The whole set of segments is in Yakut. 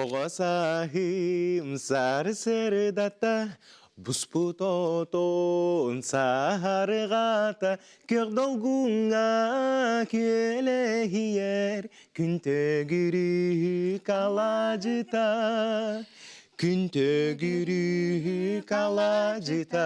Оҕо сааһым сарсыардата буспут отон саһарҕата көх долгуҥҥа күөлэһийэр күн төгүрүк алаадьыта Күн төгүрүк алаадьыта.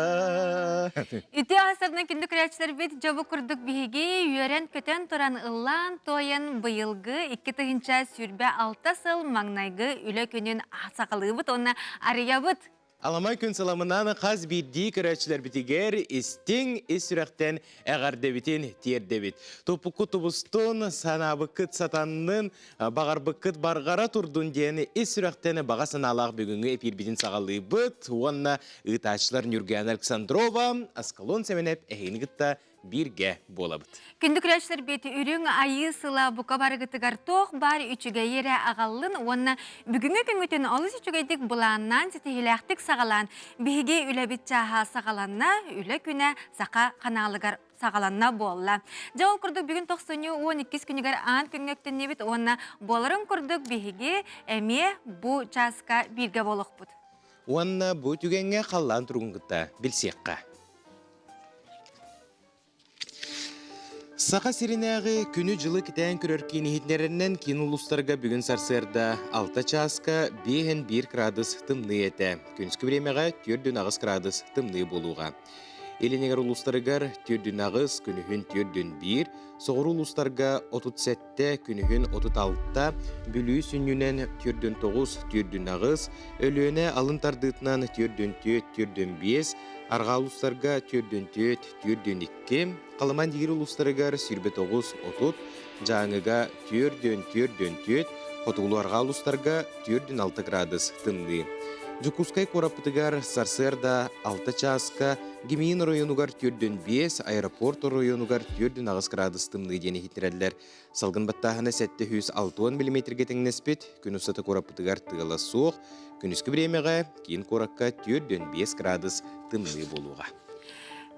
Үтүө асарынан күндү көрөөччүлэрбит дьобу курдук биһиги үөрэн-көтөн туран ыллаан-туойан быйылгы 2026 сыл маҥнайгы үлэ күнүн саҕалыыбыт уонна арыйабыт. Аламай күн сыламынан хас биирдии көрөөччүлэрбитигэр истиҥ ис сүрэхтэн эҕэрдэбитин тиэрдэбит. Туппуккут тубустун, санаабыккыт сатаннын, Баҕарбыккыт барҕара турдун диэн ис сүрэхтэн баҕа санаалаах бүгүҥҥү эпиирбитин саҕалыыбыт уонна ыытааччылар Ньургуяна Александрова, Аскалон Сэмэнэп эһигини кытта бииргэ буолабыт. Күндү көрөөччүлэрбит үрүҥ айыы сыла бука барыгытыгар туох баар үчүгэйи эрэ аҕаллын уонна бүгүҥҥү күҥҥүтүн олус үчүгэйдик былааннаан ситиһиилээхтик саҕалаан биһиги үлэбит чааһа саҕаланна, үлэ күнэ саха ханаалыгар саҕаланна буолла. Дьэ ол курдук бүгүн тохсунньу 12 күнүгэр аан күҥҥэ үктэннибит уонна буоларын курдук биһиги эмиэ бу чааска бииргэ буолуохпут. Уонна бу түгэҥҥэ халлаан туругун кытта билсиэххэ. Саха сиринээҕи күнү-дьылы кэтээн көрөр киин иһитиннэрэринэн киин улуустарга бүгүн сарсыарда 6 чааска 5,1 градус тымныы этэ. Күнүскү бириэмэҕэ 4,8 градус тымныы буолуоҕа. Илинигэр улуустарыгар 48, күнүһүн 41, соҕуруу улуустарга 37, күнүһүн 36, Бүлүү сүнньүнэн 49, 48, Өлүөнэ алын тардыытынан 44, 45, арҕаа улуустарга 44, 42, Халыман диир улуустарыгар 29, 30, Дьааҥыга 44, хотугулуу-арҕаа улуустарга 46 градус тымныы. Дьокуускай куораппытыгар сарсыарда 6 чааска Гимин оройуонугар 45, аэропорт оройуонугар 48 градус тымныы диэн иһитиннэрэллэр. Салгын баттааһына 760 миллиметргэ тэҥнэспит. Күн устата куораппытыгар тыала суох. Күнүскү бириэмэҕэ киин куоракка 45 градус тымныы буолуоҕа.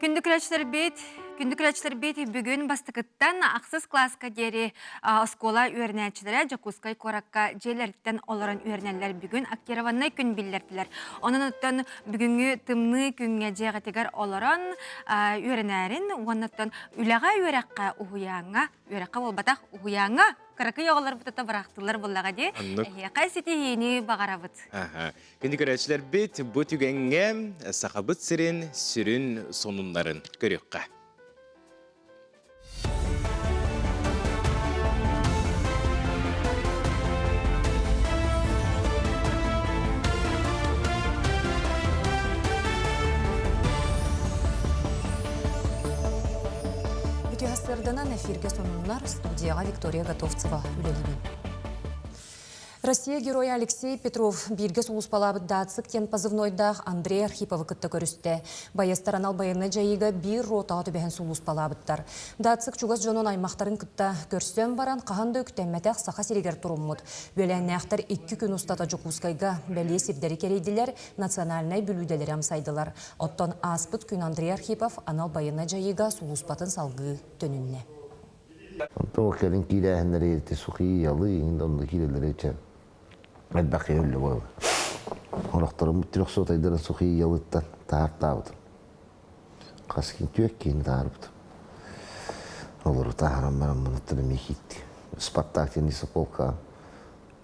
Күндү көрөөччүлэрбит, күндү көрөөччүлэрбит бүгүн бастакыттан ахсыс кылааска диэри оскуола үөрэнээччилэрэ Дьокуускай куоракка дьиэлэриттэн олорон үөрэнэллэр. Бүгүн актированнай күн биллэрдилэр. Онон оттон бүгүҥҥү тымныы күҥҥэ дьиэҕитигэр олорон үөрэнээрин уонна оттон үлэҕэ үөрэххэ уһуйааҥҥа үөрэххэ буолбатах уһуйааҥҥа кыракый оҕолорбут ото быраахтылар буоллаҕа дии. Эһиэхэ ситиһиини баҕарабыт. Күндү көрөөччүлэрбит, бу түгэҥҥэ Сахабыт сирин сүрүн сонуннарын көрүөххэ. Үтүө сарсыарданан эфиргэ сонуннар студияҕа Виктория Готовцева үлэлиибин. Россия геройа Алексей Петров бииргэ сулууспалаабыт Дацик диэн позывнойдаах Андрей Архиповы кытта көрүстэ. Байыастар анал байыаннай дьайыыга биир ротаҕа түбэһэн сулууспалаабыттар. Дацик чугас дьонун аймахтарын кытта көрсөн баран хаһан да үктэммэтэх Саха сиригэр туруммут. Үөлээннээхтэр икки күн устата Дьокуускайга бэлиэ сирдэри кэрийдилэр, национальнай бүлүүдэлэри амсайдылар. Оттон ааспыт күн Андрей Архипов анал байыаннай дьайыыга сулууспатын салгыы төнүннэ. Онтон ол кэлин киирээһиннэри ити сухие ялы иҥин онно киирэллэри чэ элбэх киһи өллө буолар. Орохторум трехсотайдарын сухие ялыттан таһаартаабытым. Хас кин түөрт киһини таһаарбытым. Олору таһааран баран мунуттан эмиэ киирди. Спартак диэн лесополка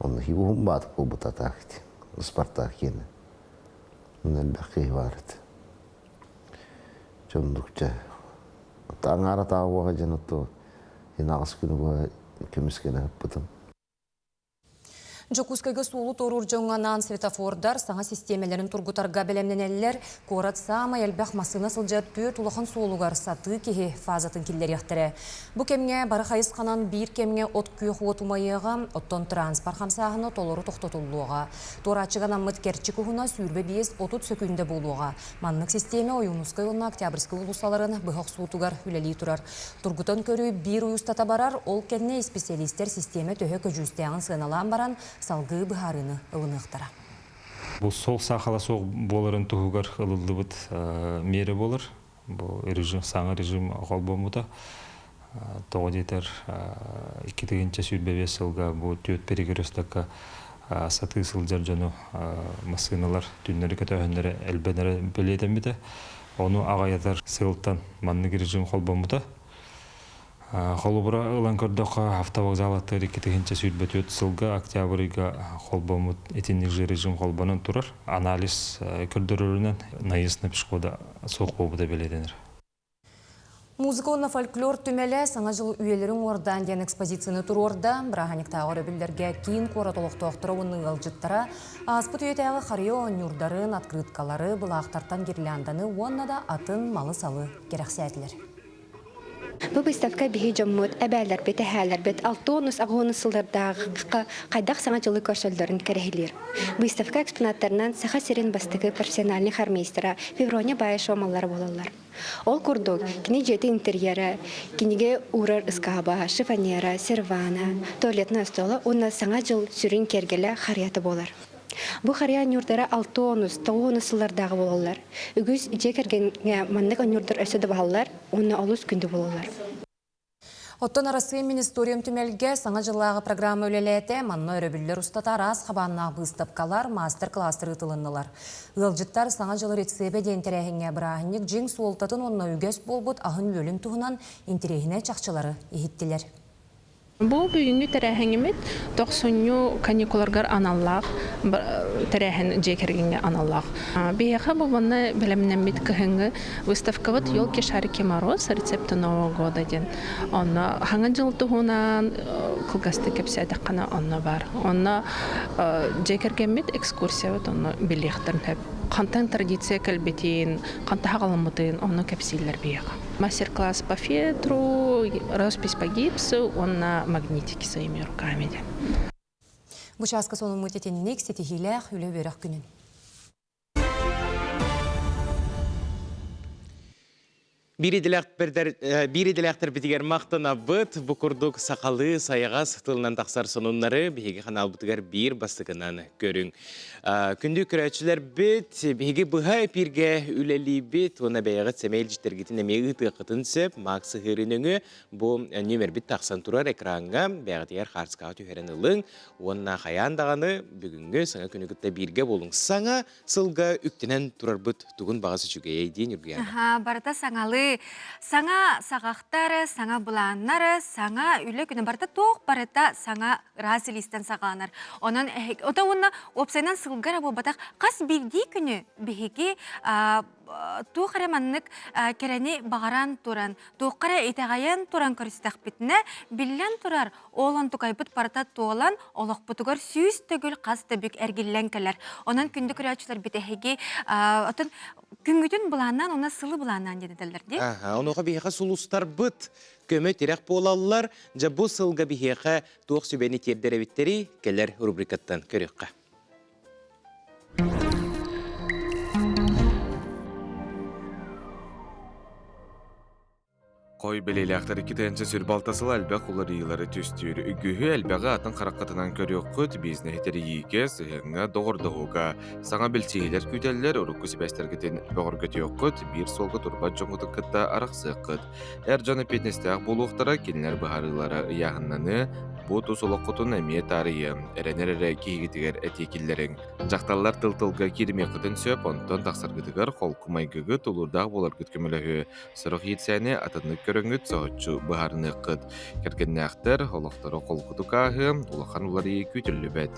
онно уһун баатык буолбута атаак ити. Спартак киэнэ. Онно элбэх киһи баар этэ. Дьоннукча аҥаара таауаҕа дьон отто инаҕас күнү быһа көмүскэнэ ыппытым. Дьокуускайга суолу туоруур дьоҥҥо анаан светофордар саҥа систиэмэлэрин тургутарга бэлэмнэнэллэр. Куорат саамай элбэх массыына сылдьар түөрт улахан суолугар сатыы киһи фазатын киллэриэхтэрэ. Бу кэмҥэ бары хайысханан биир кэмҥэ от күөх уот умайыаҕа, оттон транспорт хамсааһына толору тохтотуллуоҕа. Туорааччыга анаммыт кэрчик уһуна 25-30 сөкүүндэ буолуоҕа. Маннык систиэмэ Ойуунускай уонна Октябрьскай уулуссаларын быһа охсуутугар үлэлии турар. Тургутан көрүү биир ый устата барар, ол кэннэ исписэлиистэр систиэмэ төһө көдьүүстээҕин сыаналаан баран, салгыы быһаарыыны ылыныахтара. Бу сол саахала суох буоларын туһугар ылыллыбыт миэрэ буолар. Бу режим, саҥа режим холбоммута. Тоҕо диэтэр, 2025 сылга бу түөрт перекрестокка сатыы сылдьар дьону массыыналар түннэри көтөөһүннэрэ элбэнэрэ бэлиэтэммитэ. Ону аҕайатар сыалтан маннык режим холбоммута. Холобура ылан көрдөххө, автовокзал аттыгар 2024 сылга октябрь ыйга холбоммут итинник же режим холбонон турар. Анализ көрдөрөрүнэн наезд на пешехода суох буолбута бэлиэтэнэр. Музыка уонна фольклор түмэлэ Саҥа дьыл үйэлэрин уордаан диэн экспозицияны туруорда. Бырааһынньыктааҕы өрөбүллэргэ киин куорат олохтоохторо уонна ыалдьыттара ааспыт үйэтээҕи харыйа оонньуурдарын, открыткалары, былаахтартан гирлянданы уонна да атын малы-салы кэрэхсээтилэр. Бу выставка биһи дьоммут, эбээлэрбит, эһээлэрбит 60 аҕыс сыллардаахха хайдах саҥа дьылы көрсөллөрүн кэрэһилиир. Выставка экспонаттарынан Саха сирин бастакы профессиональный хормейстера Феврония Баишева маллара буолаллар. Ол курдук, кини дьиэтин интерьера, кинигэ уурар ыскааба, шифоньера, сервана, туалетная стола уонна Саҥа дьыл сүрүн киэргэлэ харыйата буолар. Бу харыйа ньуурдара 60 90 сыллардааҕы буолаллар. Үгүс дьиэ кэргэҥҥэ маннык оонньуурдар өссө да бааллар уонна олус күндү буолаллар. Оттон Арассыыйа Министориум түмэлгэ Саҥа дьыллааҕы программа үлэлээтэ. Манна өрөбүллэр устата араас хабааннаах быыстапкалар, маастар-кылаастар ыытылыннылар. Ыалдьыттар Саҥа дьыл рецебэ диэн тэрээһиҥҥэ бырааһынньык дьиҥ суолтатын уонна үгэс буолбут аһын-үөлүн туһунан интэриэһинэй чахчылары иһиттилэр. Бу бүгүҥҥү тэрээһиҥҥимит тохсунньу каникуларгар аналлаах тэрээһин дьиэ кэргэҥҥэ аналлаах. Биһиэхэ бу манна бэлэмнэммит кыһыҥҥы выставкабыт «Елки, шарики, мороз. Рецепты Нового года» диэн. Онно Саҥа дьыл туһунан кылгастык кэпсээтэххинэ онно баар. Онно дьиэ кэргэммит экскурсиябыт онно билиэхтэрин сөп. Хантан традиция кэлбитин, хантан хаҕаламмытын онно кэпсииллэр биһиэхэ. Мастер-класс по фетру, роспись по гипсу уонна магнитики своими руками диэн. Бу чааска сонуммут итинник ситиһиилээх үлэ-үөрэх күнүн. Биир идэлээхтэрбитигэр махтанабыт. Бу курдук сахалыы сайаҕас тылынан тахсар сонуннары биһиги ханаалбытыгар биир бастакынан көрүҥ. Күндү көрөөччүлэрбит, биһиги быһа эпииргэ үлэлиибит уонна бэйэҕит сэмэй илдьиттэргитин эмиэ ыытыаххытын сөп. Макс сыһыырын өҥө бу нүөмэрбит тахсан турар экраҥҥа бэйэҕитигэр хаартыскаҕа түһэрэн ылыҥ уонна хайаан даҕаны бүгүҥҥү саҥа күнү кытта бииргэ буолуҥ. Саҥа сылга үктэнэн турарбыт тугун баҕас үчүгэйэй диэн Ньургуйаана. Аха, барыта саҥалыы. Саҥа саҕахтар, саҥа былааннар, саҥа үлэ күнэ барыта туох барыта саҥа ыраас илиистэн саҕаланар. Онон ото уонна уопсайынан сылга эрэ буолбатах хас биирдии күнү биһиги туох эрэ маннык кэрэни баҕаран туран, туохха эрэ итэҕэйэн туран көрүстэхпитинэ, биллэн турар, Ол онтукайбыт барыта туолан, олохпутугар 100 төгүл хас да бүк эргиллэн кэлэр. Онон күндү көрөөччүлэрбит эһиги отон күҥҥүтүн былааннаан уонна сылы былааннаан диэн этэллэр дии. Аха, онуоха биһиэхэ сулустарбыт көмө тирэх буолаллар. Дьэ бу сылга биһиэхэ туох сүбэни тиэрдэр эбиттэрий кэлэр рубрикаттан көрүөххэ. Хой бэлиэлээхтэр икки сүр сыл элбэх уларыйыылары түстүүр. Үгүһү элбэҕи атын хараххытынан көрүөххүт, бизнеһи тэрийиигэ, сыһыаҥҥа, доҕордоһууга. Саҥа билсиһиилэр күүтэллэр, урукку сибээстэргитин бөҕөргөтүөххүт, биир суолга турбат дьоҥҥутун кытта арахсыаххыт. Эр дьон эппиэтинэстээх буолуохтара, кинилэр быһаарыылара ыйааһыннаныы, бу тус олоххутун эмиэ таарыйыа, эрэнэр эрэ киһигитигэр этии киллэриҥ. Дьахталлар тыл-тылга кииримиэххитин сөп, онтон тахсаргытыгар холку майгыгыт, тулуурдаах буоларгыт көмөлөһүө. Сорох иирсээни атыннык көрөҥҥүт соһуччу быһаарыныаххыт. Кэргэннээхтэр олохторо холкутук ааһыа, улахан уларыйыы күүтүллүбэт.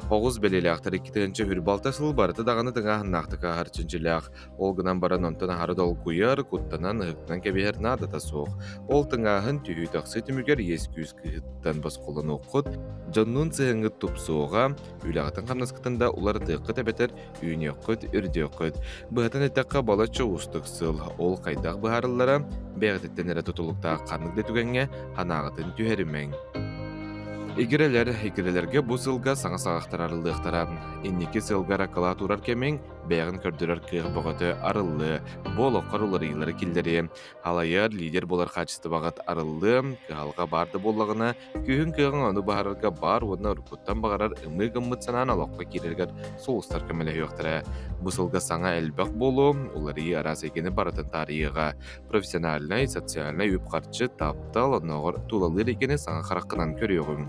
Оҕус бэлиэлээхтэр 2026 сыл барыта даҕаны тыҥааһыннаахтык ааһар чинчилээх. Ол гынан баран онтон аһары долгуйар, куттанан, ыһыктынан кэбиһэр наадата суох. Ол тыҥааһын түһүү-тахсыы түмүгэр иэс-күүс кыыһыттан босхолонуоххут, дьоннуун сыһыаҥҥыт тупсуоҕа, үлэҕитин-хамнаскытын да уларытыаххыт эбэтэр үүнүөххүт, үрдүөххүт. Быһатын эттэххэ, балачча уустук сыл. Ол хайдах быһаарыллара бэйэҕититтэн эрэ тутулуктаах ханнык да түгэҥҥэ санааҕытын түһэримэҥ. Игирэлэр, игирэлэргэ бу сылга саҥа саҕахтар арыллыахтара. Инники сылга аракылаат уурар кэмиҥ бэйэҕин көрдөрөр кыах бөҕөтө арыллыа. Бу олоххор уларыйыылары киллэриэ. Халайар, лидер буолар хаачыстыбаҕыт арыллыа. Кыһалҕа баар да буоллаҕына, Күүһүҥ кыаҕыҥ ону баһарарга баар уонна уруккуттан баҕарар ымыы гыммыт санаан олоххо киирэргэр сулустар көмөлөһүөхтэрэ. Бу сылга саҥа элбэх буолуо, уларыйыы араас эйгэни барытын таарыйыаҕа. Профессиональнай, социальнай үп-харчы, таптал, оннооҕор тулалыыр эйгэни саҥа хараххынан көрүөҕүҥ.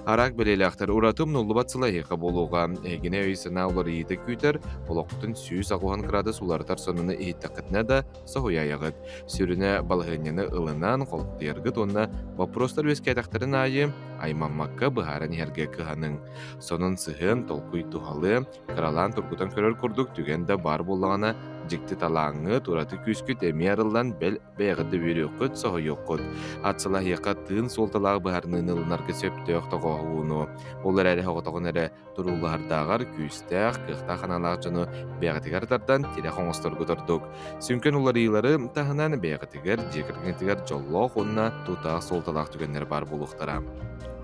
Араак бэлиэлээхтэр ураты умнуллубат сыла эһиэхэ буолуоҕа. Эһигини өй-санаа уларыйыыта күүтэр, олоххутун 180 градус уларытар сонуну иһиттэххитинэ да соһуйаайаҕыт. Сүрүнэ балаһыанньаны ылынан, холкутуйаргыт уонна боппуруостар үөскээтэхтэрин аайы аймаммакка быһааран иһэргэ кыһаныҥ. Сонун сыһыан, толкуй туһалыа, кыралаан тургутан көрөр курдук түгэн да баар буоллаҕына, дьикти талааҥҥыт, ураты күүскүт эмиэ арыллан бэл бэйэҕит да үөрүөххүт, соһуйуоххут. Ат сылаһыахха тыын суолталаах быһаарыныыны ылынарга сөптөөх тоҕооһууну, ол эрээри соҕотоҕун эрэ туруулаһардааҕар күүстээх, кыахтаах аналаах дьону бэйэҕитигэр тардан тирэх оҥосторгут ордук. Сүҥкэн уларыйыылары таһынан бэйэҕитигэр, дьиэ кэргэҥҥитигэр дьоллоох уонна тутаах суолталаах түгэннэр баар буолуохтара.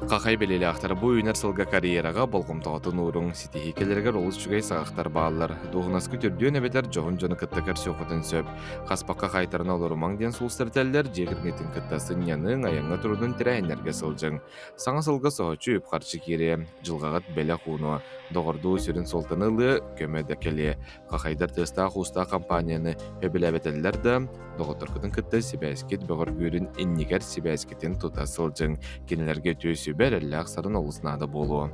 Хахай бэлиэлээхтэр бу үүнэр сылга карьераҕа болҕомтоҕутун ууруҥ, ситиһии кэлэригэр олус үчүгэй саҕахтар бааллар. Дуоһунаскыт үрдүөн эбэтэр дьоһун дьону кытта көрсүөххүтүн сөп. Хаспакка хайтаран олорумаҥ диэн сулустар этэллэр, дьиэ кэргэҥҥитин кытта сынньаныҥ, айаҥҥа турунун тэрээһиннэргэ сылдьыҥ. Саҥа сылга соһуччу үп-харчы киириэ, дьылҕаҕыт бэлэх уунуо, доҕордуу сүрүн суолтаны ылыа, көмө да кэлиэ. Хахайдар тыастаах-уустаах компанияны сөбүлээбэтэллэр да, доҕотторгутун кытта сибээскит бөҕөргүүрүн иннигэр сибээскитин тута сылдьыҥ. Кинилэргэ үтүө сүбэ эрэллээх сарын олус наада буолуо.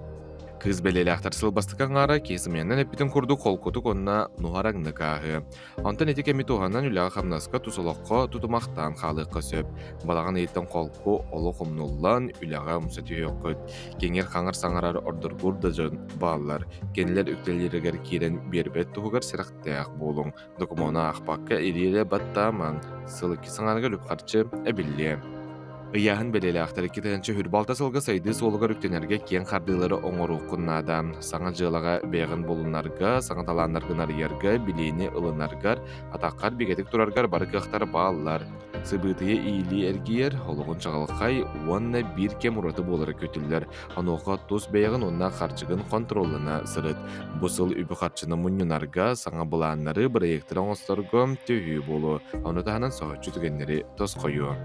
Кыыс бэлиэлээхтэр сыл бастакы аҥаара киһи сымыйанан эппитин курдук холкутук уонна нуһараҥнык ааһыа. Онтон ити кэми туһанан үлэҕэ-хамнаска тус олоххо тутумахтаан хаалыахха сөп. Балаҕан ыйыттан холку олох умнуллан, үлэҕэ умса түһүөххүт. Киҥир-хаҥыр саҥарар ордоргуур да дьон бааллар. Кинилэр үктэллэригэр киирэн биэрбэт туһугар сэрэхтээх буолуҥ. Докумуону аахпакка илиилэ баттаамаҥ. Сыл икки саҥарыгар үп-харчы эбиллиэ. Ыйааһын бэлиэлээхтэр 2026 сылга сайдыы суолугар үктэнэргэ киэҥ хардыылары оҥоруоххун наада. Саҥа дьыалаҕа бэйэҕин булунарга, саҥа талааннаргын арыйарга, билиини ылынаргар, атаххар бигэтик тураргар бары кыахтар бааллар. Сыбыытыйа иилии эргийэр, олоҕун чаҕылхай уонна биир кэм ураты буолара көтүллэр. Онуоха тус бэйэҕин уонна харчыгын хонтуруоллана сырыт. Бу сыл үбү-харчыны мунньунарга, саҥа былааннары, бырайыактары оҥосторго төһүү буолуо. Ону таһынан соһуччу түгэннэри тосхойуо.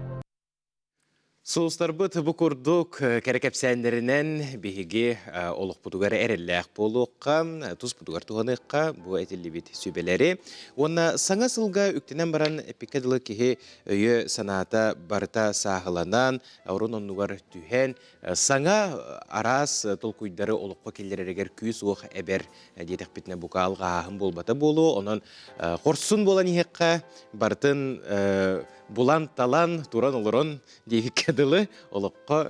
Сулустарбыт бу курдук кэрэ кэпсээннэринэн биһиги олохпутугар эрэллээх буолуохха, туспутугар туһаныахха бу этиллибит сүбэлэри. Уонна саҥа сылга үктэнэн баран эппиккэ дылы киһи өйө-санаата барыта сааһыланан, орун оннугар түһэн, саҥа араас толкуйдары олоххо киллэрэригэр күүс-уох эбэр диэтэхпитинэ бука алҕаһааһын буолбата буолуо. Онон хорсун буолан иһиэххэ барытын булан-талан, туран-олорон диэбиккэ дылы олоххо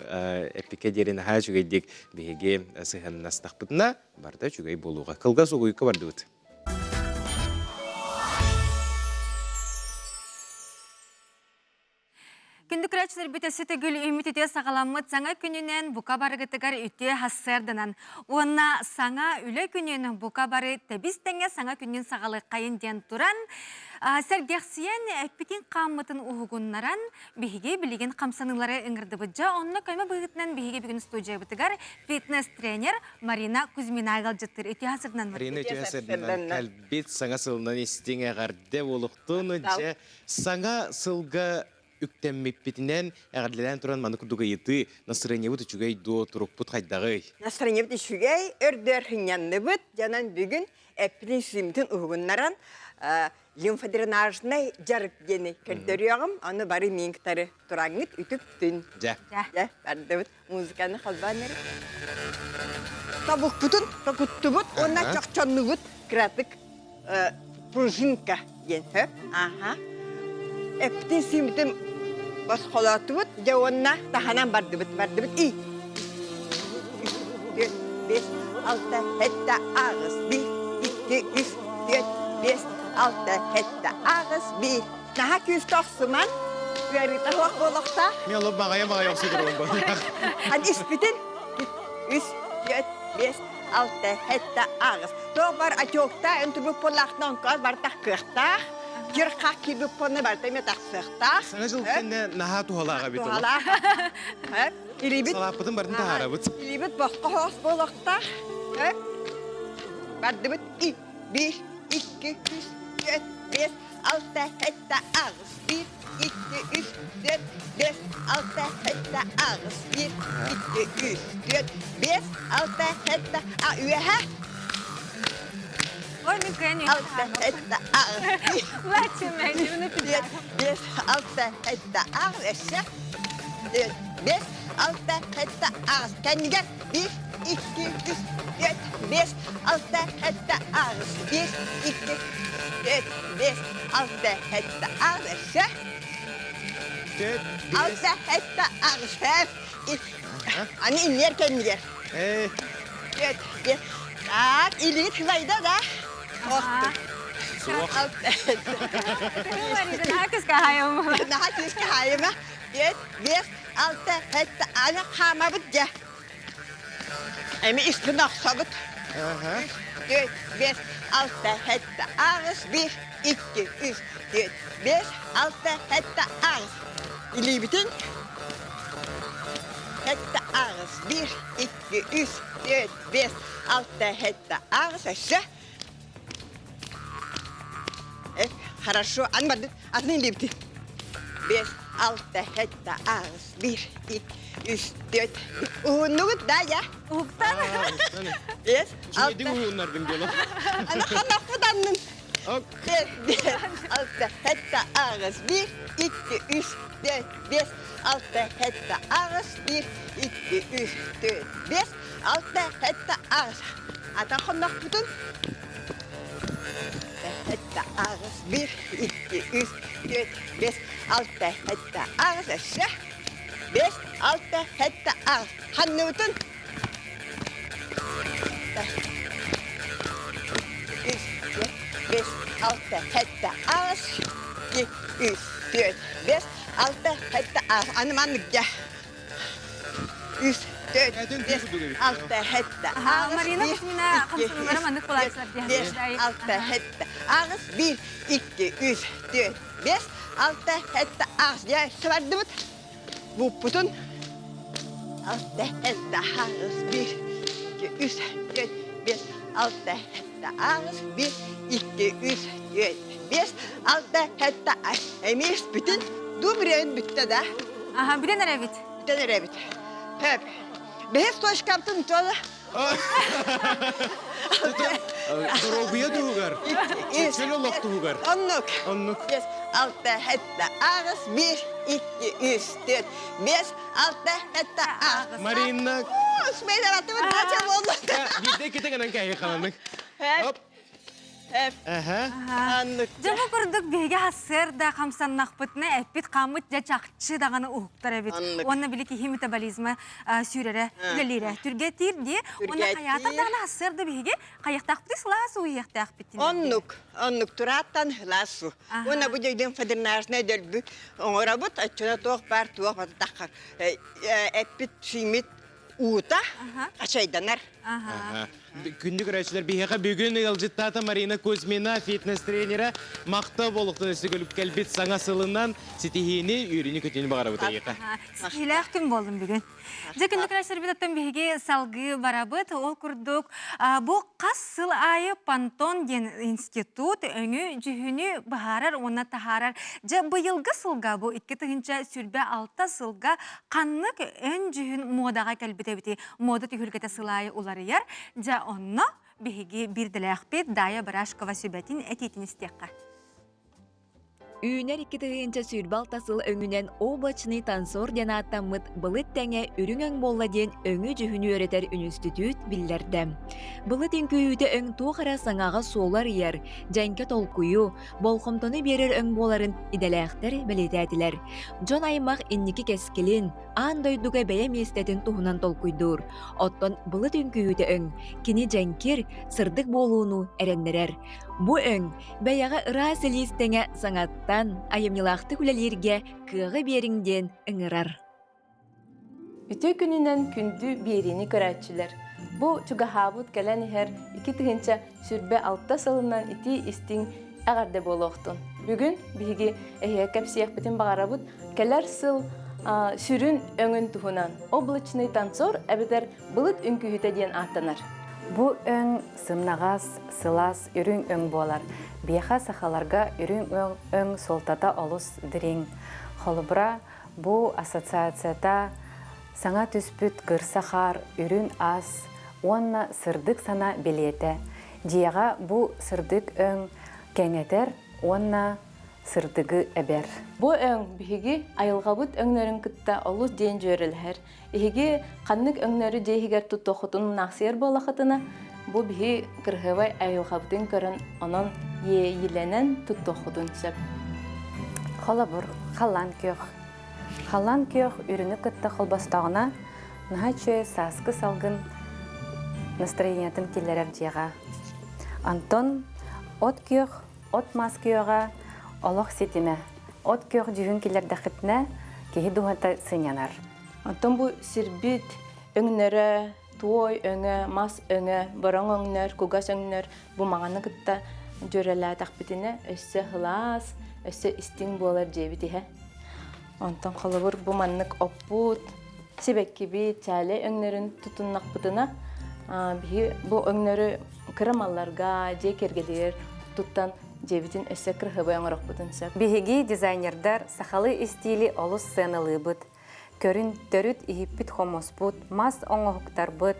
эппиккэ диэри наһаа үчүгэйдик биһиги сыһыаннастахпытына барыта үчүгэй буолуоҕа. Кылгас угуйка бардыбыт. Күндү көрөөччүлэрбит өссө төгүл үүммүт үтүө саҕаламмыт саҥа күнүнэн бука барыгытыгар үтүө хассыарданан уонна саҥа үлэ күнүн бука бары тэбис тэҥэ саҥа күнүн саҕалыаххайын диэн туран сэргэхсийэн эппитин хааммытын уһугуннаран биһиги билигин хамсаныылары ыҥырдыбыт. Дьэ онно көмө быһыытынан биһиги бүгүн студиябытыгар фитнес-тренер Марина Кузьмина ыалдьыттыыр. Үтүө хассырданан Марина үтүө хассырданан кэлбит саҥа сылынан истиҥ эҕэрдэ буолуохтун. Дьэ Саҥа сылга үктэммиппитинэн эҕэрдэлээн туран маны курдук ыйытыы, настроениебыт үчүгэй дуо, турукпут хайдаҕый? Настроениебыт үчүгэй, өрдөр сынньанныбыт, дьонон бүгүн эппитин симтин уһугуннаран лимфодренажнай дьарык диэни көрдөрүөҕүм, ону бары миин кытары тураҥҥыт үтүктүн. Дьэ. Дьэ, бардыбыт. Музыканы холбоон эрэ. Тобукпутун токуттубут уонна чохчоннубут кыратык пружинка диэн сөп. Аха. Эптин сиимитин босхолоотубут дьэ уонна таһынан бардыбыт. Бардыбыт и. Түөрт, биэс, алта, сэттэ, аҕыс, биир, икки, үс, түөрт, биэс, алта, сэттэ, аҕыс, биир. Наһаа күүскэ охсуман, ыарыыта суох буолуохтаах. Мен олор маҕайа-маҕайа охсу туруом Ан испитин үс, түөрт, биэс, алта, сэттэ, аҕыс. Туох бар отектаа ынтыбыт буоллаахтан онкоос бартах кыахтаах. Кир-хах киирбит буолна барыта эмиэ тахсыахтаах. Саҥа жыл кэннэ наһаа туһалаах эбит ол. Туһалаах. Илиибит Салааппытын барын таһаарабыт. Илиибит босхо хоос буолуохтаах. Бардыбыт и, биир, икки, үс, түөрт, биэс, алта, сэттэ, аҕыс, биир, икки, үс, түөрт, биэс, алта, сэттэ, аҕыс, биир, икки, үс, түөрт, биэс, алта, сэттэ, а үөһэ. Ой, мен кыайан Алта, сэттэ, аҕыс, биир, Лачымай, түөрт, биэс, алта, сэттэ, аҕыс, өссө, түөрт. 5, 6, 7, 8. Кэннигэр 1, 2, 3, 4, 5, 6, 7, 8. 1, 2, 4, 5, 6, 7, 8. Өссө. 4, 6, 7, 8. Аны иннер кэннигэр. 4, 5. Так, илии тылайда да. Суох. Наһаа кыска хаайым. Наһаа кыска хаайыма. 4, 5, 6, 7, аны хаамабыт дьэ. Эми истин охсобут. 4, 5, 6, 7, 8, 1, 2, 3, 4, 5, 6, 7, 8. Илиибитин 7, 8, 1, 2, 3, 4, 5, 6, 7, 8, өссө. Хорошо, ан барды, атын илиибитин. 5, 6, 7, 8, 1, 2, 3, 4. Уһуннугут да я? Уһуктан. 5, 6. Үчүгэйдик уһуннардым диэн. Аны ханахпыт аннын. 5, 5, 6, 7, 8, 1, 2, 3, 4, 5, 6, 7, 8, 1, 2, 3, 4, 5, 6, 7, 8. Ата хоннохпутун 7, 8, 1, 2, 3, 4, 5, 6, 7, 8, өссө 5, 6, 7, 8. Ханныбытын 3, 4, 5, 6, 7, 8, 2, 3, 4, 5, 6, 7, 8. Аны маннык дьэ. 3, 4, 5, 6, 7, 8, Марина Кузьмина хамсаныылара маннык буолааччылар диэн. 5, 6, 7, 8, 1, 2, 3, 4, 5, 6, 7, 8. Дьэ, сыбардыбыт. Буппутун 6, 7, 8, 1, 2, 3, 4, 5, 6, 7, 8, 1, 2, 3, 4, 5, 6, 7, 8. Эмиэ бүтүн дуу бүрэн бүттэ да. Аха, бүтэн эрэбит. Бүтэн эрэбит. Хөп. Бэһис точкаптын тола. Доруобуйа туһугар. Чөл олох туһугар. Оннук. Оннук. 5, 6, 7, 8, 1, 2, 3, 4, 5, 6, 7, 8. Марина. Смейдер атыбыт дача болду. Биирдэ ките гынан кэһи халанык. Хөп. Хөп. Аннык. Дьэ бу курдук биһиги хассыар да хамсаннахпытына эппит хааммыт дьэ чахчы даҕаны уһуктар эбит. Уонна били киһи метаболизма сүүрэрэ, үлэлиирэ түргэтиир дии. Уонна хайаатар даҕаны хассыар да биһиги хайыахтаахпытый сылаас уу иһиэхтээхпит. Оннук, оннук турааттан сылаас суу. Уонна бу дьэгдин фадернажнай дөлбү оҥоробут, оччоно туох баар туох бататаххар эппит сиимит уута ачайданар. Күндү көрөөччүлэр биһиэхэ бүгүн ыалдьыттаата Марина Кузьмина, фитнес-тренера, махтал буолуохтун өссө көлүп кэлбит саҥа сылынан ситиһиини, үөрүүнү-көтүүнү баҕарабыт эйиэхэ. Ситиһиилээх күн буоллун бүгүн. Дьэ күндү көрөөччүлэрбит оттон биһиги салгыы барабыт. Ол курдук бу хас сыл аайы Пантон диэн институт өҥү дьүһүнү быһаарар уонна таһаарар. Дьэ быйылгы сылга бу 2026 сылга ханнык өн дьүһүн муодаҕа кэлбит эбитий? Муода түһүлгэтэ сыл аайы уларыйар. Дьэ онно биһиги биирдэлээхпит Дая Барашкова сүбэтин этиитин истиэххэ. Үүнэр 2026 сыл өҥүнэн облачный танцор диэн ааттаммыт былыт тэҥэ үрүҥ өҥ буолла диэн өҥү-дьүһүнү үөрэтэр үнүстүтүүт биллэрдэ. Былыт үҥкүүһүтэ өҥ туох эрэ саҥаҕа суолу арыйар, дьэҥкэ толкуйу, болҕомтону биэрэр өҥ буоларын идэлээхтэр бэлиэтээтилэр. Дьон аймах инники кэскилин, аан дойдуга бэйэ миэстэтин туһунан толкуйдуур. Оттон былыт үҥкүүһүтэ өҥ кини дьэҥкир, сырдык буолууну эрэннэрэр. Бу өҥ бэйэҕэ ыраас илиис тэҥэ саҥаттан айымньылаахтык үлэлииргэ кыаҕы биэриҥ диэн ыҥырар. Үтүө күнүнэн күндү биэриини көрөөччүлэр! Бу чугаһаабыт кэлэн иһэр 2026 сылынан итии-истиҥ эҕэрдэ буолуохтун. Бүгүн биһиги эһиэхэ кэпсиэхпитин баҕарабыт кэлэр сыл сүрүн өҥүн туһунан облачный танцор эбэтэр былыт үҥкүүһүтэ диэн ааттанар. Бу өҥ сымнаҕас, сылаас, үрүҥ өҥ буолар. Биэхэ сахаларга үрүҥ өҥ суолтата олус дириҥ. Холобура, Бу ассоциацията саҥа түспүт кырса хаар үрүн ас уонна сырдык санаа билиэтэ. Дьиэҕэ бу сырдык өҥ кэҥэтэр уонна сырдыгы эбэр. Бу өҥ биһиги айылҕабыт өҥнөрүн кытта олус диэн дьүөрэлэһэр. Эһиги ханнык өҥнөрү дьиэ иһигэр туттуоххутун мунаахсыйар буоллаххытына, бу биһи кырыһыабай айылҕабытын көрөн, онон иэйиилэнэн туттуоххутун сөп. Холобур, халлаан күөх. Халлаан күөх үрүҥү кытта холбостоҕуна, наһаа үчүгэй сааскы салгын настроениетын киллэрэр дьиэҕэ. Онтон от күөх, от мас күөҕэ олох ситимэ. От күөх дьүһүн киллэрдэххитинэ, киһи дууһата сынньанар. Онтон бу сирбит өҥнөрө, туой өҥө, мас өҥө, бороҥ өҥнөр, кугас өҥнөр бу маҥаны кытта дьүөрэлээтэхпитинэ өссө сылаас, өссө истиҥ буолар дьиэбит иһэ. Онтон холобур бу маннык оппут, сибэккибит, чээлэй өҥнөрүн тутуннахпытына, биһи бу өҥнөрү кыра малларга, дьиэ кэргэнигэр туттан дьиэбитин өссө кыраһыабай оҥорохпутун сөп. Биһиги дизайнердар сахалыы истиили олус сыаналыыбыт. Көрүн төрүт иһиппит-хомуспут, мас оҥоһуктарбыт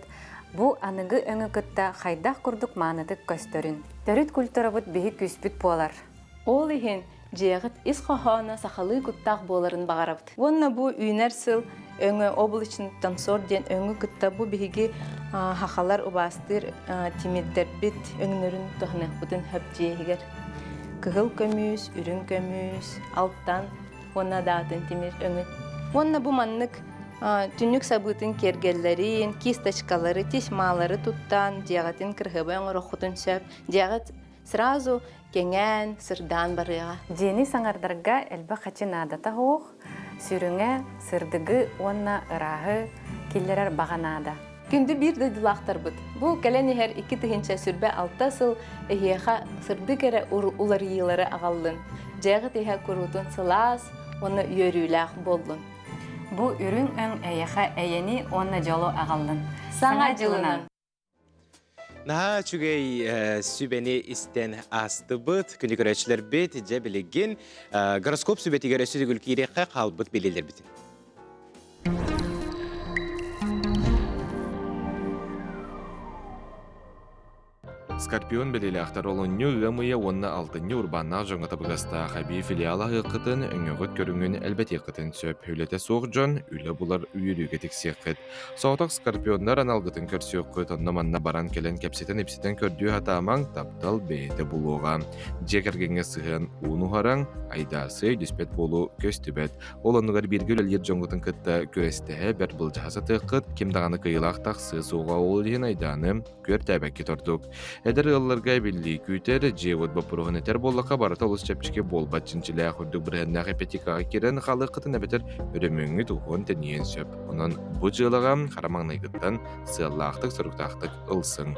бу аныгы өҥү кытта хайдах курдук маанытык көстөрүн. Төрүт культурабыт биһи күүспүт буолар. Ол иһин дьиэҕит ис хоһооно сахалыы куттаах буоларын баҕарабыт. Уонна бу үүнэр сыл өҥө облачный танцор диэн өҥү кытта бу биһиги хахалар убаастыыр тимирдэрбит өҥнөрүн туһаныахпытын сөп дьиэ иһигэр. Кыһыл көмүс, үрүҥ көмүс, алтан уонна даатын тимир өҥүн. Уонна бу маннык түннүк сабыытын киэргэллэрин, кисточкалары, тесьмалары туттан дьиэҕитин кырыһыабай оҥоруоххутун сөп. Дьиэҕит сразу кэҥээн, сырдаан барыаҕа. Дьиэни саҥардарга элбэх хачы наадата суох, сүрүҥэ, сырдыгы уонна ырааһы киллэрэр баҕа наада. Күндү биир дойдулаахтарбыт, бу кэлэн иһэр 2026 сыл эһиэхэ сырдык эрэ уларыйыылары аҕаллын, дьиэҕит иһэ куруутун сылаас уонна үөрүүлээх буоллун. Бу үрүҥ өҥ эйиэхэ эйэни уонна дьолу аҕаллын. Саҥа дьылынан! Наһаа үчүгэй сүбэни истэн аастыбыт. Күнү көрөөччүлэрбит, дьэ билигин гороскоп сүбэтигэр өссө төгүл киириэххэ хаалбыт билиилэрбитин. Скорпион бэлиэлээхтэр олунньу, ыам ыйа уонна алтынньы урбааннаах дьоҥҥо табыгастаах эбии филиал аһыаххытын, өҥөҕүт көрүҥүн элбэтиэххитин сөп. Үлэтэ суох дьон үлэ булар үөрүүгэ тиксиэххит. Соҕотох скорпионнар аналгытын көрсүөххүт, онно-манна баран кэлэн кэпсэтэн-ипсэтэн көрдүү сатаамаҥ, таптал бэйэтэ булуоҕа. Дьиэ кэргэҥҥэ сыһыан уун уһараҥ, айдаарсыы өйдөспөт буолуу көстүбэт. Ол оннугар бииргэ үлэлиир дьоҥҥутун кытта күрэстэһэ, бэрт былдьаһа сатыаххыт, ким даҕаны кыайыылаах тахсыа суоҕа, ол иһин айдааны күөртээбэккит ордук. Эдэр ыалларга эбиллии күүтэр, дьиэ-уот боппуруоһун этэр буоллахха барыта олус чэпчэки буолбат чинчилээх үрдүк бырыһыаннаах ипотекаҕа киирэн хаалыаххытын эбэтэр өрөмүөҥҥүт уһуон тэнийиэн сөп. Онон бу дьыалаҕа хара маҥнайгыттан сыаллаахтык-соруктаахтык ылсыҥ.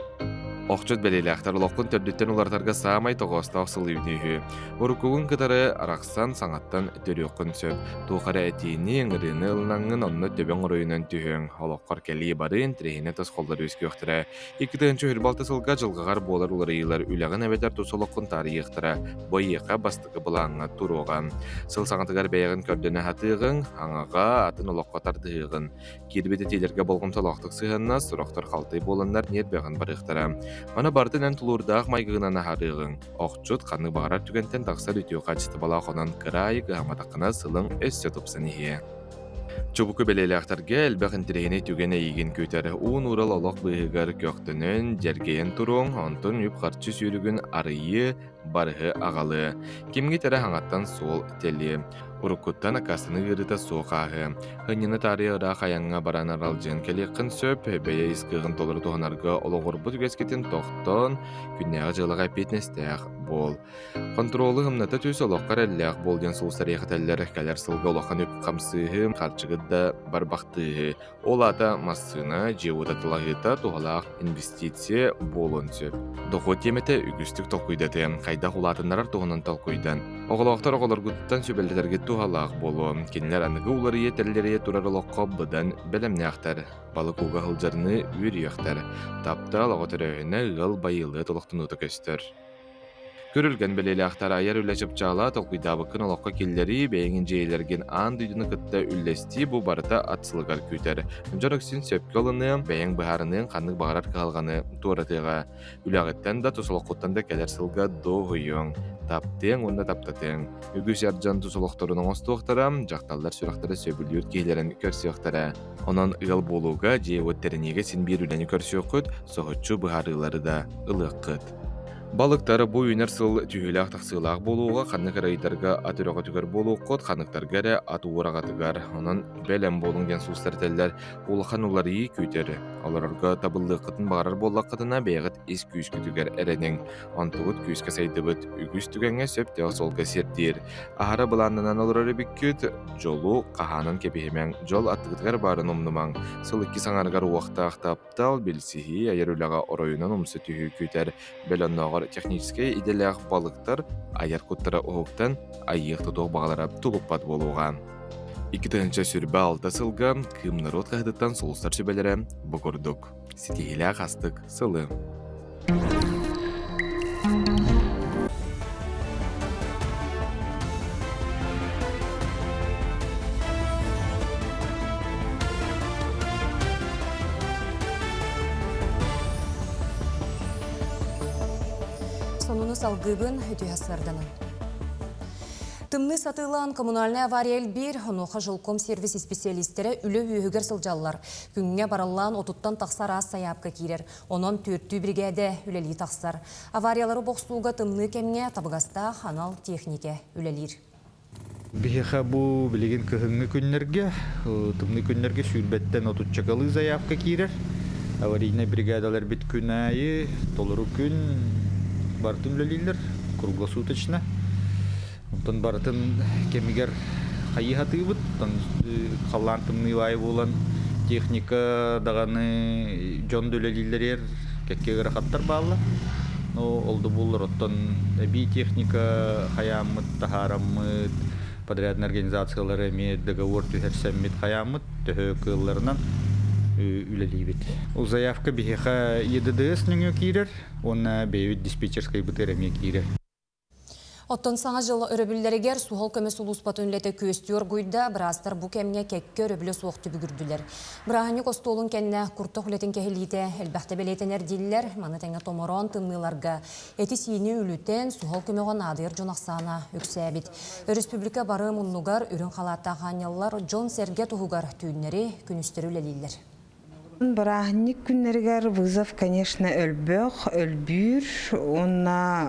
Охчут бэлиэлээхтэр олоххун төрдүттэн уларытарга саамай тоҕоостоох сыл үүнүүһү. Уруккугун кытары арахсан саҥаттан төрүөххүн сөп. Туох эрэ этиини, ыҥырыыны ылынаҥҥын онно төбөҥ оройунан түһүөҥ. Олоххор кэлии барыын, тириһинэ тосхоллор үөскүөхтэрэ. 2026 сылга дьылҕаҕар буолар уларыйыылар үлэҕин эбэтэр тус олоххун таарыйыахтара. Бу эйиэхэ бастакы былааҥҥа туруоҕа. Сыл саҥатыгар бэйэҕин көрдөнө сатыаҕыҥ, аҥаҕа, атын олоххо тардыһыаҕын. Киирбит этиилэргэ болҕомтолоохтук сыһыаннас, сорохтор халтай буоланнар ньиэрбэҕин барыахтара. Маны барытын эн тулуурдаах майгыгынан аһарыаҕыҥ. Охчут ханнык баҕарар түгэнтэн тахсар үтүө хаачыстыбалаах онон кыра аайы кыһамматаххына сылыҥ өссө тупсан иһиэ. Чубуку бэлиэлээхтэргэ элбэх интэриэһинэй түгэн эйигин күүтэр. Уун-уурал олох быыһыгар көхтөнөн, дьэргэйэн туруоҥ, онтон үп-харчы сүүрүгүн арыйыы, барыһы аҕалыа. Кимҥит эрэ хаҥаттан суол тэлиэ. Уруккуттан аккаастаныы ыарыыта суох ааһыа. Ынньаны таарыйа ыраах айаҥҥа баран аралдьыйан кэлиэххин сөп, бэйэ ис кыаҕын толору туһанарга олоҕурбут үгэскитин тохтоон, күннээҕи дьыалаҕа эппиэтинэстээх буол. Хонтуруолу ымната түс, олоххо эрэллээх буол диэн сулустар этэллэр. Кэлэр сылга улахан үп хамсыыһы, харчыгыт да барбахтыыһы. Ол аата массыына, дьиэ-уот атылаһыыта туһалаах инвестиция буолуон сөп. Дохуот тиэмэтэ үгүстүк толкуйдатыа, хайдах улаатыннарар туһунан толкуйдан. Оҕолоохтор оҕолоргуттан сүбэлэтэргит туһалаах буолуо. Кинилэр аныгы уларыйа тэллэрийэ турар олоххо быдан бэлэмнээхтэр. Балык ууга сылдьарыныы үөрүйэхтэр. Таптал, оҕо төрөөһүнэ, ыал байылыат олохтонуута көстөр. Күрүлгэн бэлиэлээхтэр айар үлэ чыпчаала толкуйдаабыккын олоххо киллэрии, бэйэҥин дьиэлэргин аан дойдуну кытта үллэстии бу барыта ат сылыгар күүтэр. Дьон үксүн сөпкө ылыныаҥ, бэйэҥ быһаарыныаҥ ханнык баҕарар кыһалҕаны туоратыаҕа. Үлэҕиттэн да, тус олоххуттан да кэлэр сылга дуоһуйуоҥ. Таптыаҥ уонна таптатыаҥ. Үгүс эр дьон тус олохторун оҥостуохтара, дьахталлар сүрэхтэрэ сөбүлүүр киһилэрин көрсүөхтэрэ. Онон ыал буолууга, дьиэ-уот тэриниигэ син биир үлэни көрсүөххүт, соһуччу быһаарыылары да ылыаххыт. Балыктар бу үүнэр сыл түһүүлээх-тахсыылаах буолууга ханнык эрэ ыйдарга ат өрөҕөтүгэр буолуоххут, ханныктарга эрэ ат уораҕатыгар. Онон бэлэм буолуҥ диэн суустар этэллэр. Улахан уларыйыы күүтэр. Олорорго табыллыаххытын баҕарар буоллаххытына, бэйэҕит ис күүскүтүгэр эрэниҥ. Онтугут күүскэ сайдыбыт, үгүс түгэҥҥэ сөптөөх суолга сирдиир. Аһара былааннанан олорор эбиккит, дьолу хаһаанан кэбиһимэҥ, дьол аттыгытыгар баарын умнумаҥ. Сыл иккис аҥарыгар уохтаах таптал, билсиһии, айар үлэҕэ оройунан умса түһүү күүтэр. Бэл оннооҕор техническэй идэлээх балыктар айар куттара уһуктан, айыах-тутуох баҕалара тулуппат буолуоҕа. 2026 сылга Кыым норуот хаһыатыттан сулустар сүбэлэрэ бу курдук. Ситиһиилээх астык сылы! Сонуну салгыыбын үтүө сарданын. Тымныы сатыылаан коммунальнай авария элбиир, онуоха жилком сервис исписэлиистэрэ үлэ үөһүгэр сылдьаллар. Күҥҥэ барыллаан отуттан тахса араас сайаапка киирэр. Онон түөртүү биригээдэ үлэлии тахсар. Авариялары бохсууга тымныы кэмҥэ табыгастаах анал техникэ үлэлиир. Биһиэхэ бу билигин кыһыҥҥы күннэргэ, тымныы күннэргэ сүүрбэттэн отуччакалыы заявка киирэр. Аварийнай бригадалар бит күн аайы толору күн барытын үлэлииллэр, круглосуточно. Онтон барытын кэмигэр хайыы сатыыбыт. Оттон халлаан тымныы баайы буолан техника даҕаны дьон да үлэлииллэригэр кэккэ ыарахаттар бааллар. Но ол да буоллар оттон эбии техника хайааммыт, таһаараммыт, подрядный организациялары эмиэ договор түһэрсэммит хайааммыт төһө кыалларынан үлэлиибит. Ол заявка биһиэхэ ЕДДС нөҥүө киирэр уонна бэйэбит диспетчерскайбытыгар эмиэ киирэр. Оттон Саҥа дьыл өрөбүллэригэр суһал көмө сулууспатын үлэтэ күөстүү оргуйда, быраастар бу кэмҥэ кэккэ өрөбүлэ суох түбүгүрдүлэр. Бырааһынньык остуолун кэннэ куртах үлэтин кэһилиитэ элбэхтэ бэлиэтэнэр дииллэр. Маны тэҥэ томороон тымныыларга эти-сиини үлүтэн, суһал көмөҕө наадыйар дьон ахсаана үксээбит. Өрөспүүбүлүкэ бары муннугар үрүҥ халааттаах аанньаллар дьон-сэргэ туһугар түүннэри, күнүстэри үлэлииллэр. Бырааһынньык күннэригэр вызов, конечно, өлбөх, өлбүүр уонна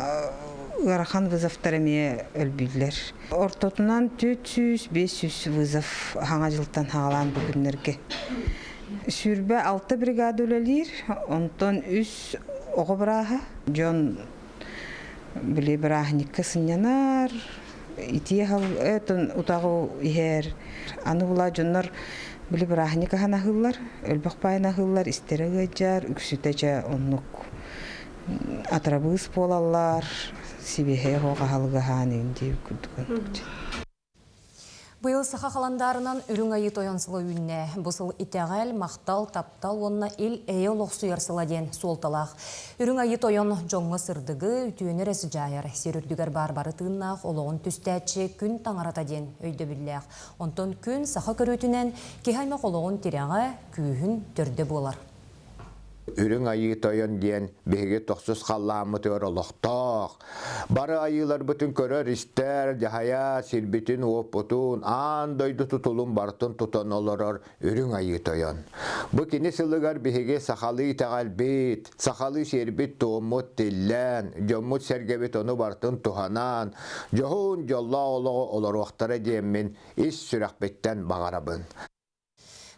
ыарахан вызовтар эмиэ өлбүүллэр. Ортотунан 400-500 вызов хаҥа дьылтан хаалаан бу күннэргэ. 26 бригада үлэлиир, онтон үс оҕо бырааһа. Дьон били бырааһынньыкка сынньанар, итии утаҕы иһэр. Аны була дьоннор били бырааһынньык аһан аһыыллар, өлбөх баайын аһыыллар, истэрэ ыалдьар, үксүтэ дьэ оннук атырабыыс буолаллар, сибиэһэй оһох аһылыгы аһаан иһин диэбит курдук. Быйыл саха халандаарынан Үрүҥ Айыы Тойон сыла үүннэ. Бу сыл итэҕэл, махтал, таптал уонна ил-эйэ олохсуйар сыла диэн суолталаах. Үрүҥ Айыы Тойон дьоҥҥо сырдыгы, үтүөнү эрэ сыдьаайар, сир үрдүгэр баар бары тыыннаах олоҕун түстээччи күн таҥарата диэн өйдөбүллээх. Онтон күн саха көрүүтүнэн киһи аймах олоҕун тирэҕэ, күүһүн төрдө буолар. Үрүҥ Айыы Тойон диэн биһиги тохсус халлааммытыгар олохтоох. Бары айыыларбытын көрөр-истэр, дьаһайа сирбитин-уоппутун, аан дойду тутулун барытын тутан олорор Үрүҥ Айыы Тойон. Бу кини сылыгар биһиги сахалыы итэҕэлбит, сахалыы сиэрбит-туоммут тиллэн, дьоммут-сэргэбит ону барытын туһанан, дьоһун дьоллоох олоҕу олоруохтара диэммин ис сүрэхпиттэн баҕарабын.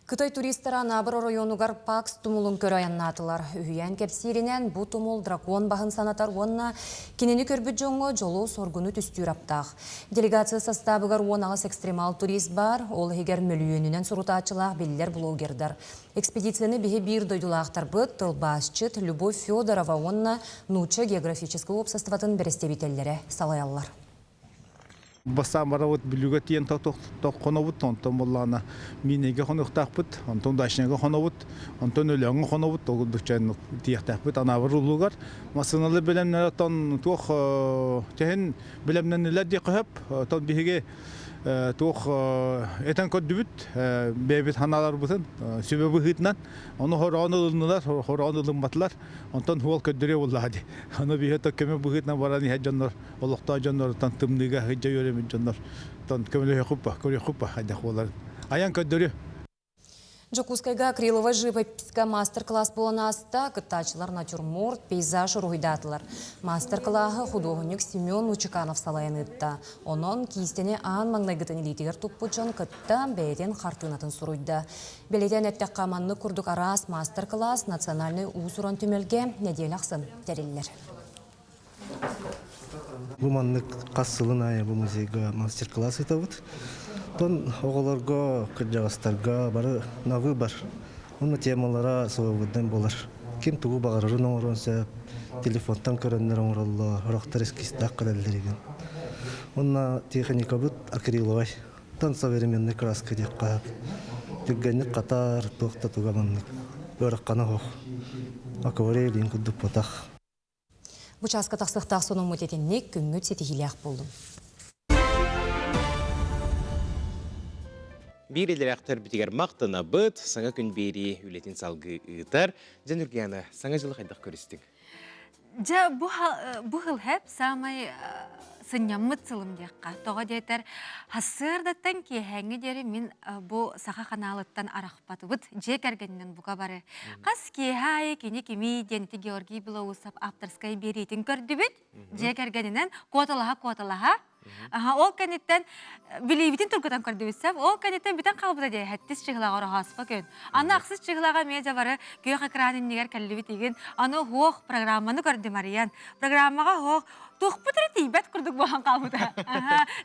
Кытай туристара Анаабыр оройуонугар Пакс тумулун көрө айаннаатылар. Үһүйээн кэпсииринэн, бу тумул дракон баһын санатар уонна кинини көрбүт дьоҥҥо дьолу-соргуну түстүүр аптаах. Делегация састаабыгар 18 экстремал турист баар, ол иһигэр мөлүйүөнүнэн сурутааччылаах биллэр блогердар. Экспедицияны биһи биир дойдулаахтарбыт, тылбаасчыт Любовь Федорова уонна Нуучча географическай уопсастыбатын бэрэстэбиитэллэрэ салайаллар. Бастаан барабыт Бүлүүгэ тиийэн хонобут, онтон буоллаҕына Миинэйгэ хонуохтаахпыт, онтон Удачнайга хонобут, онтон Өлөөҥҥө хонобут, ол курдук тиийиэхтээхпит Анаабыр улуугар. Массыыналар бэлэмнэр оттон туох чэһин бэлэмнэннилэр диэххэ сөп. Оттон биһиги туох этэн көрдүбүт бэйэбит санааларбытын сүбэ быһыытынан ону хороон ылыннылар хороон ылымматылар онтон суол көрдөрүө буоллаҕа дии ону биһи көмө быһыытынан баран иһэр дьоннор олохтоох дьонноруттан тымныыга сылдьа үөрэммит дьоннортон көмөлөһүөххүт ба көрүөххүт ба хайдах буоларын айан көрдөрүө Дьокуускайга акриловай живописька мастер-класс буолан ааста. Кыттааччылар натюрморт, пейзаж уруһуйдаатылар. Мастер-кылааһы худуоһунньук Семен Лучиканов салайан ыытта. Онон киистэни аан маҥнайгытын илиитигэр туппут дьон кытта бэйэтин хартыынатын суруйда. Бэлиэтээн эттэххэ, маннык курдук араас мастер-класс национальнай уус-уран түмэлгэ нэдиэлэ ахсын тэриллэр. Бу маннык хас сылын аайы бу музейга мастер-класс ыытабыт. Оттон оҕолорго, кырдьаҕастарга бары на выбор. Онно темалара свободнай буолар. Ким тугу баҕарарын оҥоруон сөп, телефонтан көрөннөр оҥороллор, сорохтор эскизтээх кэлэллэр игин. Уонна техникабыт акриловай. Тан современный краска диэххэ түргэнник хатар, туох да туга маннык ыарахана суох. Акварель курдук ботах. Бу чааска тахсыахтаах сонуммут итинник күҥҥүт ситиһиилээх буоллун. Биир илэрээхтэрбитигэр махтанабыт, саҥа күн биэрии үлэтин салгыы ыытар. Дьэ, Нургияна, саҥа дьылы хайдах көрүстүҥ? Дьэ, бу бу сыл хэп саамай сынньаммыт сылым диэххэ. Тоҕо диэтэр, сарсыардаттан киэһээҥҥи диэри мин бу саха ханаалыттан арахпатыбыт. Дьиэ кэргэнинэн бука бары. Хас киэһэ аайы кини кимий диэн ити Георгий Белоусов авторскай биэриитин көрдүбүт. Дьиэ кэргэнинэн куоталаһа-куоталаһа. Ол кэнниттэн билиибитин тургутан көрдүбүт сөп. Ол кэнниттэн бүтэн хаалбыта дии хэттис чыһылаҕа ороһооспо күн. Аны ахсыс чыһылаҕа эмиэ дьэ бары күөх экран иннигэр кэллибит игин. Аны хуох программаны көрдүм арыйан. Программаҕа хуох туохпут эрэ тиийбэт курдук буолан хаалбыта.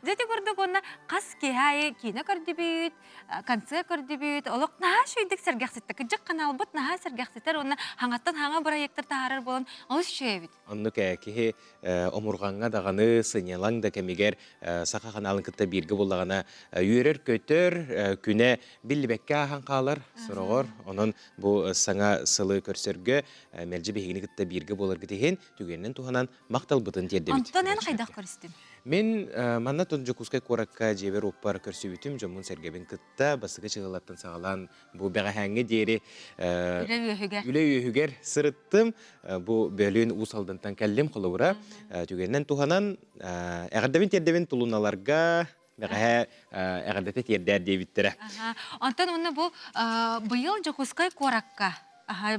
Дьэ ити курдук уонна хас киэһэ аайы киинэ көрдүбүт, концерт көрдүбүт, олох наһаа үчүгэйдик сэргэхситтэ. Кырдьык ханаалбыт наһаа сэргэхситэр уонна хаҥаттан хаҥа бырайыактар таһаарар буолан олус үчүгэй эбит. Оннук киһи омурҕаҥҥа даҕаны, сынньалаҥ да кэмигэр саха ханаалын кытта бииргэ буоллаҕына үөрэр-көтөр, күнэ биллибэккэ ааһан хаалар сороҕор. Онон бу саҥа сылы көрсөргө мэлдьи биһигини кытта бииргэ буоларгыт иһин түгэнинэн туһанан махталбытын тиэрдэбит. Онтон эн хайдах көрүстүҥ? Мин манна тон Дьокуускай куоракка дьиэбэр уоппар көрсүбүтүм, дьоммун-сэргэбин кытта бастакы чыһылаттан саҕалаан бу бэҕэһээҥҥи диэри үлэ үөһүгэр үлэ үөһүгэр сырыттым. Бу бөлүүн Уус Алдантан кэллим холобура. Түгэнинэн туһанан эҕэрдэбин тиэрдэбин тулуналарга бэҕэһээ эҕэрдэтэ тиэрдээр диэбиттэрэ. Онтон уонна бу быйыл Дьокуускай куоракка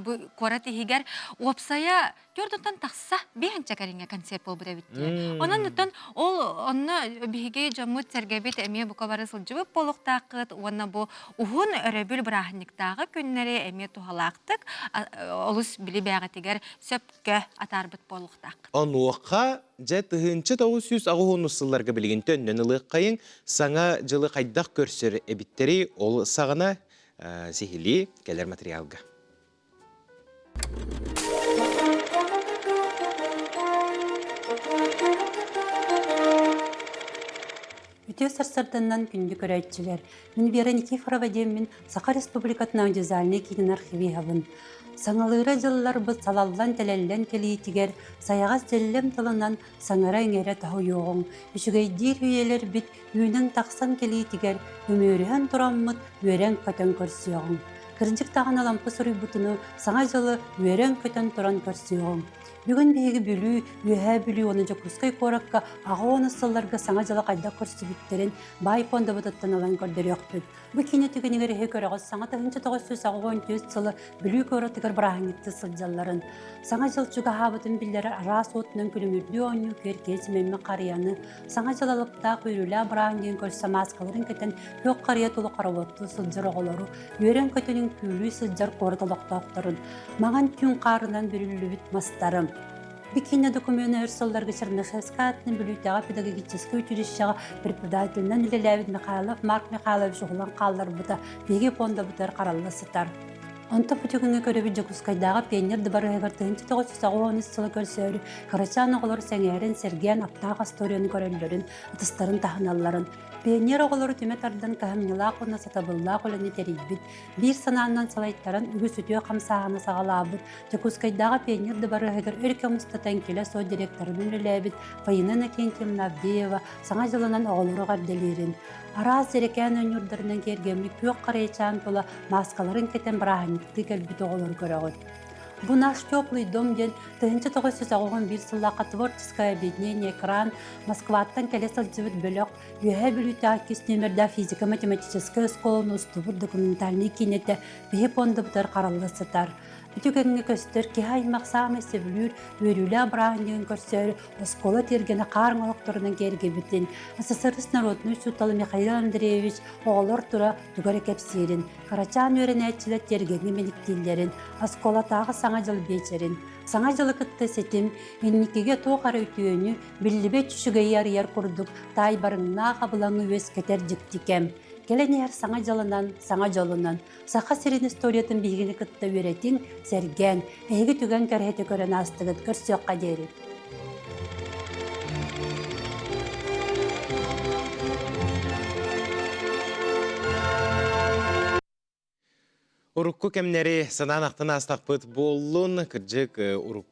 бу куорат иһигэр уопсайа төрдүттэн тахса биһэнчэ кэриҥэ концерт буолбут эбит дии. Онон оттон ол онно биһиги дьоммут сэргэбит эмиэ бука бары сылдьыбыт буолуохтааххыт уонна бу уһун өрөбүл бырааһынньыктааҕы күннэри эмиэ туһалаахтык олус били бээҕитигэр сөпкө атаарбыт буолуохтааххыт. Онуоха дьэ 1980 сылларга билигин төннөн ылыаххайыҥ саҥа дьылы хайдах көрсөр эбиттэри ол саҕана сиһилии кэлэр материалга. Үтүө сарсыарданнан күндү көрөөччүлэр! Мин Вера Никифорова диэммин Саха Республикатын аудиовизуальнай киинин архивиһабын. Саҥалыыра дьылларбыт салаллан-тэлэллэн кэлиитигэр сайаҕас дьэллэм тылынан саҥара-иҥэрэ тоһуйуоҕуҥ, үчүгэйдиир үйэлэрбит үүнэн тахсан кэлиитигэр үмүөрүһэн тураммыт үөрэн-көтөн көрсүөҕүҥ. Кырдьык даҕаны Алампа суруйбутунуу Саҥа дьылы үөрэн-көтөн туран көрсүөҕүҥ. Бүгүн биһиги Бүлүү, Үөһээ Бүлүү уонна Дьокуускай куоракка аҕа уонус сылларга Саҥа дьылы хайдах көрсүбүттэрин баай пуондабытыттан ылан көрдөрүөхпүт. Бу киинэ түгэнигэр эһи көрөҕүт саҥа 1984 сылы Бүлүү куоратыгар бырааһынньыктыы сылдьалларын, Саҥа дьыл чугаһаабытын биллэрэр араас уотунан күлүмүрдүү оонньуу күөркиэ симэммит харыйаны, Саҥа дьыл алыптаах үөрүүлээх бырааһынньыгын көрсө мааскаларын кэтэн күөх харыйа тула хороводтуу сылдьар оҕолору, үөрэн-көтөн үҥкүүлүү сылдьар куорат олохтоохторун, маҥан түүн хаарынан бүрүллүбүт мастары, Бу киинэ докумуона өр сылларга Чернышевскай аатынан Бүлүүтээҕи педагогическай училищеҕа преподавателинэн үлэлээбит Михайлов Марк Михайлович уһулан хаалларбыта биһиги пуондабытыгар харалла сытар. Онтон бу түгэҥҥэ көрөбүт Дьокуускайдааҕы пионер дыбарыаһыгар 1993 сылы көрсөөрү кырачаан оҕолор сэҥээрэн, сэргээн аптаах остуоруйаны көрөллөрүн, ытыстарын таһыналларын, пионер оҕолору түмэ тардан кыһамньылаах уонна сатабыллаах үлэни тэрийбит, биир санаанан салайтаран үгүс үтүө хамсааһыны саҕалаабыт Дьокуускайдааҕы пионер дыбарыаһыгар өр кэм устата эҥкилэ суох директорынан үлэлээбит Фаина Иннокентьевна Авдеева Саҥа дьылынан оҕолору эҕэрдэлиирин, Араас дьэрэкээн оонньуурдарынан киэргэммит күөх харайачаан тула мааскаларын кэтэн бырааһынньыктыы кэлбит оҕолору көрөҕүт. Бу «Наш теплый дом» диэн 1991 сыллаахха творческое объединение «Экран» Москваттан кэлэ сылдьыбыт бөлөх Үөһээ Бүлүүтээҕи иккис нүөмэрдээх физико-математическай оскуоланы устубут документальнай киинэтэ биһи пуондабытыгар харалла сытар. Ити кэмҥэ көстөр киһи аймах саамай сөбүлүүр үөрүүлээх бырааһынньыгын көрсөөрү оскуола тиэргэнэ хаар оҥоһуктарынан киэргэбитин, СССР народнай учуутала Михаил Андреевич оҕолор тура тугу эрэ кэпсиирин, кырачаан үөрэнээччилэр тиэргэҥҥэ мэниктииллэрин, оскуолатааҕы Саҥа дьыл биэчэрин, Саҥа дьылы кытта ситим, инникигэ туох эрэ үтүөнү, биллибэт үчүгэйи арыйар курдук таайбарыҥнаах абылаҥы үөскэтэр дьикти кэм. Кэлэн иһэр Саҥа дьылынан, саҥа дьолунан Саха сирин историятын биһигини кытта үөрэтиҥ, сэргээн, эһиги түгэн кэрэһитэ көрөн аастыгыт, көрсүөххэ диэри. Урукку кэмнэри санаан ахтан аастахпыт буоллун, кырдьык урукку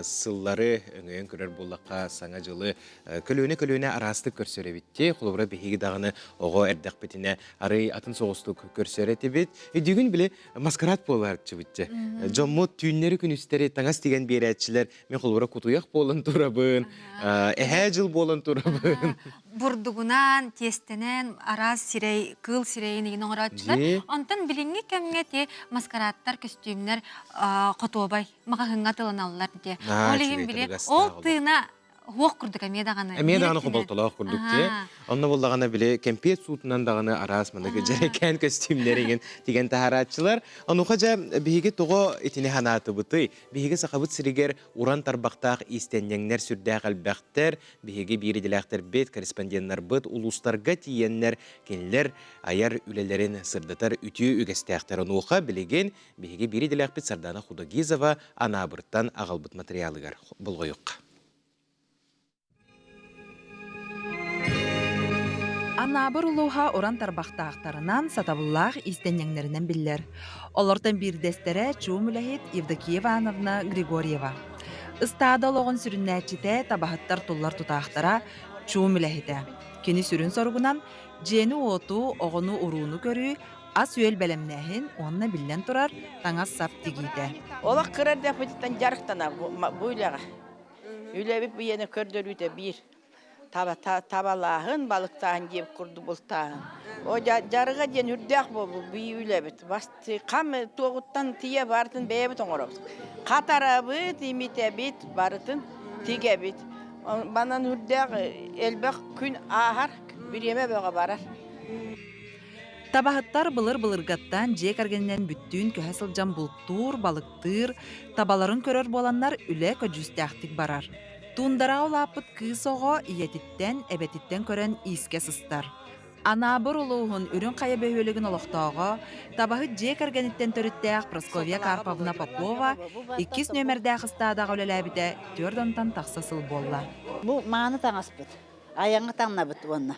сыллары өҥөйөн көрөр буоллахха саҥа дьылы көлүөнэ-көлүөнэ араастык көрсөр эбитти. Холобура биһиги даҕаны оҕо эрдэхпитинэ арый атын соҕустук көрсөр этибит. Бүгүн били маскарад буолааччыбыт. Дьоммут түүннэри-күнүстэри таҥас тигэн биэрээччилэр. Мен холобура кутуйах буолан турабын, эһээ дьыл буолан турабын. Бурдугунан, тиэстэнэн араас сирэй, кыыл сирэйин игин оҥорооччулар. Онтон билиҥҥи кэмҥэ ти маскарадтар, көстүүмнэр хотуобай маҕаһыыҥҥа тылыналлар диэ. Ол иһин били ол тыына хуох курдук эмиэ даҕаны. Эмиэ даҕаны хоболтолоох курдук дии. Онно буллаҕына били кэмпиэт суутунан даҕаны араас маныгы дьэрэкээн көстүүмнэригин тигэн таһарааччылар. Онуха дьэ биһиги тоҕо итини ханаатыбытый? Биһиги Сахабыт сиригэр уран тарбахтаах иистэнньэҥнэр сүрдээх элбэхтэр. Биһиги биир идэлээхтэрбит, корреспонденнарбыт улуустарга тиийэннэр кинилэр айар үлэлэрин сырдатар үтүө үгэстээхтэр. Онуоха билигин биһиги биир идэлээхпит Сардана Худогизова Анаабыртан аҕалбыт материалыгар болҕойуохха. Анаабыр улууһа уран тарбахтаахтарынан, сатабыллаах иистэнньэҥнэринэн биллэр. Олортон биирдэстэрэ чуум үлэһит Евдокия Ивановна Григорьева. Ыстаада олоҕун сүрүннээччитэ, табаһыттар туллар тутаахтара, чуум үлэһитэ. Кини сүрүн соругунан дьиэни-уоту, оҕону-урууну көрүү, ас-үөл бэлэмнээһин уонна биллэн турар, таҥас-сап тигиитэ. Олох кыра эрдэхпититтэн дьарыктана бу үлэҕэ. Үлэбит быйаны көрдөрүүтэ биир. Табалааһын, балыктааһын диэбит курдук бултааһын. О дьарыга диэн үрдээх буолбут бии үлэбит. Хам туоҕуттан тиийэ барытын бэйэбит оҥоробут. Хатарабыт, имитэбит, барытын тигэбит. Манан үрдээх элбэх күн ааһар, бириэмэ бөҕө барар. Табаһыттар былыр-былыргаттан дьиэ кэргэнинэн бүттүүн көһө сылдьан бултуур, балыктыыр, табаларын көрөр буоланнар үлэ көдьүүстээхтик барар. Туундараҕа улааппыт кыыс оҕо ийэтиттэн, эбэтиттэн көрөн иискэ сыстар. Анаабыр улууһун Үрүҥ Хайа бөһүөлэгин олохтооҕо, табаһыт дьиэ кэргэниттэн төрүттээх Прасковья Карповна Попова иккис нүөмэрдээх ыстаадаҕа үлэлээбитэ түөрт уонтан тахса сыл буолла. Бу мааны таҥаспыт. Айаҥҥа таҥнабыт уонна.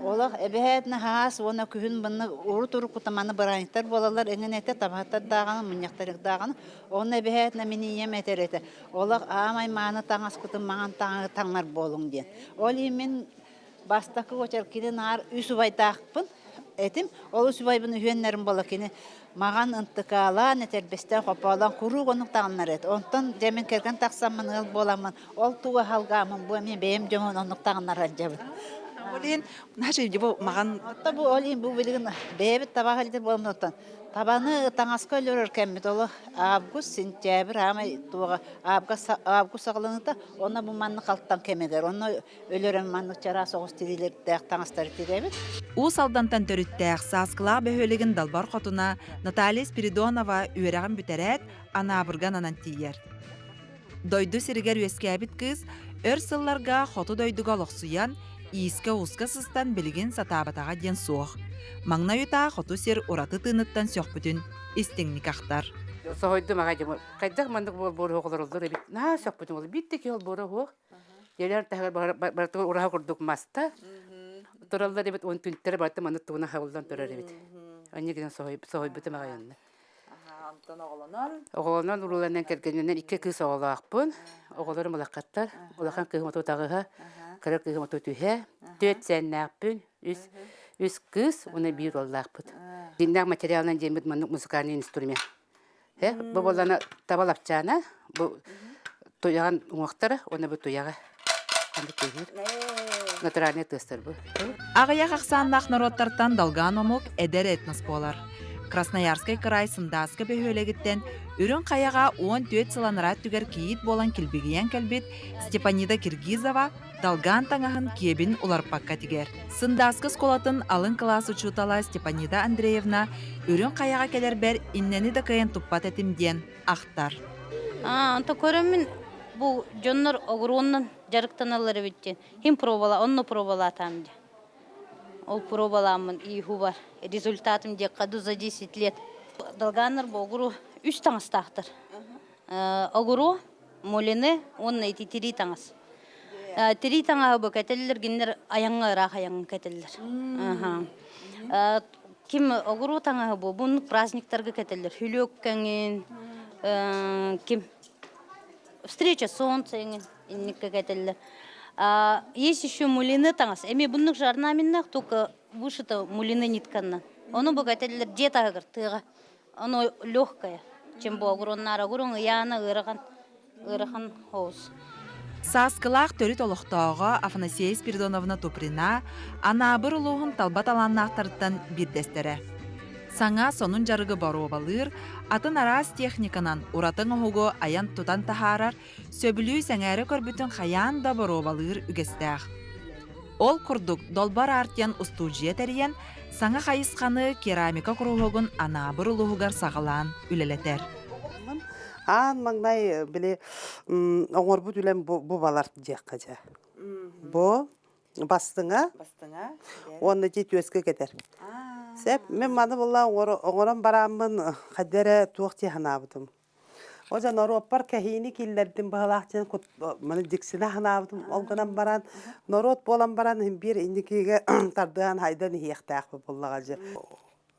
Олох эбэһээт наһаас уонна күһүн манна урут-уруккута маны бырааһынньыктар буолаллар эҥин этэ, табаһыттар даҕаны, мунньахтар даҕаны. Онно эбэһээт мин ийэм этэр этэ, олох аамай мааны таҥаскытын маҥан таҥаһы таҥнар буолуҥ диэн. Ол иһин мин бастакы уочарат кини наар үс убайдаахпын этим. Ол үс убайбын үһүөннэрин буола кини Маҕан ынтыкаалаан, этэрбэстэн хопоолоон куруук оннук таҥыннар эт. Онтон дьэ мин кэргэн тахсаммын ыал буоламмын, ол тугу аһалгааммын бу эмиэ бэйэм дьоммун оннук таҥыннар сылдьабын. Ол иһин, значит, бу маҕан... Отто бу ол иһин бу билигин бэйэбит таба сылдьар буоламмын оттон табаны таҥаска өлөрөр кэммит олох август, сентябрь аамай туоҕа август саҕаланыыта онно бу маннык халтаҥ кэмигэр онно өлөрөн маннык чараас оҕус тириилэрдээх таҥастары тигэбит. Уус Алдантан төрүттээх Сааскылаах бөһүөлэгин далбар хотуна Наталья Спиридонова үөрэҕин бүтэрээт, Анаабырга ананан тиийэр. Дойду сиригэр үөскээбит кыыс өр сылларга хоту дойдуга олохсуйан, иискэ-ууска сыстан билигин сатаабатаҕа диэн суох. Маҥнай утаа хоту сир ураты тыыныттан сөхпүтүн истиҥник ахтар. Соһуйдум аҕай дьэ хайдах маннык буолбуор олороллор эбит наһаа сөхпүтүм ол биир да киһи олбуора суох Дьиэлэр таһыгар барытыгар ураһа курдук маста тураллар эбит, уон түнтэрэ барыта маннык тугунан хабыллан турар эбит. Онньа гынан соһуйбутум аҕай онно. Онтон оҕолонон? Оҕолонон урууланан кэргэнинэн икки кыыс оҕолоохпун. Оҕолорум улахаттар. Улахан кыыһым оту таҕыһа, кыра кыыһым оту түһэ. Түөрт сэннээхпин. Үс, үс кыыс уонна биир уоллаахпыт. Дьиҥнээх материалынан диэммит маннык музыкальный инструмент. Бу буоллана таба лапчаана, бу туйаҕын уҥуохтара уонна бу туйаҕа. Натуральный тыастар бу. Аҕыйах ахсааннаах норуоттартан долгаан омук эдэр этнос буолар. Красноярскай кыраай Сындааска бөһүөлэгиттэн Үрүҥ Хайаҕа 14 сыл анараа өттүгэр кийиит буолан килбигийэн кэлбит Степанида Киргизова долгаан таҥаһын киэбин уларпакка тигэр. Сындааска оскуолатын алын кылаас учуутала Степанида Андреевна Үрүҥ Хайаҕа кэлэрбэр иннэни да кыайан туппат этим диэн ахтар. Онто көрөммүн бу дьоннор огуруоннан дьарыктаналлар эбит диэн. Хим пробала, онно пробалаатаам диэн. Ол пробалааммын ииху бар. Результатым диэххэ за 10 лет. Долганнар бу огуру үс таҥастаахтар. Огуру, мулины уонна ити тирии таҥас. Тирии таҥаһы бу кэтэллэр, кинилэр айаҥҥа ыраах айаҥҥа кэтэллэр. Ким огуру таҥаһы бу бу праздниктарга кэтэллэр. Хүлүөк кэҥин, ким встреча солнца эҥин инникке кэтэллэр. Есть еще мулины таҥас. Эми буннук же орнаменнаах, только вышито мулины нитканнан. Ону бу кэтэллэр дьиэ таһыгар тыаҕа. Оно легкое, чем бу огуроннаара огурун ыйаана ыарахан ыарахан хоус. Сааскылаах төрүт олохтооҕо Афанасия Спиридоновна Туприна Анаабыр улууһун талба талааннаахтарыттан биирдэстэрэ. Саҥа сонун дьарыгы боруобалыыр, атын араас техниканан ураты оҥоһугу айан-тутан таһаарар, сөбүлүү сэҥээрэ көрбүтүн хайаан да боруобалыыр үгэстээх. Ол курдук Долбор Артиан устуудьуйа тэрийэн, саҥа хайысханы керамика куруһуогун Анаабыр улууһугар саҕалаан үлэлэтэр. Аан маҥнай били оҥорбут үлэм бу балар диэххэ дьэ. Бу бастыҥа уонна ити түөскэ кэтэр. Сөп, мин маны була оҥорон барааммын хайда эрэ туох дии санаабытым. О дьэ норуоппар кэһиини киллэрдим быһалаах диэн маны дьиксинэ санаабытым. Ол гынан баран норуот буолан баран биир инникигэ тардыһан хайдан иһиэхтээхпит буоллаҕа дьэ.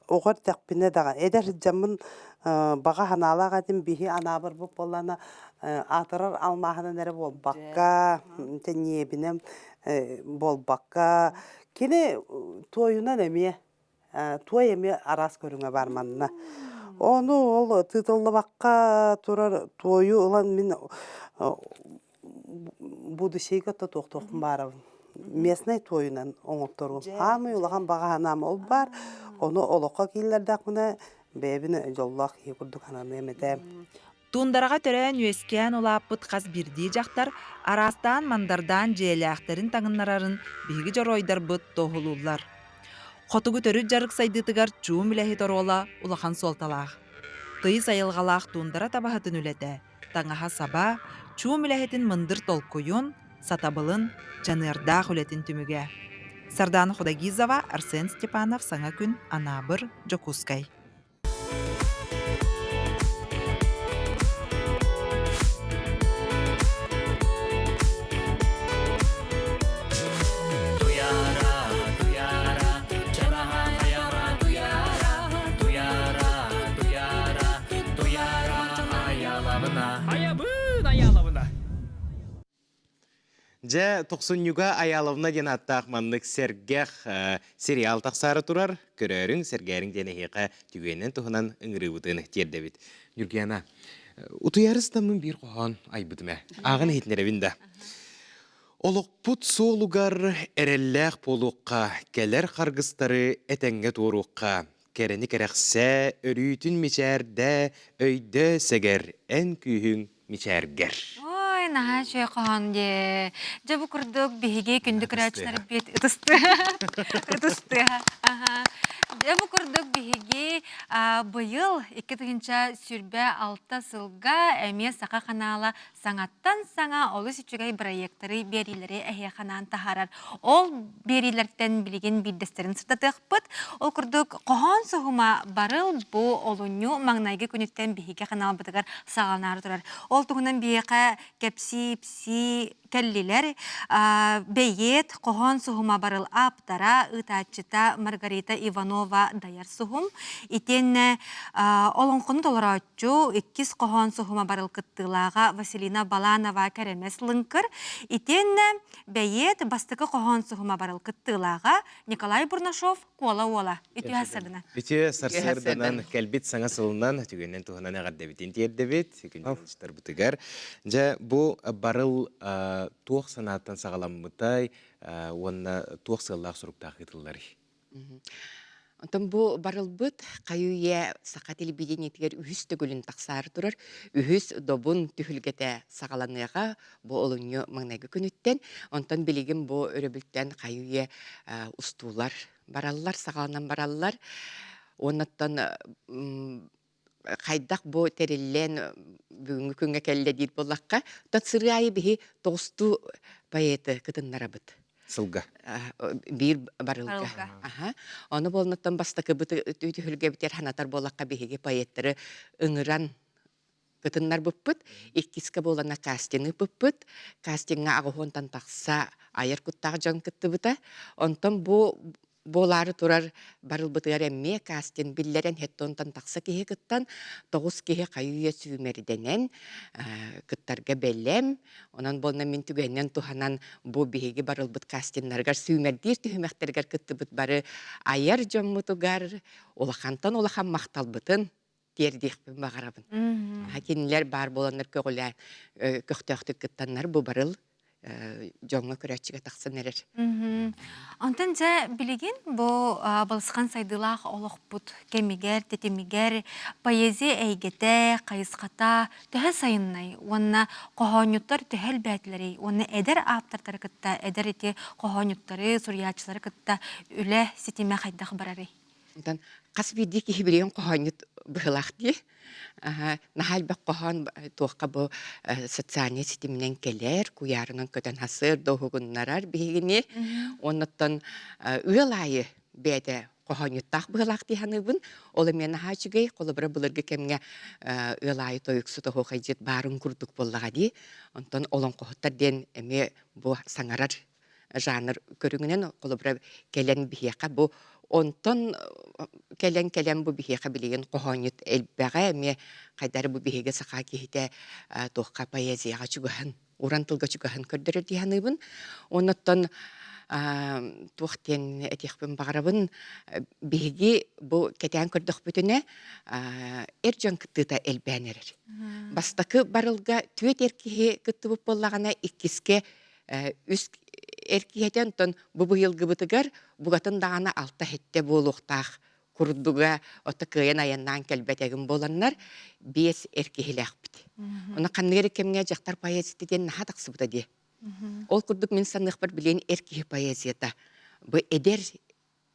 Оҕо эрдэхпинэ даҕаны эдэр сылдьаммын баҕа санаалаах этим биһи анаабарбыт буоллаҕына аатырар алмааһынан эрэ буолбакка ньиэбинэн буолбакка кини туойунан эмиэ туой эмиэ араас көрүҥэ баар манна. Ону ол тыытыллыбакка турар туойу ылан мин будущийга то туохтуохпун баарабын. Местнай туойунан оҥотторуом. Хаамый улахан баҕа санаам ол баар. Ону олоххо кииллэрдэхпинэ бэйэбин дьоллоох киһи курдук сананыам этэ. Туундараҕа төрөөн-үөскээн улааппыт хас биирдии дьахтар араастаан мандардаан дьиэлээхтэрин таҥыннарарын биһиги дьоруойдарбыт туоһулууллар. Хотугу төрүт дьарык сайдыытыгар чуум үлэһит оруола улахан суолталаах. Тыйыс айылҕалаах туундара табаһытын үлэтэ таҥаһа-саба, чуум үлэһитин мындыр толкуйун, сатабылын, дьаныардаах үлэтин түмүгэ. Сардаана Худогизова, Арсен Степанов Саҥа күн, Анаабыр, Дьокуускай. Айабын Аяловна! Дьэ, тохсунньуга Аяловна диэн ааттаах маннык сэргэх сериал тахсаары турар. Көрөөрүҥ, сэргээриҥ диэн эһиэхэ түгэнин туһунан ыҥырыыбытын тиэрдэбит. Ньургуяна, утуйарыстаммын биир хоһоон айбытым ээ. Ааҕан иһитинэрэбин да. Олохпут суолугар эрэллээх буолуохха, кэлэр харгыстары этэҥҥэ туоруохха, кэрэни кэрэхсээ, өрүүтүн мичээрдээ, өйдөө сэгэр, эн күүһүҥ мичээргэр. Ой, наһаа үчүгэй хоһоон дии. Дьэ бу курдук биһиги күндү көрөөччүлэрбит ытыстыа. Ытыстыа. Аха. Дьэ бу курдук биһиги быйыл 2026 сылга эмиэ Саха ханаала саҥаттан саҥа олус үчүгэй бырайыактары биэриилэри эһиэхэ анаан таһаарар. Ол биэриилэртэн билигин биирдэстэрин сырдатыахпыт. Ол курдук хоһоон суһума барыл бу олунньу маҥнайгы күнүттэн биһиги ханаалбытыгар саҕаланаары турар. Ол туһунан биһиэхэ кэпсии-ипсии кэллилэр. Бэйиэт, хоһоон суһума барыл ааптара, ыытааччыта Маргарита Иванова дайар суһум. Итиэннэ олоҥхону толорооччу, иккис хоһоон суһума барыл кыттыылааҕа Василина Баланова кэрэмэс лыҥкыр. Итиэннэ бэйиэт бастакы хоһоон суһума барыл кыттыылааҕа Николай Бурнашов Куола уола. Үтүө сарсыарданан. Үтүө сарсыарданан кэлбит саҥа сылынан түгэнинэн туһанан эҕэрдэбитин тиэрдэбит күндү Дьэ, бу барыл туох санааттан саҕаламмытай уонна туох сыаллаах суруктаах ыытылларый? Онтон бу барылбыт хайы-үйэ саха телевидениетигэр үһүс төгүлүн тахсаары турар үһүс добун түһүлгэтэ саҕаланыаҕа бу олунньу маҥнайгы күнүттэн. Онтон билигин бу өрөбүлтэн хайы-үйэ устуулар бараллар, саҕаланан бараллар. Уоннаттан хайдах бу тэриллэн бүгүҥҥү күҥҥэ кэллэ диир буоллахха, тот сырыы аайы биһи тоҕустуу поэты кытыннарабыт. Сылга. Биир барылга. Аха. Ону буолнуттан бастакыбыт түһүлгэбитигэр санатар буоллахха биһиги поэттары ыҥыран кытыннарбыппыт. Иккискэ буолана кастинг ыыппыппыт. Кастиҥҥа аҕыһуонтан тахса айар куттаах дьон кыттыбыта. Онтон бу буолаары турар барылбытыгар эмиэ кастинг биллэрэн хеттонтон тахса киһи кыттан, тоҕус киһи хайы-үйэ сүүмэрдэнэн кыттарга бэлэм. Онон буолна мин түгэнинэн туһанан бу биһиги барылбыт кастиннарыгар сүүмэрдиир түһүмэхтэригэр кыттыбыт бары айар дьоммутугар улахантан улахан махталбытын тиэрдиэхпин баҕарабын. Кинилэр баар буоланнар көҕүлээн көхтөөхтүк кыттаннар бу барыл дьоҥҥо көрөөччүгэ тахсан эрэр. Онтон дьэ билигин бу балысхан сайдыылаах олохпут кэмигэр, тэтимигэр поэзия эйгэтэ, хайысхата төһө сайыннай уонна хоһоонньуттар төһө элбээтилэрий уонна эдэр ааптардары кытта эдэр ити хоһоонньуттары, суруйааччылары кытта үлэ ситимэ хайдах барарый? Онтон хас биирдии киһи билигин хоһоонньут быһыылаах дии. Наһаа элбэх хоһоон туохха бу социальнай ситиминэн кэлэр, куйаарынан көтөн хасыар да уһугуннарар биһигини. Оннуттан ыал аайы бэйэтэ хоһоонньуттаах быһыылаах дии саныыбын. Ол эмиэ наһаа үчүгэй. Холобура былыргы кэмҥэ ыал аайы тойуксут оһуохайдьыт баарын курдук буоллаҕа дии. Онтон олоҥхоһуттар диэн эмиэ бу саҥарар жанр көрүҥүнэн холобура кэлэн биһиэхэ бу онтон кэлэн кэлэн бу биһиэхэ билигин хоһоонньут элбэҕэ эмиэ хайдары бу биһиги саха киһитэ туохха поэзияҕа чугаһын уран тылга чугаһын көрдөрөр дии саныыбын оннуттан туох диэн этиэхпин баҕарабын биһиги бу кэтээн көрдөхпүтүнэ эр дьон кыттыыта элбээн эрэр бастакы барылга түөрт эр киһи кыттыбыт буоллаҕына иккискэ үс эр киһитэ онтон бу быйылгыбытыгар бугатын даҕаны алта сэттэ буолуохтаах курдуга ото кыайан айаннаан кэлбэтэгим буоланнар биэс эр киһилээхпит. Ону ханнык эрэ кэмҥэ дьахтар поэзията диэн наһаа тахсыбыта дии. Ол курдук мин саныахпар билигин эр киһи поэзията бу эдэр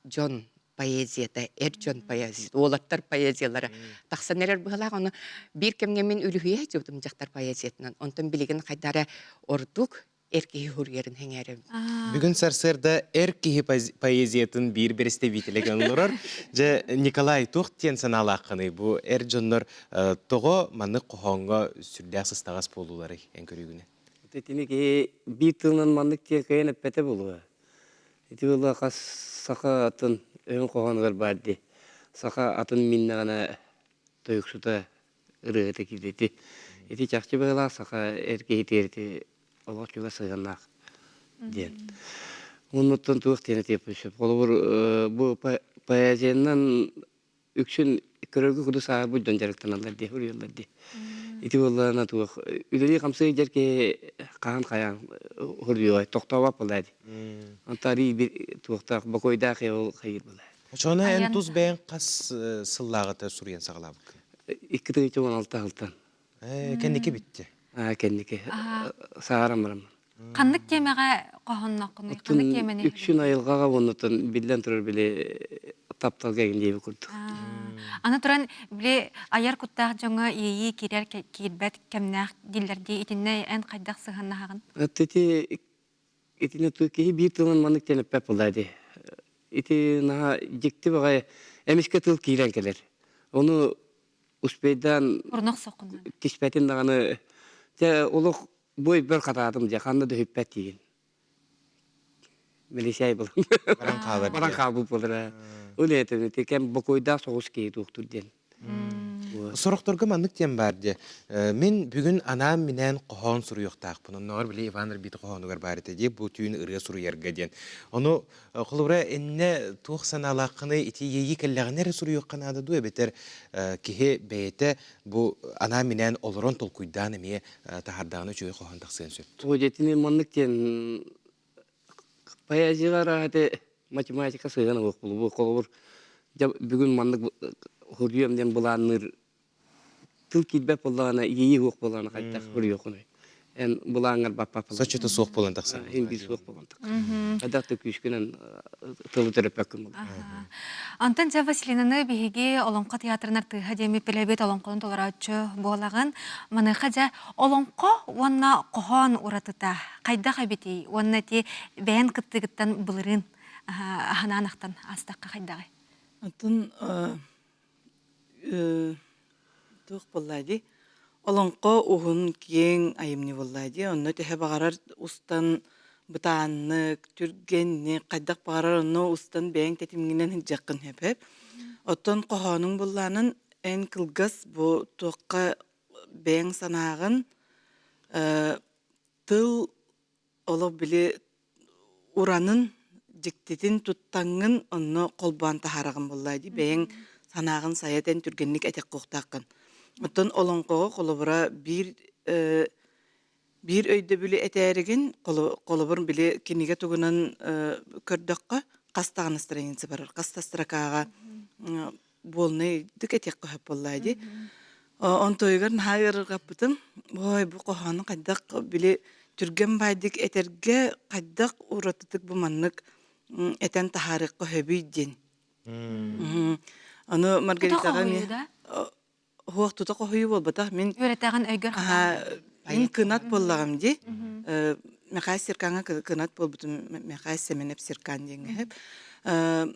дьон поэзията, эр дьон поэзията, уолаттар поэзиялара тахсан эрэр быһалаах. Ону биир кэмҥэ мин үлүһүйэ сылдьыбытым дьахтар поэзиятынан. Онтон билигин хайда эрэ ордук эр киһи суруйарын сэҥээрэбин. Бүгүн сарсыарда эр киһи поэзиятын биир представителэ олорор. Дьэ, Николай, туох диэн санаалааххыный бу эр дьоннор тоҕо маннык хоһооҥҥо сүрдээх сыстаҕас буолууларый эн көрүүгүнэн? Итини киһи биир тылынан маннык диэн кыайан эппэтэ буолуо. Ити буолла хас саха атын өһүн хоһоонугар баар дии. Саха атын миннэҕинэ тойуксута ырыаһыта киирдэ ити. Ити чахчы быһыылаах саха эр киһитигэр ити олох чугас сыһыаннаах диэн. Оннуттан туох диэн этиэхпин сөп. Холобур, бу поэзиянан үксүн көрөргө курдук сааһырбыт дьон дьарыктаналлар дии, суруйаллар дии. Ити буоллаҕына туох үлэлии-хамсыы дьэр киһи хаһан хайаан суруйуой, тохтообот буолаа дии. Онто арыый бир туохтаах бокуойдаах ол хайыыр буолаа. Очоно эн тус бэйэҥ хас сыллааҕыта суруйан саҕалаабыккын? 2016 сылтан. Кэнники битти. Кэнники саарам барам. Ханнык тиэмэҕэ хоһонноххунуй? Ханнык тиэмэни? Үксүн айылҕаҕа уоннутун биллэн турар били тапталга эҥин диэбит курдук. Аны туран били айар куттаах дьоҥҥо иэйии киирэр киирбэт кэмнээх дииллэр дии итиннэ эн хайдах сыһыаннаһаҕын? Ити итини киһи биир тылын маннык диэн эппэт буоллаа дии. Ити наһаа дьикти баҕайы эмискэ тыл киирэн кэлэр. Ону успейдаан Урнах соккунна. тиспэтин даҕаны дьэ олох Бу өйбөр хатаатым дьэ ханна да сүппэт диигин. Милисиэй булан. Баран хаалар. Баран хаалбыт буолар. Ол этим ити кэм бокуойдаах соҕус киһи туохтур диэн. Сорохторго маннык диэн баар дии. Мин бүгүн анаан-минээн хоһоон суруйуохтаахпын. Оннооҕор били Иван Арбита хоһоонугар баар этэ дии, бу түүн ырыа суруйарга диэн. Ону холобура иннэ туох санаалааххыный ити иэйии кэллэҕинэ эрэ суруйуохха наада дуу эбэтэр киһи бэйэтэ бу анаан-минээн олорон толкуйдаан эмиэ таһаардаҕына үчүгэй хоһоон тахсыан сөп. Тугу дьэтини маннык диэн поэзияҕа араһаты математика сыһыана суох буолуо. Холобур, дьэ бүгүн маннык суруйуом диэн былаанныыр тыл киирбэт буоллаҕына, иэйии суох буоллаҕына хайдах суруйуоххунуй? Эн былааҥҥар баппат Соччото суох буолан тахсар. Иһин биир суох буолан тахсар. Хайдах да күүскүнэн тылы төрөппөккүн буолар. Антон дьэ Василинаны биһиги Олоҥхо театрын артыыһа диэммит билэбит олоҥхону толорооччу буолаҕын. Маныаха дьэ олоҥхо уонна хоһоон уратыта хайдах эбитий уонна ити бэйэн кыттыгыттан былырыын аһанаан ахтан аастахха хайдаҕый? Антон Туох буоллаа дии, олоҥхо уһун, киэҥ айымньы буоллаа дии, онно төһө баҕарар устан бытааннык, түргэнник, хайдах баҕарар онно устан бэйэҥ тэтимҥинэн сылдьыаххын сөп. Оттон хоһоонуҥ буоллаҕынан эн кылгас бу туохха бэйэҥ санааҕын тыл олох били уранын, дьиктитин туттаҥҥын онно холбоон таһаараҕын буоллаа дии бэйэҥ санааҕын сайа этэн түргэнник этиэххэ Оттон олоҥхоҕо холобура биир биир өйдөбүлү этээригин холобур били кинигэ тугунан көрдөххө хас даҕаны страница барар хас да строкаҕа буолнайдык этиэххэ сөп буоллаа дии. Онтуойугар наһаа ыарырҕаппытым. Ой, бу хоһоону хайдах били түргэн баайдык этэргэ хайдах уратытык бу маннык этэн таһаарыахха сөбүй диэн. Ону Маргаритаҕа эмиэ Уох тута хоһуйуу буолбатах. Мин Үөрэтэҕин өйгөр мин кынат буоллаҕым дии. Михаил Серкаҥа кынат буолбутум Михаил Семенов Серкан диэҥҥэ сөп.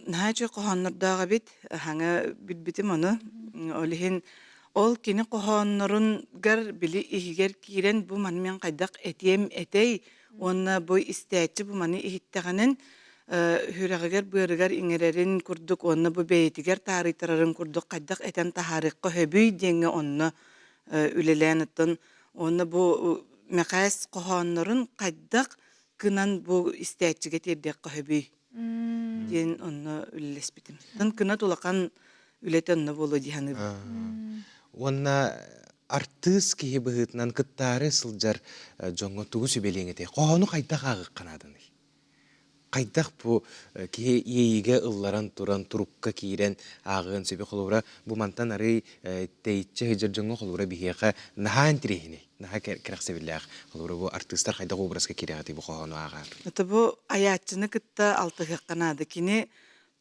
Наһаа үчүгэй хоһооннордоох эбит. Хаҥа билбитим ону. Ол иһин ол кини хоһоонноругар били иһигэр киирэн бу маны мен хайдах этиэм этэй уонна бу истээччи бу маны иһиттэҕинэн сүрэҕигэр-быарыгар иҥэрэрин курдук уонна бу бэйэтигэр таарыйтарарын курдук хайдах этэн таһаарыахха сөбүй диэҥҥэ онно үлэлээн оттон уонна бу Мэхээс хоһооннорун хайдах гынан бу истээччигэ тиэрдиэххэ сөбүй диэн онно үлэлэспитим. Оттон кынат улахан үлэтэ онно буолуо дии саныыбын. Уонна артыыс киһи быһыытынан кыттаары сылдьар дьоҥҥо тугу сүбэлиэҥ этэй? Хоһоону хайдах ааҕыахха нааданый? Хайдах бу киһи иэйиигэ ылларан туран турукка киирэн ааҕыан сөбүй? Холобура, бу мантан арыый тэйиччи сылдьар дьоҥҥо холобура биһиэхэ наһаа интэриэһинэй, наһаа кэрэхсэбиллээх. Холобура, бу артыыстар хайдах образка киирэҕитий бу хоһоону ааҕаар? Это бу айааччыны кытта алтыһыахха наада. Кини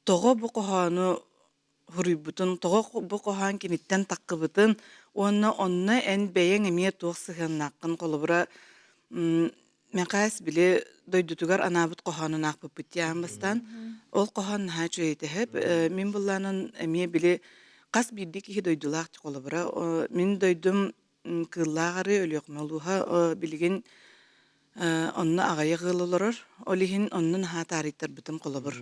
тоҕо бу хоһоону суруйбутун, тоҕо бу хоһоон киниттэн таххыбытын уонна онно эн бэйэҥ эмиэ туох сыһыаннааххын холобура Мэхээс били дойдутугар анаабыт хоһоонун аахпыппыт дии аан бастаан. Ол хоһоон наһаа үчүгэй этэ Мин былаанын эмиэ били хас биирдии киһи дойдулаах холобура мин дойдум Кыыллаах Арыы Өлүөхүмэ улууһа билигин Онно аҕыйах ыал олорор, ол иһин онно наһаа таарыйтарбытым холобур.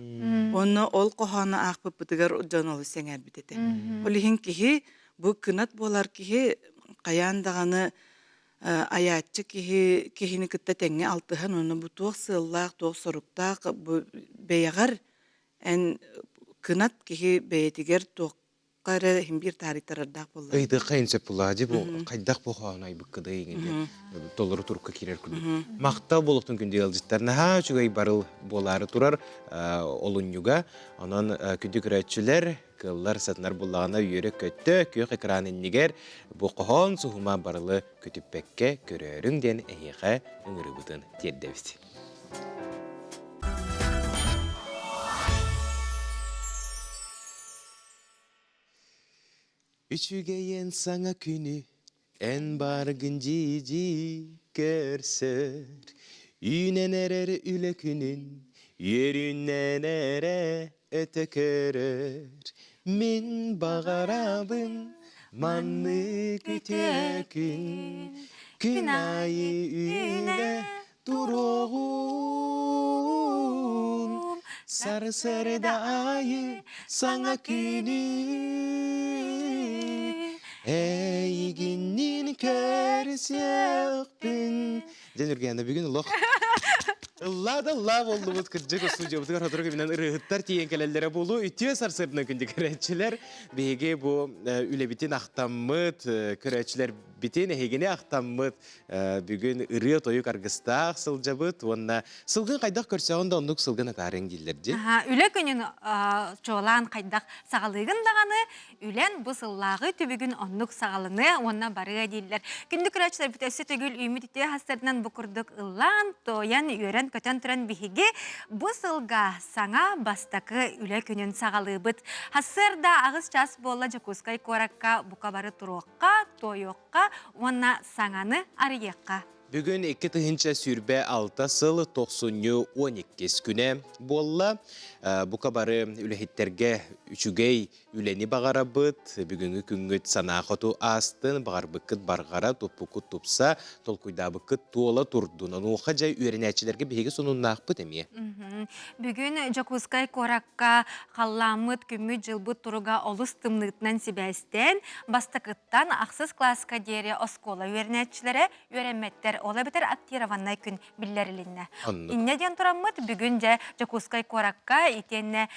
Уонна ол хоһоону аахпыппытыгар дьон олус сэҥээрбит этэ. Ол иһин киһи, бу кынат буолар киһи хайаан даҕаны айааччы киһи киһини кытта тэҥҥэ алтыһан уонна бу туох сыаллаах, туох соруктаах бу бэйэҕэр эн кынат киһи бэйэтигэр туох эрэ иһин биир таарыйтарардаах буолла. Ыйытыахха иһин сөп буоллаҕа дии бу хайдах бу хоһоон айбыккыдый иҥин толору турукка киирэр курдук. Махтал буолуохтун күндү ыалдьыттар наһаа үчүгэй барыл буолаары турар олунньуга. Онон күндү көрөөччүлэр кыаллар сатанар буоллаҕына үөрэ-көттө күөх экран иннигэр бу хоһоон суһума барылы көтүппэккэ көрөөрүҥ диэн эһиэхэ ыҥырыыбытын тиэрдэбит. Үчүгэйин саҥа күнү эн бааргын дии-дии көрсөр, Үүнэн эрэр үлэ күнүн үөрүүнэн эрэ өтө көрөр. Мин баҕарабын маннык үтүө күн. Күн аайы үүнэ туруоҕун, сарсыарда аайы саҥа күнү эйигинниин көрсүөхпүн. Дьэ, Ньургуйаана, бүгүн олох ыллаа да ыллаа буоллубут кырдьык студиябытыгар сотору кэминэн ырыаһыттар тиийэн кэлэллэрэ буолуо. Үтүө сарсыарданан күндү көрөөччүлэр. Биһиги бу үлэбитин ахтаммыт, көрөөччүлэрбитин эһигини ахтаммыт бүгүн ырыа-тойук аргыстаах сылдьабыт уонна сылгын хайдах көрсөҕүн да оннук сылгын атаарыҥ дииллэр дии. Үлэ күнүн чуолаан хайдах саҕалыыгын даҕаны үлэн бу сыллааҕы түбүгүн оннук саҕаланыа уонна барыа дииллэр. Күндү көрөөччүлэрбит өссө төгүл үүммүт үтүө хастарынан бу курдук ыллаан, туойан, үөрэн-көтөн туран биһиги бу сылга саҥа бастакы үлэ күнүн саҕалыыбыт. Сарсыарда 8 час буолла Дьокуускай куоракка бука бары туруохха, туойуохха уонна саҥаны арыйыахха. Бүгүн 2026 сыл тохсунньу 12 күнэ буолла. Бука бары үлэһиттэргэ үчүгэй үлэни баҕарабыт. Бүгүҥҥү күҥҥүт санаа хоту аастын, баҕарбыккыт барҕара, туппуккут тупса, толкуйдаабыккыт туола турдун. Онуоха дьэ үөрэнээччилэргэ биһиги сонуннаахпыт эмиэ. Бүгүн Дьокуускай куоракка халлааммыт күммүт-дьылбыт туруга олус тымныытынан сибээстээн, бастакыттан ахсыс кылааска диэри оскуола үөрэнээччилэрэ үөрэммэттэр. Ол эбэтэр актированнай күн биллэрилиннэ. Инньэ диэн тураммыт, бүгүн дьэ Дьокуускай куоракка итиэннэ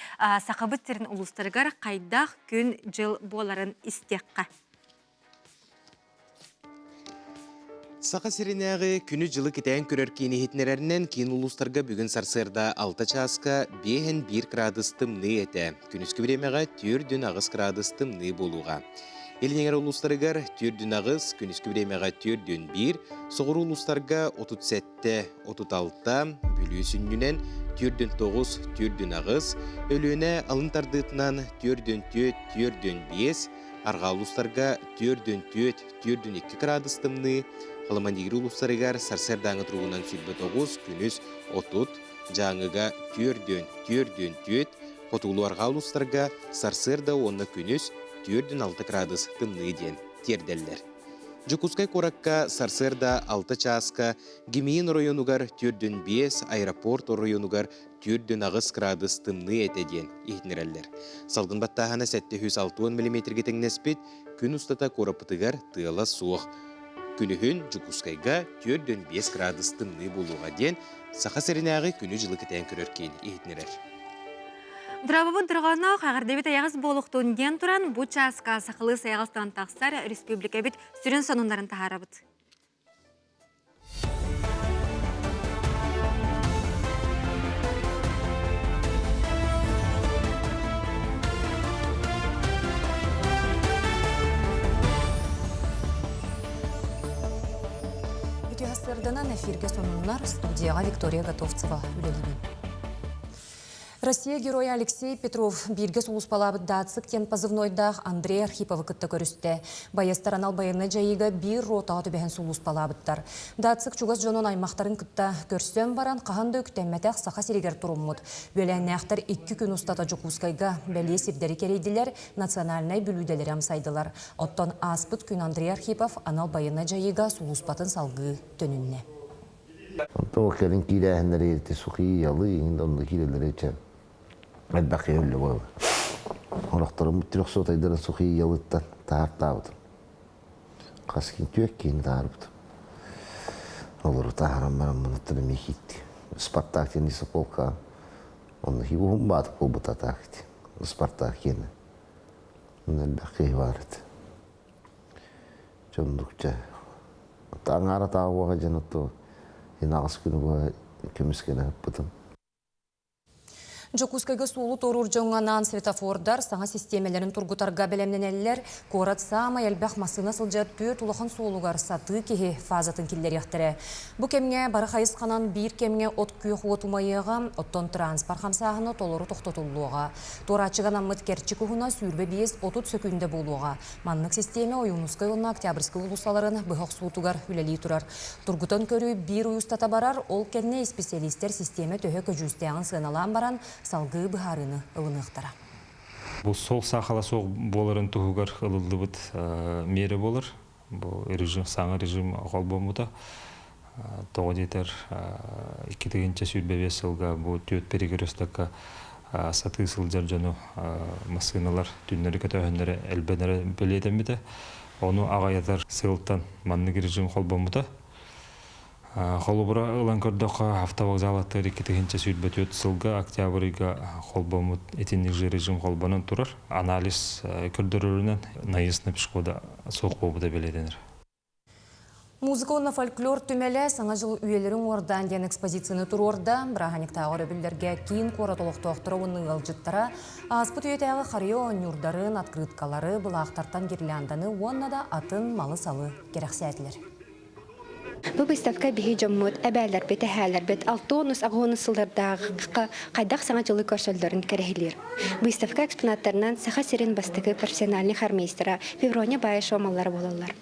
Сахабыт сирин улуустарыгар хайдах күн-дьыл буоларын истиэххэ. Саха сиринээҕи күнү-дьылы кэтээн көрөр киин иһитиннэрэринэн киин улуустарга бүгүн сарсыарда 6 чааска 5,1 градус тымныы этэ. Күнүскү бириэмэҕэ 4,8 градус тымныы буолуоҕа. Илин эҥэр улуустарыгар 4,8, күнүскү бириэмэҕэ 4,1, соҕуруу улуустарга 37, 36, Бүлүү сүнньүнэн 4,9, 4,8, Өлүөнэ алын тардыытынан 4,4, 4,5, Арҕаа улуустарга 4,4, 4,2 кыраадыс тымныы, Халаманигри улуустарыгар сарсыардааҥы туругунан 29, күнүс 30, Дьааҥыга 4, 4,4, Хотугулуу-арҕаа улуустарга сарсыарда уонна күнүс 4,6 кыраадыс тымныы диэн тиэрдэллэр. Дьокуускай куоракка сарсыарда 6 чааска Гимиин оройуонугар 4,5, аэропорт оройуонугар 4,8 кыраадыс тымныы этэ диэн иһитиннэрэллэр. Салгын баттааһына 760 миллиметргэ тэҥнэспит, күн устата куораппытыгар тыала суох. Күнүһүн Дьокуускайга 4,5 градус тымныы буолуоҕа диэн Саха сиринээҕи күнү-дьылы кэтээн көрөр киин иһитиннэрэр. Дорообобут дорҕооноох эҕэрдэбит эйэҕэс буолуохтун диэн туран бу чааска сахалыы сайаҕастан тахсар республикабыт сүрүн сонуннарын таһаарабыт. Үтүө сарсыарданан эфиргэ сонуннар студияҕа Виктория Готовцева үлэлиибин. Россия геройа Алексей Петров бииргэ сулууспалаабыт Дацик диэн позывнойдаах Андрей Архиповы кытта көрүстэ. Байыастар анал байыаннай дьайыыга биир ротаҕа түбэһэн сулууспалаабыттар. Дацик чугас дьонун аймахтарын кытта көрсөн баран хаһан да үктэммэтэх Саха сиригэр туруммут. Үөлээннээхтэр икки күн устата Дьокуускайга бэлиэ сирдэри кэрийдилэр, национальнай бүлүүдэлэри амсайдылар. Оттон ааспыт күн Андрей Архипов анал байыаннай дьайыыга сулууспатын салгыы төнүннэ. Онтон кэлин киирээһиннэри ити сухие ялы иҥин онно киирэллэри чэ элбэх киһи өллө буолла. Орохторум трехсотайдарын сухие ялыттан таһаартаабытым. Хас кин түөрт киһини таһаарбытым. Олору таһааран баран мунуттан эмиэ киирди. Спартак диэн лесополка онно хи уһун баатык буолбута так Спартак киэнэ. Онно элбэх киһи баар этэ. Дьоннукча аҥаара таабыаҕа дьон ото инаҕас күнү быһа көмүскэнэ ыппытым. Дьокуускайга суолу туоруур дьоҥҥо анаан светофордар саҥа систиэмэлэрин тургутарга бэлэмнэнэллэр. Куорат саамай элбэх массыына сылдьар түөрт улахан суолугар сатыы киһи фазатын киллэриэхтэрэ. Бу кэмҥэ бары хайысханан биир кэмҥэ от күөх уот умайыаҕа, оттон транспорт хамсааһына толору тохтотуллуоҕа. Туорааччыга анаммыт кэрчик уһуна 25-30 сөкүүндэ буолуоҕа. Маннык систиэмэ Ойуунускай уонна Октябрьскай уулуссаларын быһа охсуутугар үлэлии турар. Тургутан көрүү биир ый устата барар, ол кэннэ исписэлиистэр систиэмэ төһө көдьүүстээҕин сыаналаан баран, салгыы быһаарыыны ылыныахтара. Бу сол саахала суох буоларын туһугар ылыллыбыт миэрэ буолар. Бу режим, саҥа режим холбоммута. Тоҕо диэтэр, 2025 сылга бу түөрт перекрестокка сатыы сылдьар дьону массыыналар түннэри көтөөһүннэрэ элбэнэрэ бэлиэтэммитэ. Ону аҕайатар сыалтан маннык режим холбоммута. Холобура ылан көрдөххө, автовокзал аттыгар 2024 сылга октябрь ыйга холбоммут итинник же режим холбонон турар. Анализ көрдөрөрүнэн наезд на пешехода суох буолбута бэлиэтэнэр. Музыка уонна фольклор түмэлэ Саҥа дьыл үйэлэрин уордаан диэн экспозицияны туруорда. Бырааһынньыктааҕы өрөбүллэргэ киин куорат олохтоохторо уонна ыалдьыттара ааспыт үйэтээҕи харыйа оонньуурдарын, открыткалары, былаахтартан гирлянданы уонна да атын малы-салы кэрэхсээтилэр. Бу выставка биһи дьоммут, эбээлэрбит, эһээлэрбит алтыонус аҕыонус сыллардаахха хайдах саҥа дьылы көрсөллөрүн кэрэһилиир. Выставка экспонаттарынан Саха сирин бастакы профессиональный хормейстера Феврония Баишева маллара буолаллар.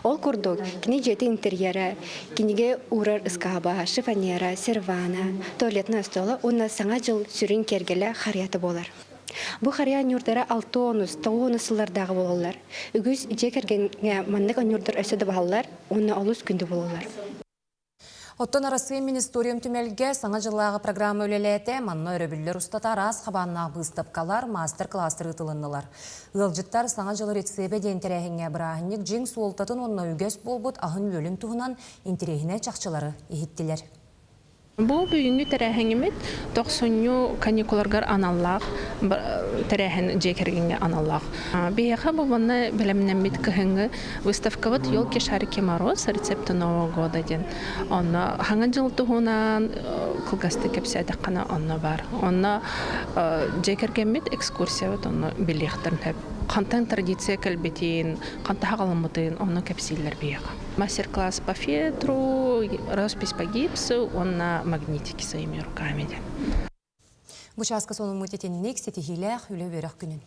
Ол курдук, кини дьиэтин интерьера, кинигэ уурар ыскааба, шифоньера, сервана, туалетная остола уонна Саҥа дьыл сүрүн киэргэлэ харыйата буолар. Бу харыйа ньуурдара алтыонус, тоҕуонус сыллардааҕы буолаллар. Үгүс дьиэ кэргэҥҥэ маннык ньуурдар өссө да бааллар уонна олус күндү буолаллар. Оттон Арассыыйа Министориум түмэлгэ Саҥа дьыллааҕы программа үлэлээтэ. Манна өрөбүллэр устата араас хабааннаах быыстапкалар, маастар-кылаастар ыытылыннылар. Ыалдьыттар Саҥа дьыл рецебэ диэн тэрээһиҥҥэ бырааһынньык дьиҥ суолтатын уонна үгэс буолбут аһын-үөлүн туһунан интэриэһинэй чахчылары иһиттилэр. Бу бүгүҥҥү тэрээһиҥимит тохсунньу каникуларгар аналлаах тэрээһин дьиэ кэргэҥҥэ аналлаах. Биһиэхэ бу манна бэлэмнэммит кыһыҥҥы выставкабыт «Елки, шарики, мороз. Рецепты Нового года» диэн. Онно Саҥа дьыл туһунан кылгастык кэпсээтэххинэ онно баар. Онно дьиэ кэргэммит экскурсиябыт онно билиэхтэрин сөп. Хантан традиция кэлбитин, ханта хаҕаламмытын онно кэпсииллэр биһиэхэ. Мастер-класс по фетру, роспись по гипсу уонна магнитики своими руками диэн. Бу чааска сонуммут итинник ситиһиилээх үлэ-үөрэх күнүн.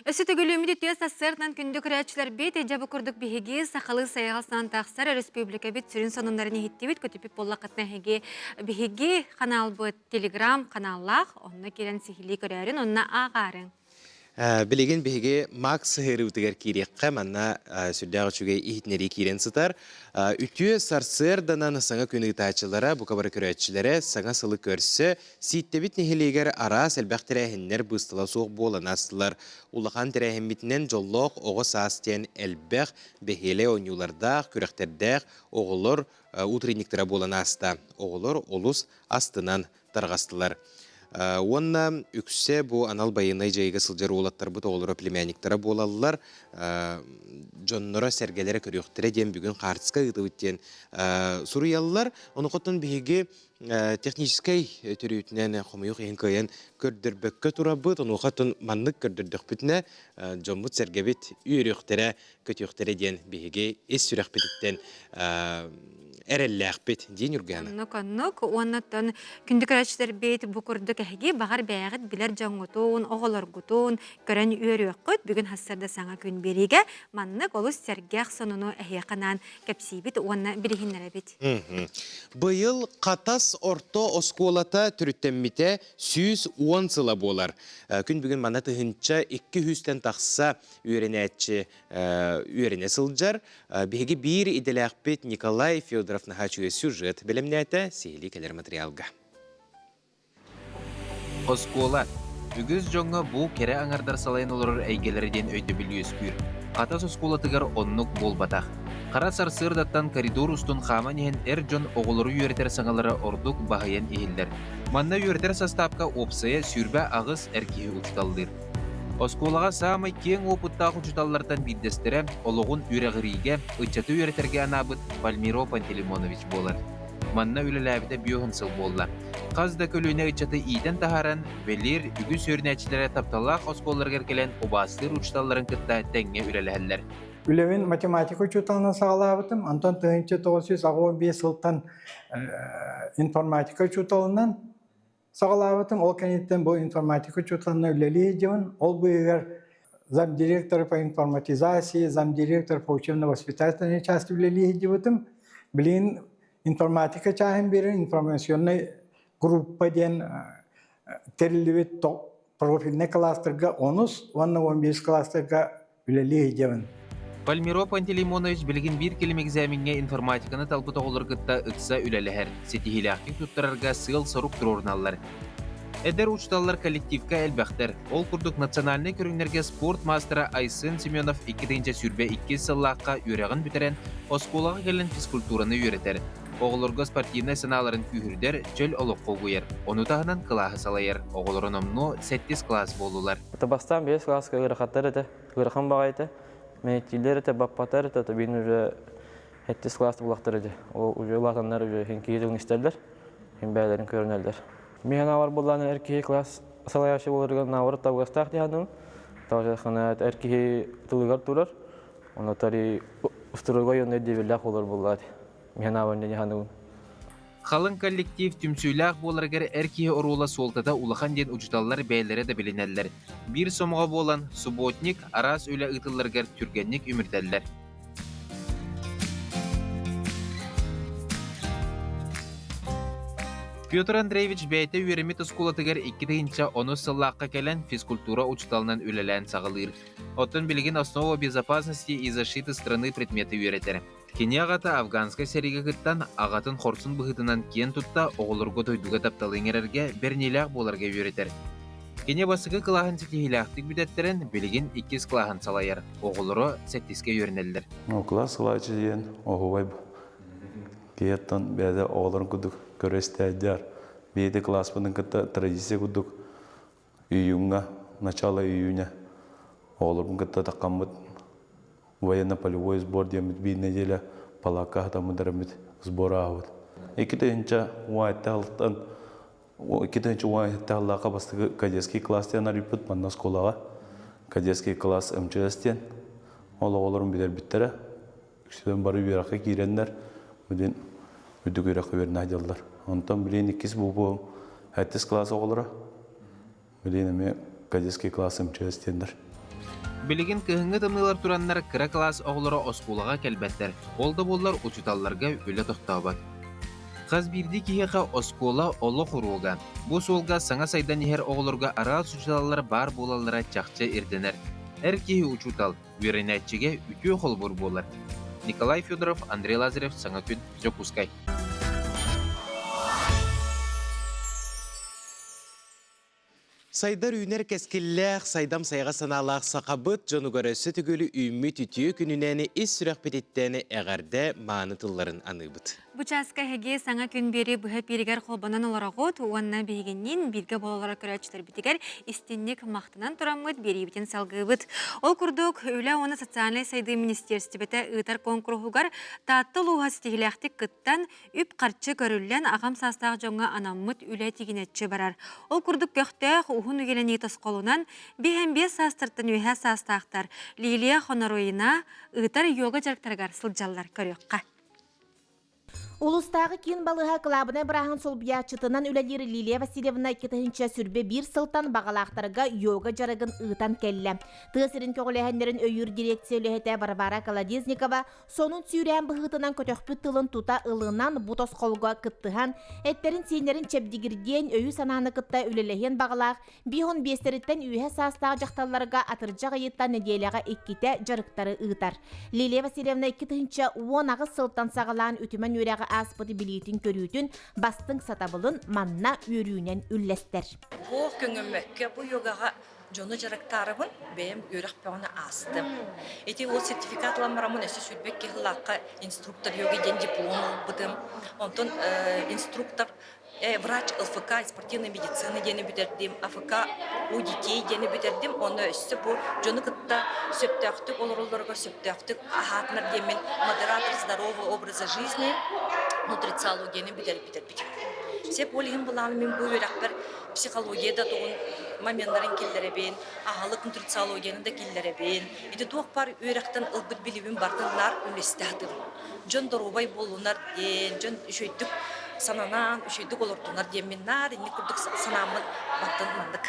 Өссө төгүлүммүт үтүө сарсыардан күндү көрөөччүлэрбит, дьэ бу курдук биһиги сахалыы сайаҕас санаан тахсар өрөспүүбүлүкэбит сүрүн сонуннарын иһиттибит, көтүппүт буоллаххытына эһиги биһиги ханаалбыт телеграм каналлаах, онно киирэн сиһилии көрөөрүн, онно ааҕаарыҥ. Билигин биһиги Макс сыһыарыытыгар киириэххэ, манна сүрдээх үчүгэй иһитиннэрии киирэн сытар. Үтүө сарсыарданан саҥа күн ыытааччылара, бука бары көрөөччүлэрэ саҥа сылы көрсө Сииттэбит нэһилиэгэр араас элбэх тэрээһиннэр быыстала суох буолан аастылар. Улахан тэрээһиммитинэн дьоллоох оҕо саас диэн элбэх бэһиэлэй оонньуулардаах, күрэхтэрдээх оҕолор утренниктара буолан ааста. Оҕолор олус астынан тарҕастылар. Уонна үксэ бу анал байыаннай дьайыыга сылдьар уолаттарбыт оҕолоро племянниктара буолаллар. Дьонноро сэргэлэрэ көрүөхтэрэ диэн бүгүн хаартыска ыытыбыт диэн суруйаллар. Онуоха биһиги техническэй төрүтүнэн хомойуох иһин кыайан көрдөрбөккө турабыт. Онуоха маннык көрдөрдөхпүтүнэ дьоммут-сэргэбит үөрүөхтэрэ, көтүөхтэрэ диэн биһиги ис сүрэхпититтэн эрэллээхпит дии Ньургуяна. Оннук оннук уонна оттон күндү көрөөччүлэрбит бу курдук эһиги баҕар бэйэҕит билэр дьоҥҥутун, оҕолоргутун көрөн үөрүөххүт. Бүгүн хассарда саҥа күн биэриигэ маннык олус сэргэх сонуну эһиэхэ анаан кэпсиибит уонна билиһиннэрэбит. Быйыл Хатас орто оскуолата төрүттэммитэ 110 сыла буолар. Күн бүгүн манна тыһыынча икки сүүстэн тахса үөрэнээччи үөрэнэ сылдьар. Биһиги биир идэлээхпит Николай Федоров наһаа үчүгэй сюжет бэлэмнээтэ сиһилии кэлэр материалга. Оскуола. Үгүс дьоҥҥо бу кэрэ аҥардар салайан олорор эйгэлэрэ диэн өйдөбүл үөскүүр. Хатас оскуолатыгар оннук буолбатах. Хара сарсыардаттан коридор устун хааман иһэн эр дьон оҕолору үөрэтэр саҥалара ордук баһыйан иһиллэр. Манна үөрэтэр састаапка уопсайа 28 эр киһи учууталлыыр. Оскуолаҕа саамай киэҥ уопуттаах учууталлартан биирдэстэрэ олоҕун үөрэҕириигэ, ыччаты үөрэтэргэ анаабыт Пальмиро Пантелеймонович буолар. Манна үлэлээбитэ бүөһүн сыл буолла. Хас да көлүөнэ ыччаты иитэн таһааран, бэлиэр үгүс үөрэнээччилэрэ тапталлаах оскуолаларыгар кэлэн убаастыыр учууталларын кытта тэҥҥэ үлэлэһэллэр. Үлэбин математика учууталынан саҕалаабытым. Онтон 1985 сылтан информатика учууталынан Саҕалаабытым, ол кэнниттэн бу информатика учууталынан үлэлии сылдьабын. Ол быыһыгар замдиректор по информатизации, замдиректор по учебно-воспитательной части үлэлии сылдьыбытым. Билигин информатика чааһын биэрэн информационнай группа диэн тэриллибит. профильнай кылаастарга онус уонна 15 кылаастарга үлэлии сылдьабын. Пальмиро Пантелеймонович билигин биир кэлим экзамеҥҥа информатиканы талбыт оҕолору кытта ыкса үлэлэһэр, ситиһиилээхтик туттарарга сыал-сорук туруоруналлар. Эдэр учууталлар коллективка элбэхтэр. Ол курдук национальнай көрүҥнэргэ спорт маастара Айсен Семенов 2022 сыллаахха үөрэҕин бүтэрэн, оскуолаҕа кэлэн физкультураны үөрэтэр. Оҕолорго спортивнай санааларын күүһүрдэр, чөл олоххо угуйар. Ону таһынан кылааһы салайар. Оҕолоро номнуо сэттис кылаас буоллулар. Бастаан биэс кылааска ыарахаттар этэ, ыарахан баҕайы этэ. Мэйиктииллэр этэ, баппатар этэ, то бин уже сэттис кылаас булахтар этэ. Ол уже улаатаннар уже хин киһи тылын истэллэр, хин бэйэлэрин көрүнэллэр. Мин санаабар буоллаан эр киһи класс салайааччы буоларыгар наоборот табыгастаах дии саныыбын. Тоҕо эр киһи тылыгар турар, онно тари устуруга онно ирдэбиллээх буолар буоллаат. Мин санаабар дии саныыбын. Халыҥ коллектив түмсүүлээх буоларыгар эр киһи оруола суолтата улахан диэн учууталлар бэйэлэрэ да билинэллэр. Биир сомоҕо буолан, субботник араас үлэ ыытылларыгар түргэнник үмүрүтэллэр. Петр Андреевич бэйэтэ үөрэммит оскуолатыгар 2010 сыллаахха кэлэн физкультура учууталынан үлэлээн саҕалыыр. Оттон билигин «Основа безопасности и защиты страны» предмети үөрэтэр. Кини аҕата афганскай сэриигэ кыттан, аҕатын хорсун быһыытынан киэн тутта оҕолорго дойдуга тапталы иҥэрэргэ бэриниилээх буоларга үөрэтэр. Кини бастакы кылааһын ситиһиилээхтик бүтэттэрэн, билигин иккис кылааһын салайар, оҕолоро сэттискэ үөрэнэллэр. Кылаас салайааччы диэн оһуобай киһиэттэн бэйэтэ оҕолорун курдук көрө истээддэр. Бэйэтэ кылааспытын кытта традиция курдук июньҥа, начало июня оҕолорбун кытта таххаммыт военно-полевой сбор диэммит биир неделя палаакка аһатаммыт сбор ааһабыт. Икки тыһыынча 2017 сыллаахха бастакы кадетский класс диэн арыйбыт манна оскуолаҕа кадетский класс МЧС диэн ол оҕолорун бүтэрбиттэрэ. Үксүлэн бары үөрэххэ киирэннэр билин үрдүк үөрэххэ үөрэнэ сылдьаллар. Онтон билин иккис буолуом сэттис класс оҕолоро билин эмиэ кадетский класс МЧС диэннэр. Билигин кыһыҥҥы тымныылар тураннар кыра кылаас оҕолоро оскуолаҕа кэлбэттэр. Ол да буоллар учууталларга үлэ тохтообот. Хас биирдии киһиэхэ оскуола олох уруога. Бу суолга саҥа сайдан иһэр оҕолорго араас учууталлар баар буолаллара чахчы ирдэнэр. Эр киһи учуутал, үөрэнээччигэ үтүө холобур буолар. Николай Федоров, Андрей Лазарев, Саҥа күн, Дьокуускай. Сайдар үүнэр кэскиллээх, сайдам сайаҕас санаалаах сахабыт дьонугар өссө төгүл үүммүт үтүө күнүнэн ис сүрэхпититтэн эҕэрдэ мааны тылларын аныыбыт. Бу чааска эһиги саҥа күн биэри быһа пииригэр холбонон олороҕут уонна биһигинниин бииргэ буолаллара көрөөччүлэрбитигэр истинник махтанан тураммыт биэриибитин салгыыбыт. Ол курдук, Үлэ уонна социальнай сайдыы министиэристибэтэ ыытар куонкуруһугар Таатта улууһа ситиһиилээхтик кыттан, үп-харчы көрүллэн аҕам саастаах дьоҥҥо анаммыт үлэ тигинэччи барар. Ол курдук көхтөөх уһун үйэлэнии тосхолунан 55 саастартан үөһээ саастаахтар Лилия Хоноруина ыытар йога дьарыктарыгар сылдьаллар көрүөххэ. Улуустааҕы киин балыыһа кылаабынай бырааһын солбуйааччытынан үлэлиир Лилия Васильевна 2021 сылтан баҕалаахтарга йога дьарыгын ыытан кэллэ. Тыа сирин көҕүлээһиннэрин өйүүр дирекция үлэһитэ Варвара Колодезникова сонун сүүрээн быһыытынан көтөхпүт тылын тута ылынан бу тосхолго кыттыһан, эттэрин-сииннэрин чэбдигирдиэн, өйү-санааны кытта үлэлэһиэн баҕалаах биэс биэстэриттэн үөһэ саастаах дьахталларга атырдьах ыйыттан нэдиэлэҕэ иккитэ дьарыктары ыытар. Лилия Васильевна 2018 сылтан саҕалаан үтүмэн үөрэҕи ааспыт билиитин-көрүүтүн, бастыҥ сатабылын манна үөрүүнэн үллэстэр. Туох көҥөммөккө бу йогаҕа дьону дьарыктаарыбын бэйэм үөрэх бөҕөнү аастым. Ити ол сертификат ылан бараммын өссө 22 сыллаахха инструктор йоги диэн диплом ылбытым. Онтон инструктор врач ЛФК спортивной медицины диэни бүтэрдим, АФК у детей диэни бүтэрдим. Онно өссө бу дьону кытта сөптөөхтүк олороллоругар сөптөөхтүк аһаатынар диэммин модератор здорового образа жизни нутрициологияны бүтэрбит. Сеп ол иһин былаан мин бу үөрэхпэр психология да тугун моменнарын киллэрэбин, аһылык нутрициологияны да киллэрэбин. Ити туох бар үөрэхтэн ылбыт билибин бартын наар үлэстэ сатыыбын. Дьон доруобай буоллунар диэн, дьон үчүгэйдик сананан, үчүгэйдик олордунар диэммин наар инник курдук санааммын бартын маннык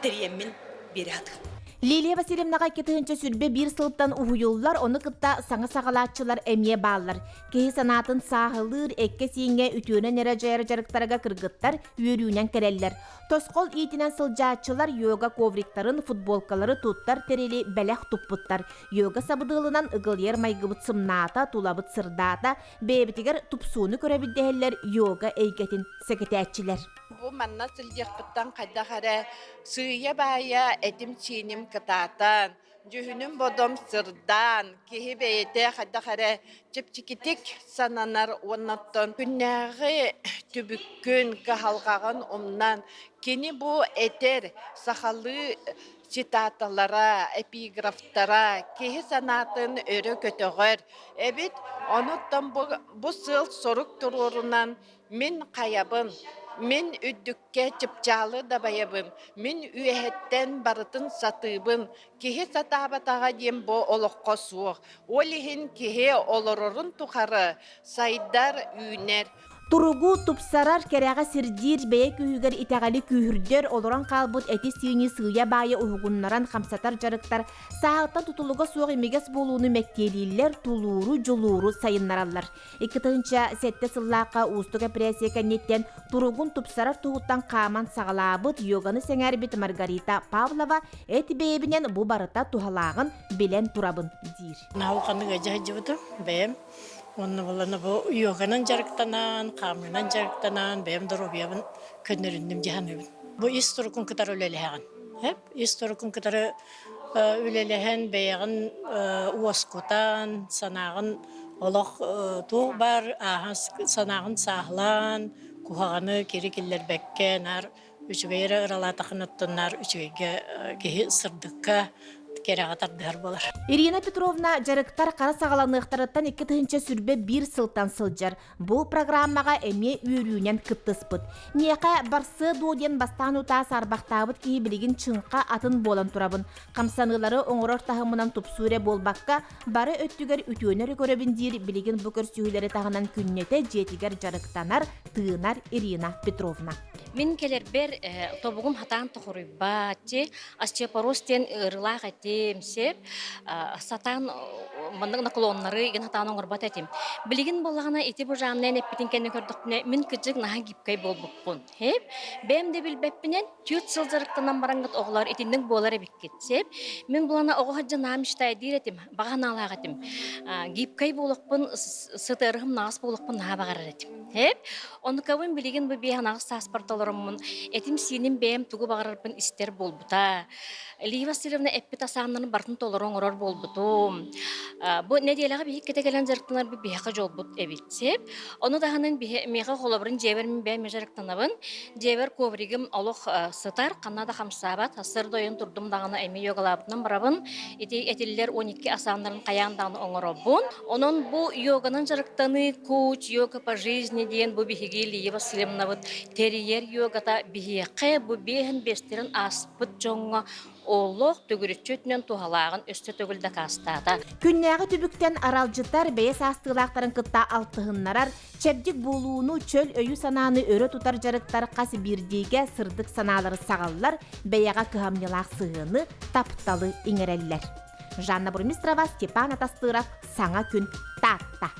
тэрийэммин биэрэ сатыыбын. Лилия Васильевнаҕа 2021 сылтан уһуйуллар, ону кытта саҥа саҕалааччылар эмиэ бааллар. Киһи санаатын сааһылыыр, эккэ-сииҥҥэ үтүөнэн эрэ дьайар дьарыктарга кыргыттар үөрүүнэн кэлэллэр. Тосхол иитинэн сылдьааччылар йога ковриктарын, футболкалары туттар тэрили бэлэх туппуттар. Йога сабыдыалынан ыгылыйар майгыбыт сымнаата, тулабыт сырдаата, бэйэбитигэр тупсууну көрөбүт дэһэллэр йога эйгэтин сэгэтээччилэр. Бу манна сылдьыахпыттан хайдах эрэ сыыйа-баайа этим-сииним кытаатан, дьүһүнүм-бодом сырдаан, киһи бэйэтэ хайдах эрэ чэпчэкитик сананар уонна оттон күннээҕи түбүккүн, кыһалҕаҕын умнан, кини бу этэр сахалыы цитаталара, эпиграфтара киһи санаатын өрө көтөҕөр эбит. Онуттан бу, бу сыал-сорук туруорунан Мин хайабын, мин үрдүккэ чыпчаалы дабайабын, мин үөһэттэн барытын сатыыбын, киһи сатаабатаҕа диэн бу олоххо суох. Ол иһин киһи олорорун тухары сайдар, үүнэр. Туругу тупсарар, кэрэҕэ сирдиир, бэйэ күүһүгэр итэҕэли күүһүрдэр, олорон хаалбыт эти-сиини сыыйа-баайа уһугуннаран хамсатар дьарыктар сааһыттан тутулуга суох имигэс буолууну мэктиэлииллэр, тулууру, дьулууру сайыннараллар. 2007 сыллаахха уустук эпэрээссийэ кэнниттэн туругун тупсарар туһуттан хааман саҕалаабыт йоганы сэҥээрбит Маргарита Павлова эт бэйэбинэн бу барыта туһалааҕын билэн турабын диир. Науканы ыадьа сылдьыбытым бэйэм. Уонна булана бу йоганан дьарыктанан, хаамыынан дьарыктанан бэйэм доруобуйабын көннөрүннүм дии саныыбын. Бу ис турукун кытары үлэлэһэҕин. Ис турукун кытары үлэлэһэн бэйэҕин уоскутан, санааҕын олох туох баар ааһан санааҕын сааһылаан, куһаҕаны кири киллэрбэккэ наар үчүгэй эрэ ыралаатаххына оттон наар үчүгэйгэ киһи сырдыкка, кэрэҕэ тардыһар буолар. Ирина Петровна дьарыктар хара саҕаланыахтарыттан 2021 сылтан сылдьар. Бу программаҕа эмиэ үөрүүнэн кыттыспыт. Миэхэ барсыа дуо диэн бастаан утаа саарбахтаабыт киһи билигин чыҥха атын буолан турабын. Хамсаныылары оҥорор таһымынан тупсуу эрэ буолбакка, бары өттүгэр үтүөнү эрэ көрөбүн диир билигин бу көрсүһүүлэри таһынан күннэтэ дьиэтигэр дьарыктанар, тыынар Ирина Петровна. Мин кэлэрбэр тобугум хатаан тохоруйбат, остеопороз диэн ыарыылаах этим, сеп сатаан маннык наклоннары игин сатаан оҥорбот этим. Билигин буоллаҕына ити бу жаннын эппитин кэннэ көрдөхпүнэ мин кыдьык наһаа гибкай буолбуппун. Хеп бэйэм да билбэппинэн түөрт сыл дьарыктанан бараҥҥыт оҕолор итинник буолар эбиккит. Сеп мин булана оҕо сылдьан наһаа мечтайдыыр этим, баҕа санаалаах этим. Гибкай буолуохпун, сытыарыһым наҕас буолуохпун наһаа баҕарар этим. Хеп Онукабын билигин бу биэһэн аҕыс сааспар толороммун, этим-сииним бэйэм тугу баҕарарбын истэр буолбута. Лия Васильевна эппит асааннарын барытын толору оҥорор буолбутум. Бу нэдиэлэҕэ биһиккитэ кэлэн дьарыктанар биһиэхэ дьолбут эбит. Ону таһынан миэхэ холобурун дьиэбэр мин бэйэм дьарыктанабын. Дьиэбэр ковригым олох сытар, ханна да хамсаабат. Сарсыарда ойон турдум даҕаны эмиэ йогалаабытынан барабын. Ити этиллэр 12 асааннарын хайаан даҕаны оҥоробун. Онон бу йоганан дьарыктаныы коуч йога по жизни диэн бу биһиги Лия Васильевнабыт тэрийэр йогата биһиэхэ бу биэһин биэстэрин ааспыт дьоҥҥо олох төгүрүччү өттүнэн туһалааҕын өссө төгүл дакаастаата. Күннээҕи түбүктэн аралдьытар, бэйэ саастыылаахтарын кытта алтыһыннарар, чэбдик буолууну, чөл өйү-санааны өрө тутар дьарыктар хас биирдиигэ сырдык санаалары саҕаллар, бэйэҕэ кыһамньылаах сыһыаны, тапталы иҥэрэллэр. Жанна Бурмистрова, Степан Атастыров, Саҥа күн, Таатта.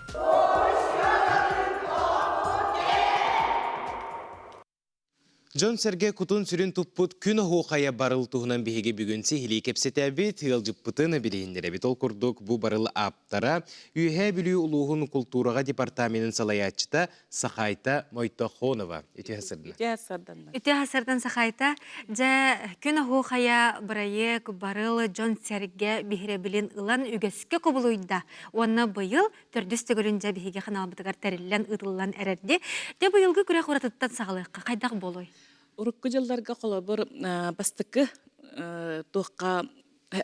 Дьон-сэргэ кутун-сүрүн туппут күн оһуохайа барыл туһунан биһиги бүгүн сиһилии кэпсэтэбит, ыалдьыппытын билиһиннэрэбит. Ол курдук бу барыл ааптара Үөһээ Бүлүү улууһун култуураҕа департаменын салайааччыта Сахайта Мойтохонова. Үтүө сырдына. Үтүө сарданна. Үтүө сардан Сахайта. Дьэ, күн оһуохайа бырайыак барыл дьон-сэргэ биһирэбилин ылан үгэскэ кубулуйда. Уонна быйыл төрдүс төгүлүн дьэ биһиги ханаалбытыгар тэриллэн ыытыллан эрэрди. Дьэ быйылгы күрэх уратыттан саҕалыахха хайдах буолуой? Урукку дьылларга холобур бастакы туохха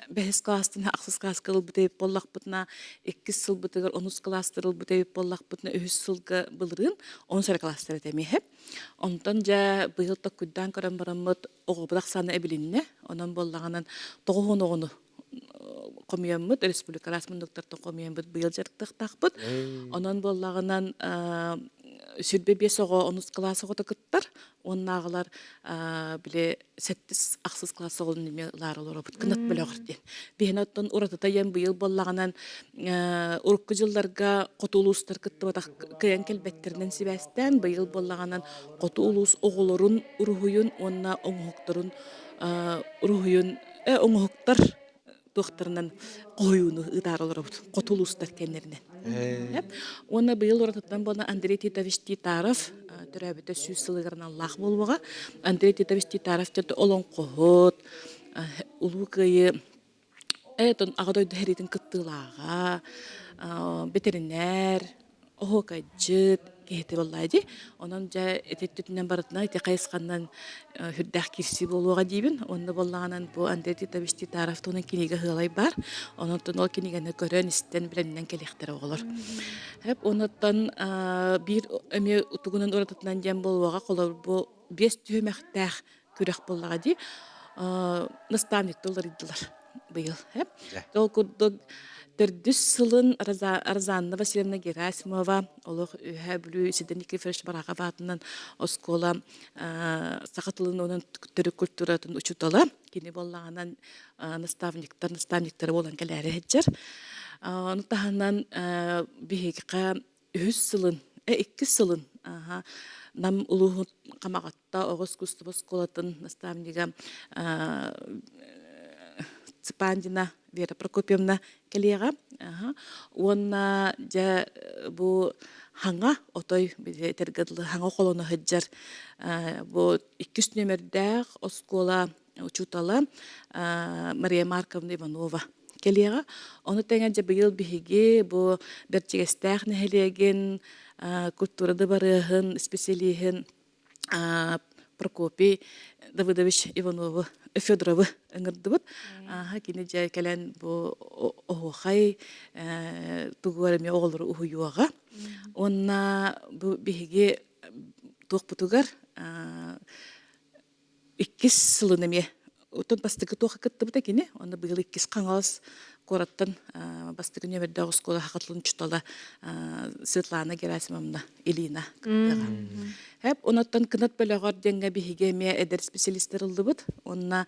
бэһис кылаастан ахсыс кылааска ылбыт эбит буоллахпытына, иккис сылбытыгар онус кылаастар ылбыт эбит буоллахпытына, үһүс сылга былырыын онус эрэ кылаастар этэ эмиэ. Онтон дьэ быйыл токкуйдаан көрөн бараммыт оҕобут ахсаана эбилиннэ. Онон буоллаҕынан 90 оҕону хомуйаммыт, республика араас муннуктартан хомуйаммыт быйыл дьарыктыахтаахпыт. Онон буоллаҕынан. 25 оҕо онус кылаас оҕото кыттар. Уоннааҕылар били сэттис ахсыс кылаас оҕолорун эмиэ ылаары олоробут. Кынат бөлөҕөр диэн. Биһиэнэ оттон уратыта диэн быйыл буоллаҕынан урукку дьылларга хоту улуустар кыттыбатах кыайан кэлбэттэринэн сибээстээн быйыл буоллаҕынан хоту улуус оҕолорун уруһуйун уонна оҥоһуктарын уруһуйун оҥоһуктар туохтарынан хоһуйууну ыытаары олоробут хоту улуустар кэннэринэн. Уонна быйыл уратыттан буолан Андрей Титович Титаров төрөөбүтэ сүүс сылыгар аналлаах буолуоҕа. Андрей Титович Титаров төрдө олоҥхоһут, Улуу Кыайыы Аҕа дойду сэриитин кыттыылааҕа, бэтэринээр, оһуокайдьыт киһитэ буоллаа дии. Онон дьэ ити өттүтүнэн барытынан ити хайысханан сүрдээх киирсии буолуоҕа диибин. Онно буоллаҕынан бу Андрей Титович Титаров туһунан кинигэ ыалай баар. Онон ол кинигэни көрөн, истэн, бэлэмнэн кэлиэхтэрэ оҕолор. Онуттан биир эмиэ тугунан уратытынан диэн буолуоҕа, холобур бу биэс түһүмэхтээх күрэх буоллаҕа дии. Наставниктар уларыйдылар быйыл. Ол курдук төрдүс сылын Розанна Васильевна Герасимова олох Үөһээ Бүлүү Сидор Никифорович Барахов аатынан оскуола саха тылын уонна төрүт культуратын учуутала. Кини буоллаҕынан наставниктар наставниктара буолан кэлээри сылдьар. Ону таһынан биһиги үһүс сылын, иккис сылын Нам улууһун Хамаҕатта оҕо искусство оскуолатын наставнига Цыпандина Вера Прокопьевна кэлиэҕэ. Уонна дьэ бу хаҥа отой этэргэ дылы хаҥа холоно сылдьар бу иккис нүөмэрдээх оскуола учуутала Мария Марковна Иванова кэлиэҕэ. Ону тэҥэ дьэ быйыл биһиги бу Бэрдьигэстээх нэһилиэгин культура дыбарыаһын исписэлииһин Прокопий Давыдович Иванову Федоровы ыҥырдыбыт. Кини дьэ кэлэн бу оһуохай тугугар эмиэ оҕолору уһуйуоҕа. Уонна бу биһиги туохпутугар иккис сылын эмиэ оттон бастакы туохха кыттыбыта кини онно быйыл иккис Хаҥалас куораттан бастакы нүөмэрдээх оскуола саха учуутала Светлана Герасимовна Ильина кыттыаҕа. Эп онуттан кынат бөлөҕөр диэҥҥэ биһиги эмиэ эдэр специалистар ыллыбыт. Онно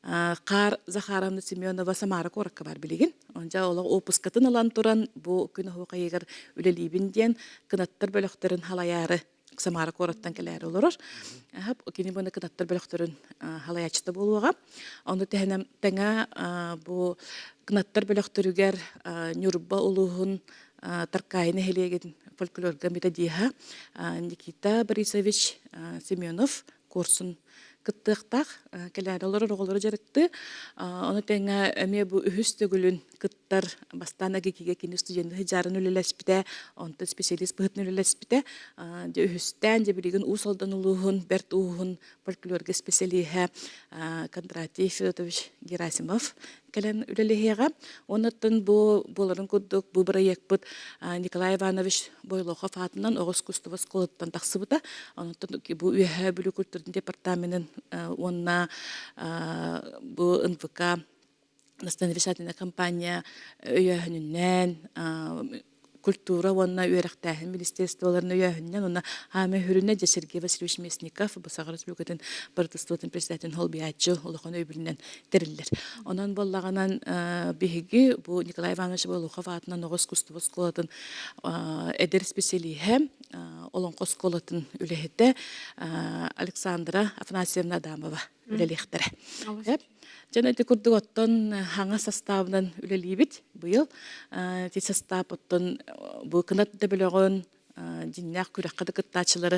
Хаар Захаровна Семенова Самара куоракка бар билигин. Онча олох опускатын ылан туран бу күн оһуохайыгар үлэлиибин диэн кынаттар бөлөхтөрүн халайаары Самара куораттан кэлээри олорор. Кини буна кынаттар бөлөхтөрүн халайааччыта буолуоҕа. Ону тэһэнэ тэҥэ бу кынаттар бөлөхтөрүгэр Ньурба улууһун Таркаайы нэһилиэгин фольклорга методиһа Никита Борисович Семенов курсун кыттыахтаах кэлээри олорор оҕолору дьарыктыы. Ону тэҥэ эмиэ бу үһүс төгүлүн кыттар бастаан АГИКигэ кини студенты сыдьаарын үлэлэспитэ, онтон специалист быһыытынан үлэлэспитэ. Дьэ үһүстээн дьэ билигин Уус Алдан улууһун Бэрт Ууһун фольклорга специалиһэ Кондратий Федотович Герасимов кэлэн үлэлэһиэҕэ. Оннуттан бу буоларын курдук бу бырайыакпыт Николай Иванович Бойлохов аатынан оҕо искусство оскуолатыттан тахсыбыта. Онтон бу Үөһээ Бүлүү культуратын департаменын уонна бу НВК национализательнай компания өйөөһүнүнэн культура уонна үөрэхтээһин министерстволарын өйөөһүнүнэн уонна хаамыы хүрүнэ дьэ Сергей Васильевич Местников бу Саха Республикатын правительствотын председателин холбуйааччы улахан өйөбүлүнэн тэриллэр. Онон буоллаҕынан биһиги бу Николай Иванович Болухов аатынан оҕо искусство оскуолатын эдэр специалиһэ Олоҥхо оскуолатын үлэһитэ Александра Афанасьевна Адамова үлэлиэхтэрэ. Дьон ити курдук оттон хаҥа састаабынан үлэлиибит быйыл. Ити састаап оттон бу кынат да бөлөҕүн дьиннээх күрэххэ да кыттааччылары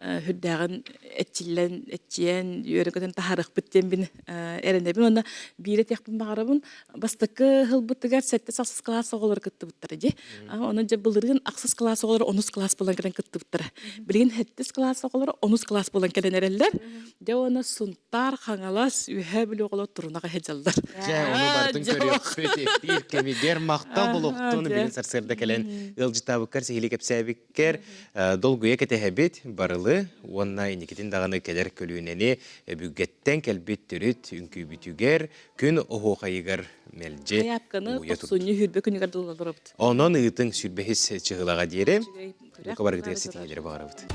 үрдээҕин эчиллэн, эччийэн, үөрэ-көтөн таһаарыахпыт диэн мин эрэнэбин. Уонна биир этиэхпин баҕарабын, бастакы сылбытыгар сэттис ахсыс кылаас оҕолоро кыттыбыттара дии. Онон дьэ былырыын ахсыс кылаас оҕолоро онус кылаас буолан кэлэн кыттыбыттара. Билигин сэттис кылаас оҕолоро онус кылаас буолан кэлэн эрэллэр. Дьэ уонна Сунтаар, Хаҥалас, Үөһээ Бүлүү оҕолор турунаҕа сылдьаллар. Дьэ, ону барытын көрүөхпүт. Эпиир кэмигэр махтал болуохтун. Бүгүн сарсыарда кэлэн ыалдьыттаабыккар сиһилии кэпсээбиккэр. кэлбиккэр долгуйа кэтэһэбит барылы уонна инникитин даҕаны кэлэр көлүөнэни өбүгэттэн кэлбит төрүт үҥкүүбүтүгэр күн оһуохайыгар мэлдьи Сайаапканы угуйа турдун. тохсунньу сүүрбэ күнүгэр дылыларыбыт. Онон ыытыҥ сүүрбэһис чыһылаҕа диэри бука барыгытыгар ситиһиилэри баҕарабыт.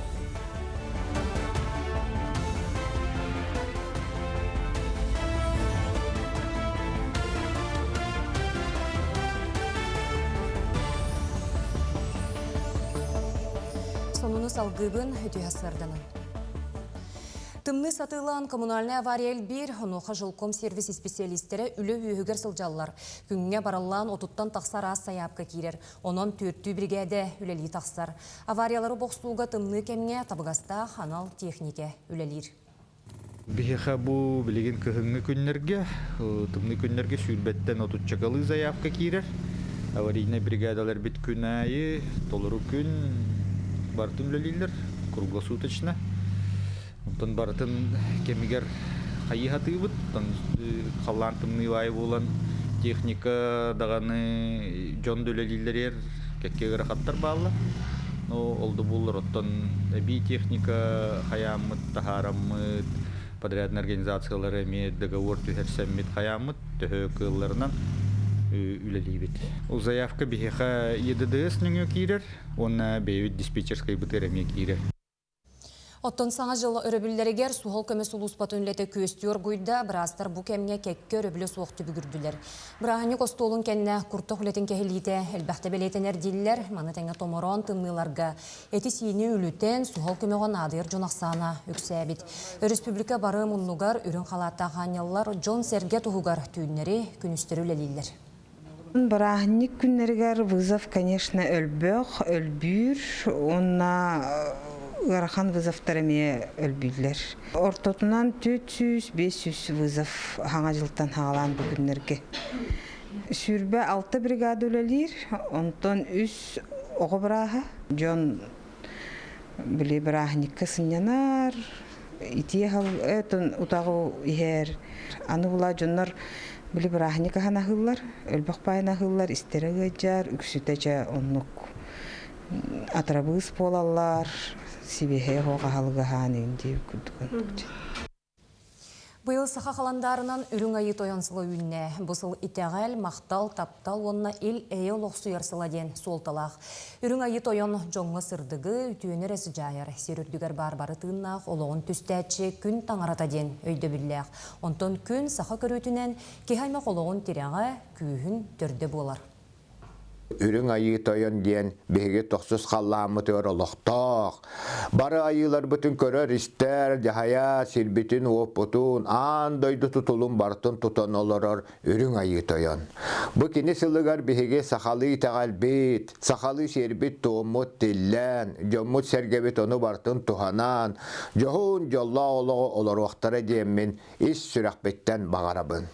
Сонуну салгыыбын үтүө сарданын. Тымныы сатыылаан коммунальнай авария элбиир, онуоха жилком сервис исписэлиистэрэ үлэ үөһүгэр сылдьаллар. Күҥҥэ бараллаан отуттан тахса араас сайаапка киирэр. Онон түөртүү биригээдэ үлэлии тахсар. Авариялары бохсууга тымныы кэмҥэ табыгастаах анал техникэ үлэлиир. Биһиэхэ бу билигин кыһыҥҥы күннэргэ, тымныы күннэргэ сүүрбэттэн отуччакалыы заявка киирэр. Аварийнай бригадалар бит күн аайы толору күн барытын үлэлииллэр, круглосуточно. Онтон барытын кэмигэр хайыы сатыыбыт. Оттон халлаан тымныы баайы буолан техника даҕаны дьон да үлэлииллэригэр кэккэ ыарахаттар бааллар. Но ол да буоллар оттон эбии техника хайааммыт, таһаараммыт, подрядный организациялары эмиэ договор түһэрсэммит хайааммыт төһө кыалларынан үлэлиибит. Ол заявка биһиэхэ ЕДДС нөҥүө киирэр уонна бэйэбит диспетчерскайбытыгар эмиэ киирэр. Оттон Саҥа дьыл өрөбүллэригэр суһал көмө сулууспатын үлэтэ күөстүү оргуйда, быраастар бу кэмҥэ кэккэ өрөбүлэ суох түбүгүрдүлэр. Бырааһынньык остуолун кэннэ куртах үлэтин кэһилиитэ элбэхтэ бэлиэтэнэр дииллэр. Маны тэҥэ томороон тымныыларга эти-сиини үлүтэн, суһал көмөҕө наадыйар дьон ахсаана үксээбит. Өрөспүүбүлүкэ бары муннугар үрүҥ халааттаах аанньаллар дьон-сэргэ туһугар түүннэри, күнүстэри үлэлииллэр. Бырааһынньык күннэригэр вызов, конечно, өлбөх, өлбүүр уонна ыарахан вызовтар эмиэ өлбүүллэр. Ортотунан 400-500 вызов хаҥа дьылтан хаалаан бу күннэргэ. 26 бригада үлэлиир, онтон үс оҕо бырааһа. Дьон били бырааһынньыкка сынньанар, итии утаҕы иһэр. Аны була дьоннор били бырааһынньык аһан аһыыллар, өлбөх баайын аһыыллар, истэрэ ыалдьар, үксүтэ дьэ оннук атырабыыс буолаллар, сибиэһэй оһох аһылыга аһаан иһин диэбит курдук оннук. Быйыл саха халандаарынан Үрүҥ Айыы Тойон сыла үүннэ. Бу сыл итэҕэл, махтал, таптал уонна ил-эйэ олохсуйар сыла диэн суолталаах. Үрүҥ Айыы Тойон дьоҥҥо сырдыгы, үтүөнү эрэ сыдьаайар, сир үрдүгэр баар бары тыыннаах олоҕун түстээччи күн таҥарата диэн өйдөбүллээх. Онтон күн саха көрүүтүнэн киһи аймах олоҕун тирэҕэ, күүһүн төрдө буолар. Үрүҥ Айыы Тойон диэн биһиги тохсус халлааммытыгар олохтоох, бары айыыларбытын көрөр-истэр, дьаһайа сирбитин-уоппутун, аан дойду тутулун барытын тутан олорор Үрүҥ Айыы Тойон. Бу кини сылыгар биһиги сахалыы итэҕэлбит, сахалыы сиэрбит-туоммут тиллэн, дьоммут-сэргэбит ону барытын туһанан, дьоһун дьоллоох олоҕу олоруохтара диэммин ис сүрэхпиттэн баҕарабын.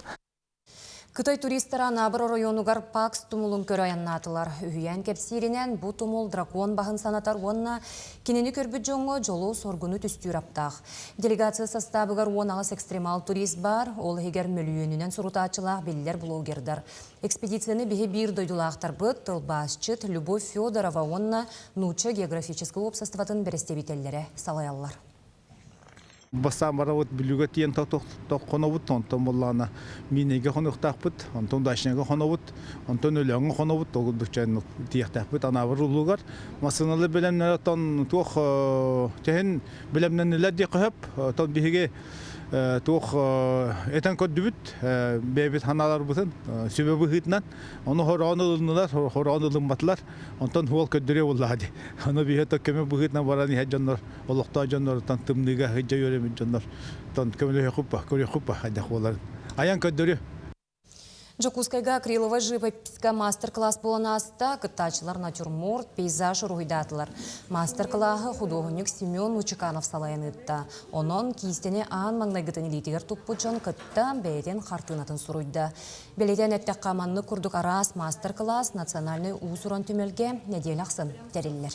Кытай туристара Анаабыр оройуонугар Пакс тумулун көрө айаннаатылар. Үһүйээн кэпсииринэн, бу тумул дракон баһын санатар уонна кинини көрбүт дьоҥҥо дьолу-соргуну түстүүр аптаах. Делегация састаабыгар 18 экстремал турист баар, ол иһигэр мөлүйүөнүнэн сурутааччылаах биллэр блогердар. Экспедицияны биһи биир дойдулаахтарбыт, тылбаасчыт Любовь Федорова уонна Нуучча географическай уопсастыбатын бэрэстэбиитэллэрэ салайаллар. Бастаан барабыт Бүлүүгэ тиийэн хонобут, онтон буоллаҕына Миинэйгэ хонуохтаахпыт, онтон Дачныйга хонобут, онтон Өлөөҥҥө хонобут, ол курдук тиийиэхтээхпит Анаабыр улуугар. Массыыналар бэлэмнэрэ оттон туох чэһин бэлэмнэннилэр диэххэ сөп. Оттон биһиги туох этэн көрдүбүт, бэйэбит санааларбытын сүбэ быһыытынан. Ону хороон ылыннылар, хороон ылымматылар. Онтон уол көрдөрүө буоллаҕа дии. Ону биһиги көмө быһыытынан баран иһэр дьоннор олохтоох дьонноруттан тымныыга сылдьа үөрэммит дьоннортон көмөлөһүөххүт көрүөххүт хайдах буоларын айан көрдөрүө. Дьокуускайга акриловай живописька мастер-класс буолан ааста. Кыттааччылар натюрморт, пейзаж уруһуйдаатылар. Мастер-кылааһы худуоһунньук Семен Лучиканов салайан ыытта. Онон киистэни аан маҥнайгытын илиитигэр туппут дьон кытта бэйэтин хартыынатын суруйда. Бэлиэтээн эттэххэ, маннык курдук араас мастер-класс национальнай уус-уран түмэлгэ нэдиэлэ ахсын тэриллэр.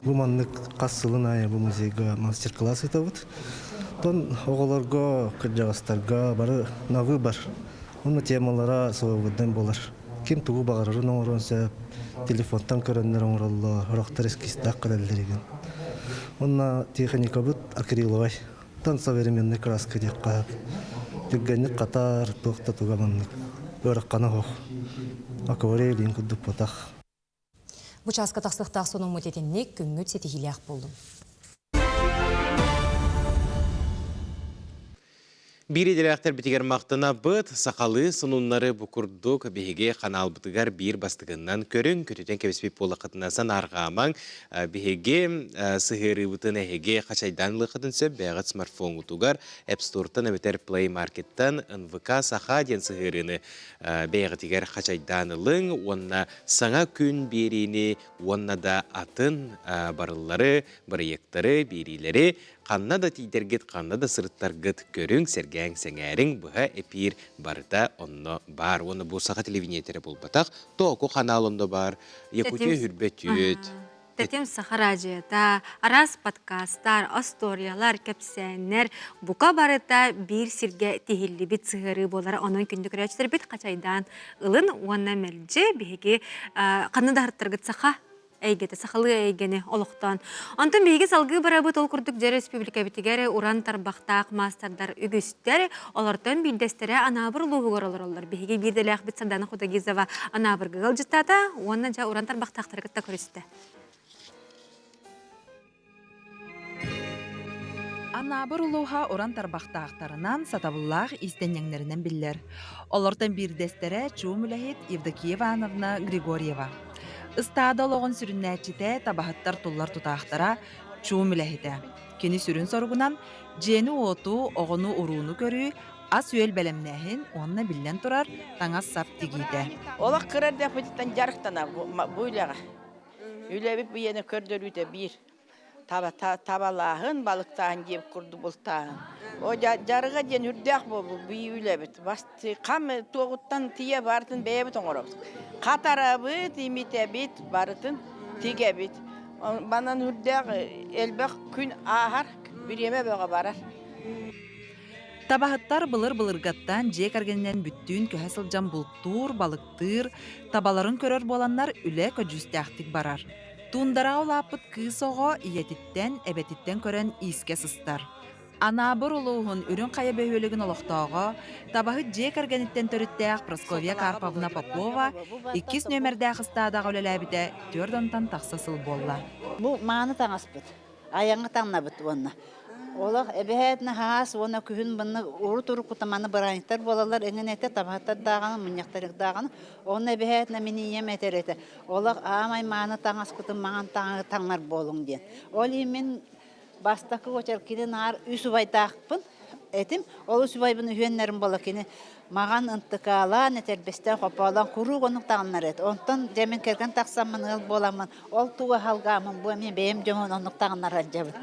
Бу маннык хас сылын аайы бу музейга мастер-класс ыытабыт. Оттон оҕолорго, кырдьаҕастарга бары на выбор. Онно темалара свободный буолар. Ким тугу баҕарарын оҥоруон сөп. Телефонтан көрөннөр оҥороллор, сорохтор эскизтээх кэлэллэр игин. Уонна техникабыт акриловай. Тан современный краска диэххэ түргэнник хатар, туох да туга маннык ыараххана суох. Акварель иин курдук батах. Бу чааска тахсыахтаах сонуммут итинник күҥҥүт ситиһиилээх буоллун. Биир идэлээхтэрбитигэр махтанабыт, сахалыы сонуннары бу курдук биһиги ханаалбытыгар биир бастакыннан көрүҥ, көтүтэн кэбиспит буоллаххытына санаарҕаамаҥ. Биһиги сыһыарыыбытын эһиги хачайдаан ылыаххытын сөп бэйэҕит смартфоҥҥутугар App Store-тан эбэтэр Play Market-тан НВК Саха диэн сыһыарыыны бэйэҕитигэр хачайдаан ылыҥ уонна саҥа күн биэриини уонна да атын барыллары, бырайыактары, биэриилэри ханна да тиийдэргит, ханна да сырыттаргыт көрүҥ, сэргээҥ, сэҥээриҥ, быһа эпиир барыта онно баар. Уонна бу саха телевидениетэ буолбатах, Тооку ханаал онно баар, Якутия үрбөтүөт, Тэтим саха радиота, араас подкастар, остуоруйалар, кэпсээннэр бука барыта биир сиргэ тиһиллибит сыһыарыы буолара. Онон күндү көрөөччүлэрбит хачайдаан ылын уонна мэлдьи биһиги ханна да аһарттаргыт саха эйгэтэ, сахалыы эйгэни олохтоон. Онтон биһиги салгыы барабыт ол курдук дьэ республикабитигэр уран тарбахтаах маастардар үгүстэр. Олортон биирдэстэрэ Анаабыр улууһугар олороллор. Биһиги биирдэлээхпит Сардана Худогизова Анаабырга ыалдьыттаата уонна дьэ уран тарбахтаахтары кытта көрүстэ. Анаабыр улууһа уран тарбахтаахтарынан, сатабыллаах иистэнньэҥнэринэн биллэр. Олортон биирдэстэрэ чуум үлэһит Евдокия Ивановна Григорьева. Ыстаада олоҕун сүрүннээччитэ, табаһыттар туллар тутаахтара, чуум үлэһитэ. Кини сүрүн соругунан дьиэни-уоту, оҕону-урууну көрүү, ас-үөл бэлэмнээһин уонна биллэн турар, таҥас-сап тигиитэ. Олох кыра эрдэхпититтэн дьарыктана бу үлэҕэ. Үлэбит бу көрдөрүүтэ биир. Табалааһын, балыктааһын диэбит курдук бултааһын. О дьарыга диэн үрдээх буолбут бу үлэбит. Хам туоҕуттан тиийэ барытын бэйэбит оҥоробут. Хатарабыт, имитэбит, барытын тигэбит. Манан үрдээх элбэх күн ааһар, бириэмэ бөҕө барар. Табаһыттар былыр-былыргаттан дьиэ кэргэнинэн бүттүүн көһө сылдьан бултуур, балыктыыр, табаларын көрөр буоланнар үлэ көдьүүстээхтик барар. Туундараҕа улааппыт кыыс оҕо ийэтиттэн, эбэтиттэн көрөн иискэ сыстар. Анаабыр улууһун Үрүҥ Хайа бөһүөлэгин олохтооҕо, табаһыт дьиэ кэргэниттэн төрүттээх Прасковья Карповна Попова иккис нүөмэрдээх ыстаадаҕа үлэлээбитэ түөрт уонтан тахса сыл буолла. Бу мааны таҥаспыт. Айаҥҥа таҥнабыт уонна. Олох эбэһээт наһаас уонна күһүн манна урут уруккута маны бырааһынньыктар буолаллар эҥин этэ табаһыттар даҕаны мунньахтар даҕаны онно эбэһээт мин ийэм этэр этэ олох аамай мааны таҥаспытын маҥан таҥаһы таҥнар буолуҥ диэн. Ол иһин мин бастакы уочарат кини наар үс убайдаахпын этим. Ол үс убайбын үһүөннэрин буола кини маҕан ынтыкаалаан, этэрбэстээн, хопоолоон куруук оннук таҥыннар эт. Онтон дьэ мин кэргэн тахсаммын ыал буоламмын, ол тугу аһалгааммын бу эмиэ бэйэм дьоммун оннук таҥыннар сылдьабын.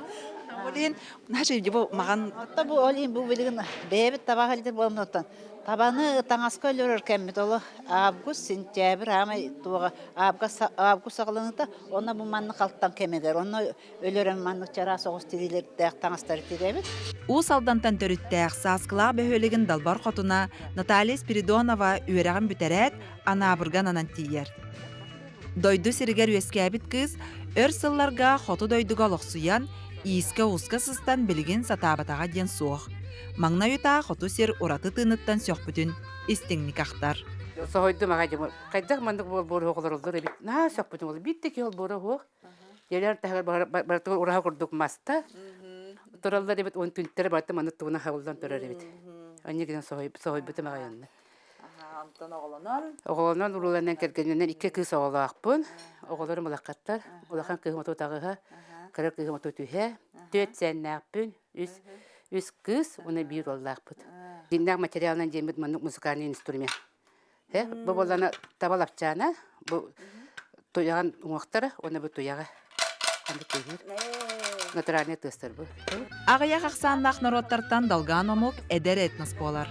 Ол иһин, значит, бу маҕан Отто бу ол иһин бу билигин бэйэбит таба сылдьар буоламмытыттан табаны таҥаска өлөрөр кэммит олох август, сентябрь аамай туоҕа август саҕаланыыта онно бу маннык халтаҥ кэмигэр онно өлөрөн маннык чараас оҕус тириилэрдээх таҥастары тирэбит. Уус Алдантан төрүттээх Сааскылаах бөһүөлэгин далбар хотуна Наталья Спиридонова үөрэҕин бүтэрээт, Анаабырга ананан тиийэр. Дойду сиригэр үөскээбит кыыс өр сылларга хоту дойдуга олохсуйан, иискэ-ууска сыстан билигин сатаабатаҕа диэн суох. Маҥнай утаа хоту сир ураты тыыныттан сөхпүтүн истиҥник ахтар. Соһуйдум аҕай дьэ хайдах маннык буолбуоруһу олороллор эбит наһаа сөхпүтүм ол биир да киһи олбуора суох Дьиэлэр таһыгар барытыгар ураһа курдук маста тураллар эбит, уон түнтэрэ барыта маннык тугунан хабыллан турар эбит. Онньа гынан соһуйбутум аҕай онно. Онтон оҕолонон? Оҕолонон, урууланан, кэргэнинэн икки кыыс оҕолоохпун. Оҕолорум улахаттар. Улахан кыыһым отут аҕыһа, кыра кыыһым отут үһэ. Түөрт сэннээхпин, үс, үс кыыс уонна биир уоллаахпыт. Дьиҥнээх материалынан диэммит маннык музыкальный инструмент. Бу буоллана таба лапчаана, бу туйаҕын уҥуохтара уонна бу туйаҕа. Натуральный тыастар бу. Аҕыйах ахсааннаах норуоттартан долгаан омук эдэр этнос буолар.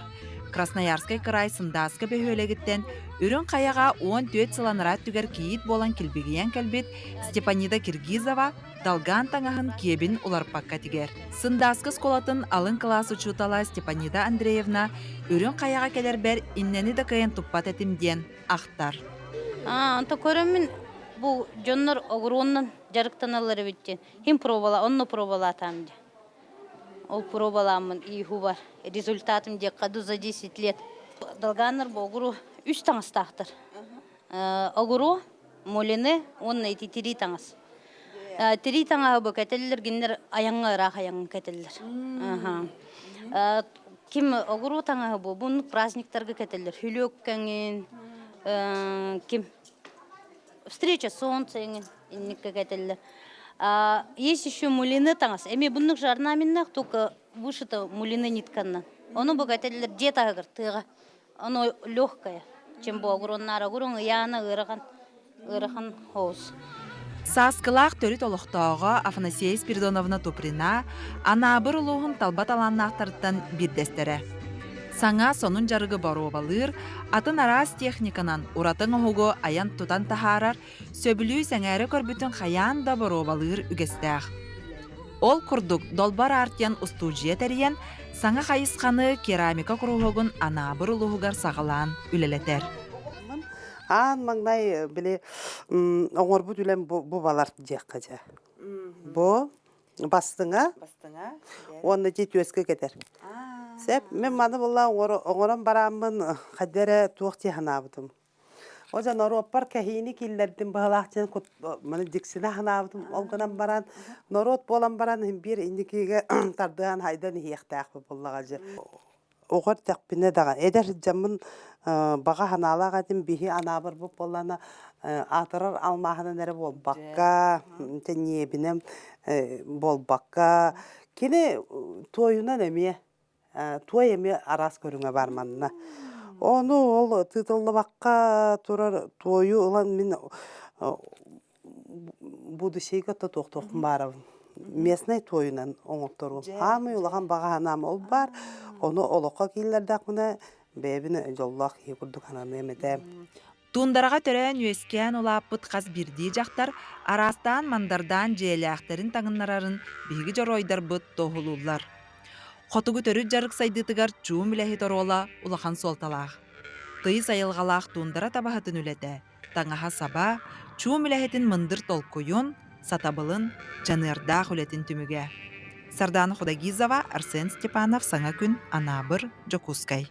Красноярскай кыраай Сындааска бөһүөлэгиттэн Үрүҥ Хайаҕа 14 сыл анараа өттүгэр кийиит буолан килбигийэн кэлбит Степанида Киргизова долган таҥаһын киэбин уларпакка тигэр. Сындааска оскуолатын алын кылаас учуутала Степанида Андреевна Үрүҥ Хайаҕа кэлэрбэр иннэни да кыайан туппат этим диэн ахтар. Онто көрөммүн бу дьоннор огуруоннан дьарыктаналлар эбит диэн. Хим пробала, онно пробалаатаам диэн. Ол пробалааммын ииху бар. Результатым диэххэ за 10 лет. Долганнар бу огуру үс таҥастаахтар. Огуру, мулины уонна ити тирии таҥас. Тирии таҥаһы бу кэтэллэр, кинилэр айаҥҥа ыраах айаҥҥа кэтэллэр. Ким огуру таҥаһы бу бу праздниктарга кэтэллэр. Хүлүөк кэҥин, ким встреча солнца эҥин инникке кэтэллэр. Есть еще мулины таҥас. Эми буннук же орнаментных, только вышито мулины нитканнан. Ону бу кэтэллэр дьиэ таһыгар тыаҕа. Оно легкое, чем бу огуроннаар огуруҥ ыйаана ыарахан ыарахан хоус. Сааскылаах төрүт олохтооҕо Афанасия Спиридоновна Туприна Анаабыр улууһун талба талааннаахтарыттан биирдэстэрэ. Саҥа сонун дьарыгы боруобалыыр, атын араас техниканан ураты оҥоһугу айан-тутан таһаарар, сөбүлүү сэҥээрэ көрбүтүн хайаан да боруобалыыр үгэстээх. Ол курдук Долбор Артиан устуудьуйа тэрийэн, саҥа хайысханы керамика куруһуогун Анаабыр улууһугар саҕалаан үлэлэтэр. Аан маҥнай били оҥорбут үлэм бу балар диэххэ дьэ. Бу бастыҥа уонна ити түөскэ кэтэр. Сөп, мин маны була оҥорон барааммын хайда эрэ туох дии санаабытым. О дьэ норуоппар кэһиини киллэрдим быһалаах диэн маны дьиксинэ санаабытым. Ол гынан баран норуот буолан баран биир инникигэ тардыһан хайдан иһиэхтээхпит буоллаҕа дьэ. Оҕо эрдэхпинэ даҕаны эдэр дьоммун баҕа санаалаах этим биһи анаабарбыт буоллаҕына аатырар алмааһынан эрэ буолбакка, ньиэбинэн буолбакка кини туойунан эмиэ туой эмиэ араас көрүҥэ баар манна. Ону ол тыытыллыбакка турар туойу ылан мин будущийга то туохтуохпун баарабын. Местнай туойунан оҥотторуом. Хаамый улахан баҕа санаам ол баар. Ону олоххо киллэрдэхпинэ бэйэбин дьоллоох киһи курдук сананыам этэ. Туундараҕа төрөөн-үөскээн улааппыт хас биирдии дьахтар араастаан мандардаан дьиэлээхтэрин таҥыннарарын биһиги дьоруойдарбыт туоһулууллар. Хотугу төрүт дьарык сайдыытыгар чуум үлэһит оруола улахан суолталаах. Тыйыс айылҕалаах туундара табаһытын үлэтэ, таҥаһа-саба, чуум үлэһитин мындыр толкуйун, сатабылын, дьаныардаах үлэтин түмүгэ. Сардаана Худогизова, Арсен Степанов Саҥа күн, Анаабыр, Дьокуускай.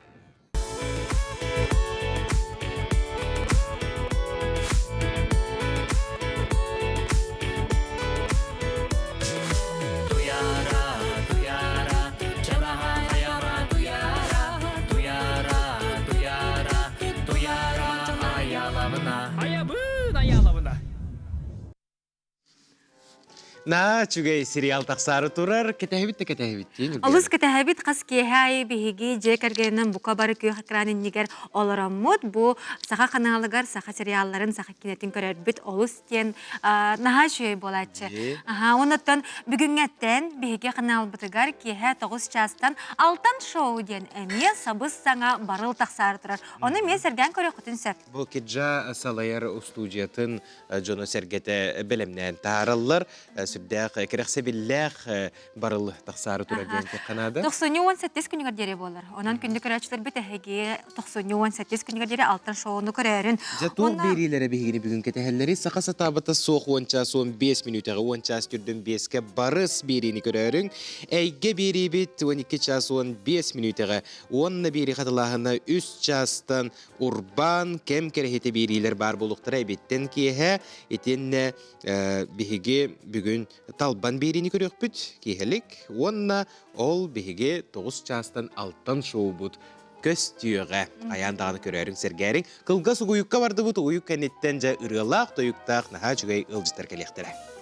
На үчүгэй сериал тахсаары турар. Кэтэһэбит да кэтэһэбит диэн Олус кэтэһэбит хас киэһэ аайы биһиги дьиэ кэргэнинэн бука бары күөх экран иннигэр олороммут. Бу саха ханаалыгар саха сериалларын, саха кинэтин көрөрбүт олус диэн наһаа үчүгэй буолааччы. Аха, оннуттан бүгүҥҥэттэн биһиги ханаалбытыгар киэһэ 9 чаастан Алтан шоу диэн эмиэ сабыс-саҥа барыл тахсаары турар. Ону эмиэ сэргээн көрүөххүтүн сөп. Бу Киджа салайар устуудьуйатын дьоно-сэргэтэ бэлэмнээн таараллар. Сүрдээх кэрэхсэбиллээх барыл тахсаары турар диэн этиэххэ наада. Тохсунньу 18 күнүгэр диэри буолар. Онон күндү көрөөччүлэрбит эһиги тохсунньу 18 күнүгэр диэри алтан шоуну көрөөрүн. Дьэ туох биэриилэрэ биһигини бүгүн кэтэһэллэри саха сатаабыта суох 10 чаас 15 мүнүүтэҕэ 10 чаас түрдүн биэскэ барыс биэриини көрөөрүҥ. Эйгэ биэриибит 12 чаас 15 мүнүүтэҕэ уонна биэрии хатылааһына 3 чаастан урбаан кэм кэрэһитэ биэриилэр баар буолуохтара эбиттэн киэһэ итиэннэ биһиги бүгүн талбан биэриини көрүөхпүт киэһэлик уонна ол биһиги 9 чаастан алтан шоубут көстүөҕэ хайаан даҕаны көрөөрүҥ сэргээриҥ кылгас угуйукка бардыбыт угуйук кэнниттэн дьэ ырыалаах тойуктаах наһаа үчүгэй ыалдьыттар кэлиэхтэрэ.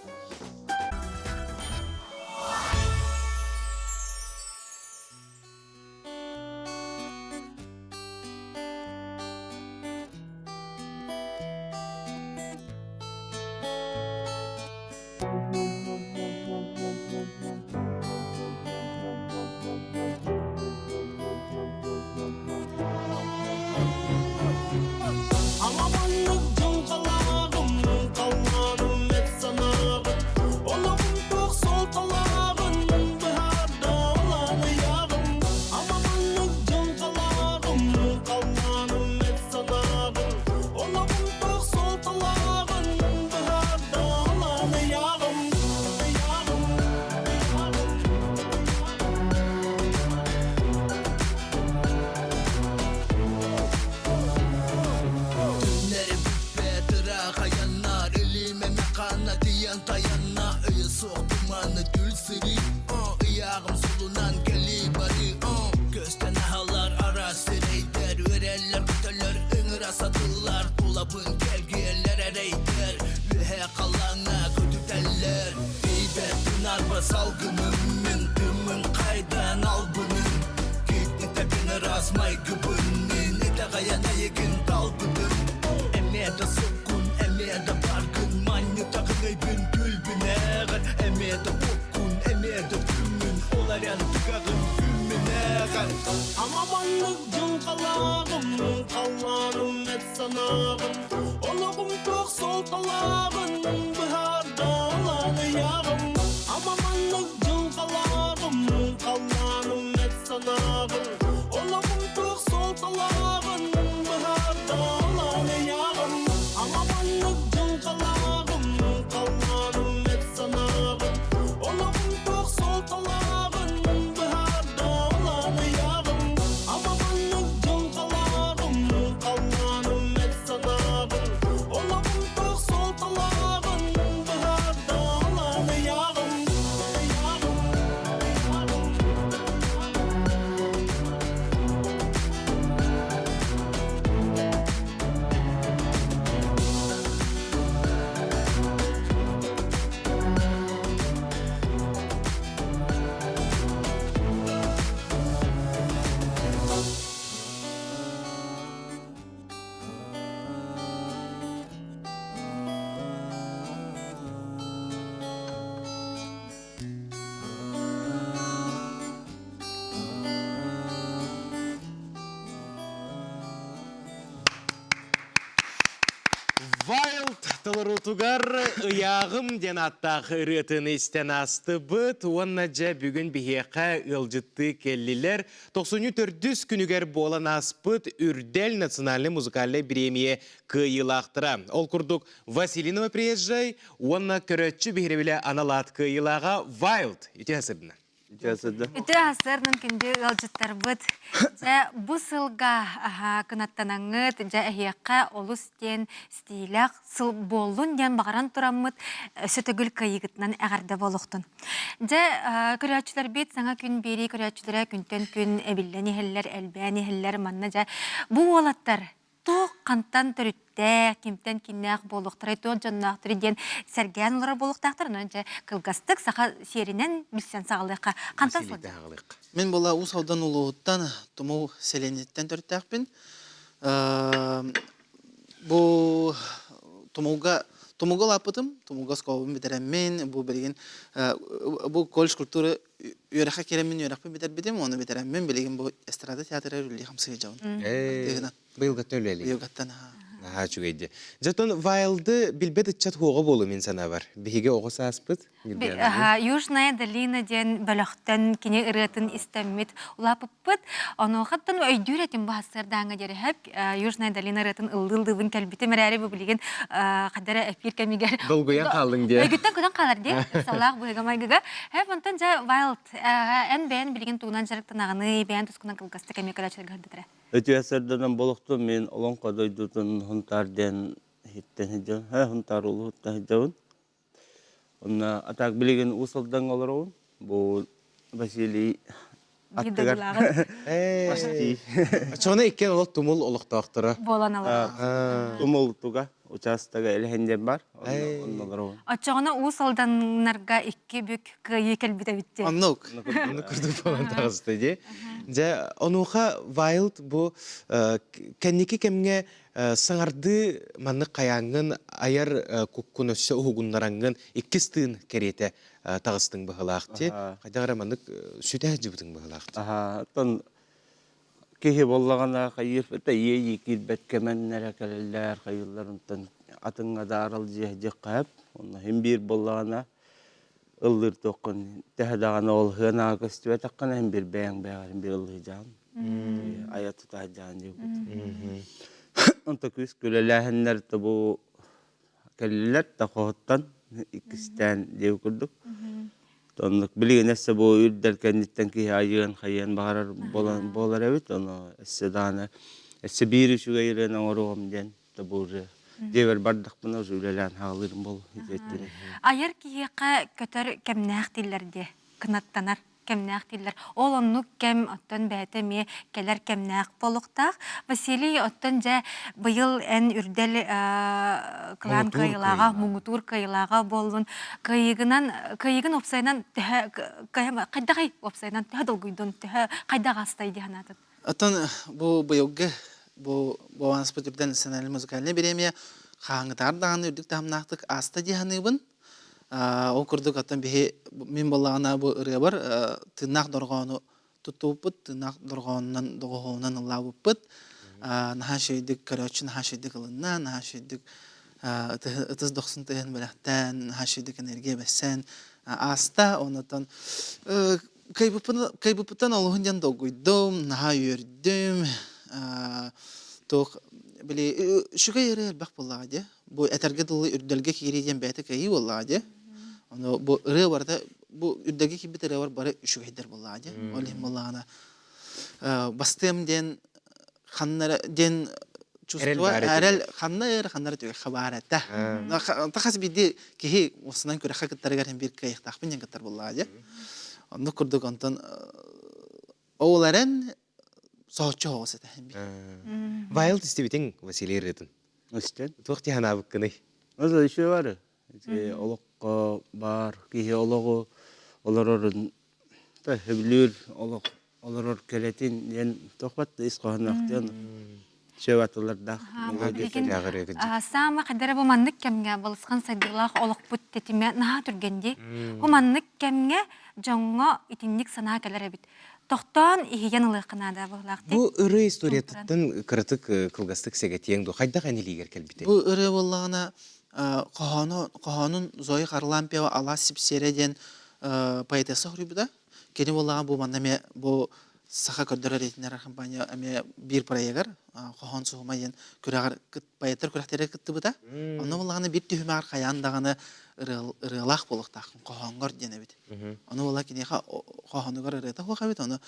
сырыы Ыйааҕым сулунан кэлии барыы Көстөн аһалар араас сирэйдэр Үөрэллэр көтөллөр ыҥыра сатыллар Тулабын кэлгиэллэр эрэйдэр Үөһэ халлааҥҥа көтүтэллэр Тиийбэт тунарба салгыным Мин тыммын хайдан албыным Киттитэбин ыраас майгыбын Мин итэҕэйэн эйигин талбытым Эмиэ да суккун, эмиэ да баргын Манньытаҕын өйбүн күлбүнээҕэр Эмиэ да уоккун, эмиэ да күммүн Ол эрэн тыгаҕын күммүнээҕэр Ама маннык дьылҕалааҕым, халлааным эт санааҕым, олоҕум туох суолталааҕын быһаардаалаан ыйааҕым. Ама маннык дьылҕалааҕым, халлааным эт санааҕын, олоҕум туох суолталааҕын быһаардаалаан ыйааҕым. Ама маннык дьылҕалааҕым, халлааным эт санааҕын, олоҕум туох суолталааҕын быһаардаалаан ыйааҕым. Ама маннык дьылҕалааҕым, халлааным эт санааҕын, олоҕум туох суолталааҕын быһаардаалаан ыйааҕым. Wild толоруутугар ыйааҕым диэн ааттаах ырыатын истэн аастыбыт уонна дьэ бүгүн биһиэхэ ыалдьыттыы кэллилэр. Тохсунньу төрдүс күнүгэр буолан ааспыт Үрдэл национальнай музыкальнай бириэмийэ кыайыылаахтара. Ол курдук Василинова приезжай уонна көрөөччү биһирэбилэ анал аат кыайыылааҕа Wild үтүө сырдына. Үтүө сырдын. Үтүө сырдын күндү ыалдьыттарбыт. Дьэ бу сылга кынаттанаҥҥыт, дьэ эһиэхэ олус диэн стилэх сыл буоллун диэн баҕаран тураммыт өссө төгүл кыайыыгытынан эҕэрдэ буолуохтун. Дьэ көрөөччүлэрбит саҥа күн биэрии көрөөччүлэрэ күнтэн күн эбиллэн иһэллэр, элбээн иһэллэр. Манна дьэ бу уолаттар туох хантан төрүттээх, кимтэн кимнээх буолуохтарай, туох дьонноохторой диэн сэргээн олорор буолуохтаахтар. Онон дьэ кылгастык саха сиэринэн билсэн саҕалыахха. Хантан сылдьар? Мин була Уус Алдан улууһуттан Тумул сэлиэнньэтиттэн төрүттээхпин. Бу Тумулга Тумулга улааппытым, Тумулга оскуолабын бүтэрэммин, бу билигин бу колледж культуры үөрэххэ киирэммин үөрэхпин бүтэрбитим, уонна бүтэрэммин билигин бу эстрада театрыгар үлэлии хамсыы сылдьабын. Тыгынан. Быйылгаттан үлэлии. Быйылгаттан аха. Наһаа үчүгэй Дьэ оттон Вайлды билбэт ыччат хуоҕа буолу мин санаабар. Биһиги оҕо сааспыт. Южная долина диэн бөлөхтөн кини ырыатын истэммит улаапыппыт. Онуохаттан өйдүүр этим бу сарсыардааҥҥа диэри хөп Южная долина ырыатын ыллыы-ыллыыбын кэлбитим эрээри бу билигин хадара эфир кэмигэр Долгуйан хааллыҥ диэ. Өйгүттэн көтөн хаалар диэ. Ыксаллаах быһыга-майгыга. Хэп онтон дьэ Wild эн бэйэн билигин тугунан дьарыктанаҕыный, бэйэн тускунан кылгастык эмиэ көрөөччүлэргэ сырдатара. Үтүө сырданан болохтун мин Олоҥхо дойдутун Хунтаар диэн иһиттэн сылдьабын. Хунтаар улууһуттан сылдьабын. Онно атаак билигин Уус Алдаҥҥа олоробун. Бу Василий аттыгар Почти. Оччоҕуна иккиэн олох тумул олохтоохторо. Буолан олорор. Тумул туга учаастага Элэһин диэн бар. Онно олоробун. Оччоҕуна Уус Алданнарга икки бүк кыайыы кэлбит эбит дии. Оннук. Оннук курдук буолан таҕыста дии. Дьэ, онуоха Wild бу кэнники кэмҥэ саҥардыы маннык хайааҥҥын айар куккун өссө уһугуннараҥҥын иккис тыын кэриэтэ таҕыстыҥ быһылаах дии. Хайдах эрэ маннык сүтэ сылдьыбытыҥ быһылаах дии. Оттон киһи буоллаҕына хайыыр иэйии киирбэт кэмэннэрэ кэлэллэр хайыыллар онтон атыҥҥа да аралдьыйа дьиэххэ онно син биир буоллаҕына ыллыыр туоххун төһө даҕаны ол сыанаҕа көстүбэтэххинэ син биир бэйэҥ бэйэҕэр син биир ыллыыдьаҕын айа тутаһдьаҕын диэбит онто күүс күлэлээһиннэр тобу кэллилэр да хоһуттан иккистээн диэбит курдук оннук билигин өссө бу үрдэл кэнниттэн киһи айыан хайыан баҕарар буолан буолар эбит ону өссө даҕаны өссө биир үчүгэй ырыаны оҥоруом диэн тобу уже дьиэбэр бардахпына уже үлэлээн хаалыырым буолуо Айар киһиэхэ көтөр кэмнээх дииллэр дии. кынаттанар кэмнээх дииллэр. Ол оннук кэм оттон бэйэтэ эмиэ кэлэр кэмнээх буолуохтаах. Василий, оттон дьэ быйыл эн үрдэл кылаан кыайыылааҕа, муҥутуур кыайыылааҕа буоллун. Кыайыыгынан, кыайыыгын уопсайынан төһө хайдаҕый уопсайынан төһө долгуйдун, төһө хайдах астай дии санаатын? Оттон бу быйылгы бу Бованспыт үрдэл национальный музыкальный бириэмийэ хаһааҥҥытааҕар даҕаны үрдүк таһымнаахтык ааста дии саныыбын. Ол курдук оттон биһи мин буоллаҕына бу ырыабар тыыннаах дорҕоону туттубуппут, тыыннаах дорҕоонунан доҕуһуолунан ыллаабыппыт. Наһаа үчүгэйдик көрөөччү наһаа үчүгэйдик ылынна, наһаа үчүгэйдик ытыс дохсун тыаһын бэлэхтээн, наһаа үчүгэйдик энергия бэссэн ааста. Оннотон кыайбыппыттан олуһун диэн долгуйдум, наһаа үөрдүм. Туох били үчүгэй ырыа элбэх буоллаҕа дии. Бу этэргэ дылы үрдэлгэ киирии диэн бэйэтэ кыайыы буоллаҕа дии. Ону бу ырыа барыта бу үрдэлгэ киирбит ырыалар бары үчүгэйдэр буоллаҕа дии. Ол иһин буоллаҕына бастыам диэн ханна диэн чувство эрэл ханна эрэ ханна эрэ түгэххэ баар этэ. Хас биирдии киһи уосунан күрэххэ кыттарыгар иһин биир кыайыахтаахпын диэн кыттар буоллаҕа дии. Оннук курдук онтон ол эрэн соһуччу оҕус этэ. Вайлд истибитиҥ Василий ырыатын. Истэн. Туох дии санаабыккыный? Ол еще бар. Олоххо баар киһи олоҕу олорорун сөбүлүүр олох олорор кэрэтин диэн тохпат да ис хоһоонноох сөп атылардаах. Саама хайдара бу маннык кэмҥэ балысхан сайдыылаах олохпут тэтимэ наһаа түргэн дии. Бу маннык кэмҥэ дьоҥҥо итинник санаа кэлэр эбит. Тохтоон иһийэн ылыахха наада быһылаах Бу ырыа историятыттан кыратык кылгастык сэгэтиэҥ дуо? Хайдах эн илиигэр кэлбитэй? Бу ырыа буоллаҕына хоһоону хоһоонун Зоя Харлампьева Алаас сипсиэрэ диэн поэтесса суруйбута. Кини буоллаҕа бу манна эмиэ бу саха көрдөрөр иһитиннэрэр компания эмиэ биир проегар хоһоон суһума диэн күрэҕэр поэттар күрэхтэригэр кыттыбыта. Онно буоллаҕына биир түһүмэҕэр хайаан даҕаны ырыалаах буолуохтааххын хоһооҥҥор диэн эбит. Ону буолла киниэхэ хоһоонугар ырыата суох эбит. Ону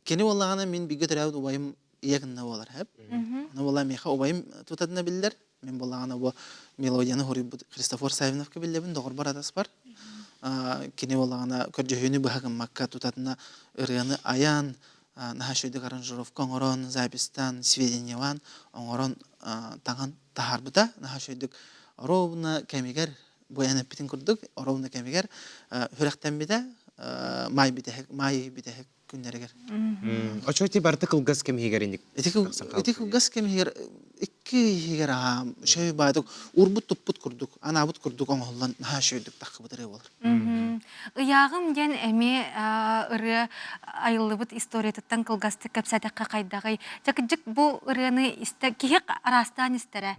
кини буоллаҕына мин бииргэ төрөөбүт убайым ийэ гынна буолар эп. Ону буолла миэхэ убайым тутатына биллэр. Мин буоллаҕына бу мелодияны суруйбут Христофор Савиновка биллэбин, доҕорбор атаспар. Кини буоллаҕына көрдьөһүүнү быһа гыммакка тутатына ырыаны айан, наһаа үчүгэйдик аранжировка оҥорон, записьтаан, сведениелаан оҥорон таҥан таһаарбыта. Наһаа үчүгэйдик ровно кэмигэр бу эн эппитин курдук ровно кэмигэр сүрэхтэммитэ маай бүтэһик маай бүтэһик күннэригэр. Очо ити барыта кылгас кэм иһигэр инник Ити кылгас кэм иһигэр икки иһигэр аһаам үчүгэй баайдык урбут туппут курдук анаабыт курдук оҥоһуллан наһаа үчүгэйдик таххыбыт ырыа буолар. Ыйааҕым диэн эмиэ ырыа айыллыбыт историятыттан кылгастык кэпсээтэххэ хайдаҕый? Дьэ кырдьык бу ырыаны истэ киһи араастаан истэрэ.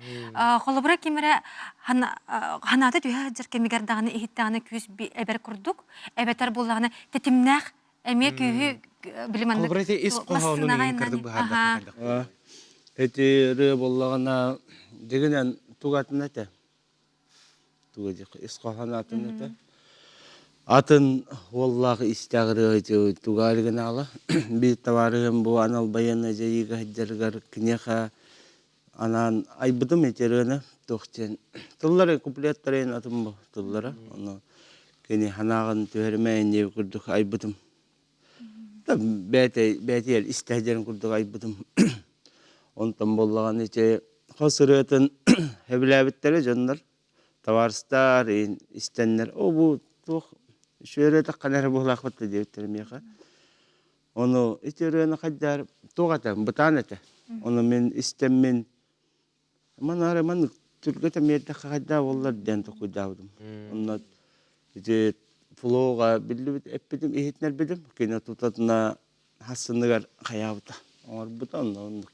Холобура ким эрэ ханаата түһэ сылдьар кэмигэр даҕаны иһиттэҕинэ күүс эбэр курдук, эбэтэр буоллаҕына тэтимнээх эмиэ күүһү били маннык Холобура ити ис хоһоонун иһин кырдык быһаардахха хайдах Ити ырыа буоллаҕына дьигинэн тугатын этэ. Туга ис хоһоон атын этэ. Атын уоллаах истээх ырыа туга оригинала. Биир табаарыһым бу анал байыаннай дьайыыга сылдьарыгар киниэхэ анаан айбытым ити ырыаны туох диэн тыллары куплеттарын атын бу тыллара ону кини санааҕын түһэримэйин диэбит курдук айбытым бэйэтэ бэйэтигэр истэ сылдьарын курдук айбытым онтон буоллаҕына ити хос ырыатын сөбүлээбиттэрэ дьоннор табаарыстар истэннэр о бу туох үчүгэй ырыа таххан эрэ буолаахпыт да диэбиттэрэ миэхэ Ону ити ырыаны хайдаар туох этэ, бытаан этэ. Ону мин истэммин манаары маннык түргэтэ миэрдэххэ хайдаа буоллар диэн толкуйдаабытым. Онно ити флоуга биллибит эппитим, иһитинэрбитим. Кини тутатына хассыныгар хайаабыта, оҥорбута онно оннук.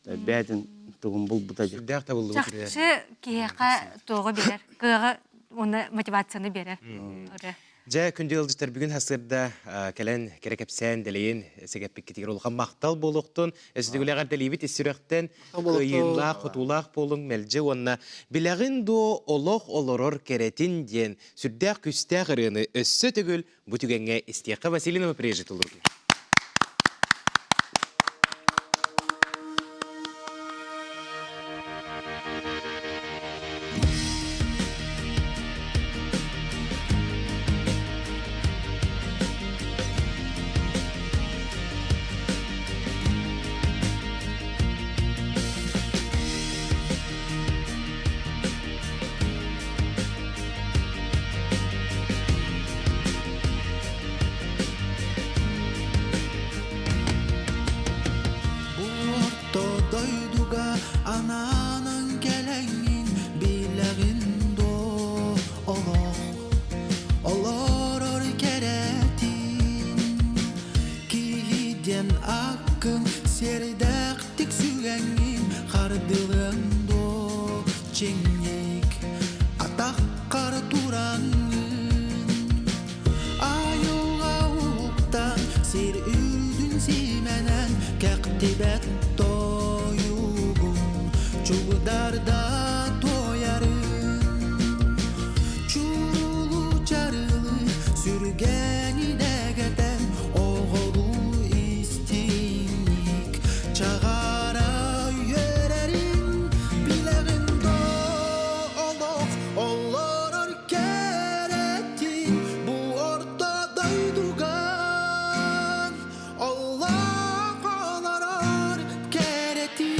Бэйэтин тугун булбута дии. Сүрдээх табыллыбыт ырыа. Чахчы киһиэхэ туоҕу билэр, кыаҕы уонна мотивацияны биэрэр ырыа. Дьэ, күндү ыалдьыттар бүгүн сарсыарда кэлэн кэрэ кэпсээн дэлэйин сэгэппиккитигэр улахан махтал буолуохтун. Өсүтүгүлэҕэр дэлиибит ис сүрэхтэн кыайыылаах, хотуулаах буолуҥ мэлдьи уонна билэҕин дуо олох олорор кэрэтин диэн сүрдээх күстээх ырыаны өссө төгүл бу түгэҥҥэ истиэххэ Василий Новопрежит олордун. Олорор кэрэтин Киһи диэн аккын Сиэрдээхтик сүгэҥҥин Хардылыаҥ дуо чиҥник Атаххар тураҥҥын Айылҕа уһуктан Сир үрдүн симэнэн Кэхтибэт тойугун Чугдарда туойарын Чурулу чарылы Сүргэни дэгэтэн Оҕолуу истиҥник Чаҕара үөрэрин Билэҕин доо олох Олорор кэрэтин Бу орто дойдуга Олох олорор кэрэтин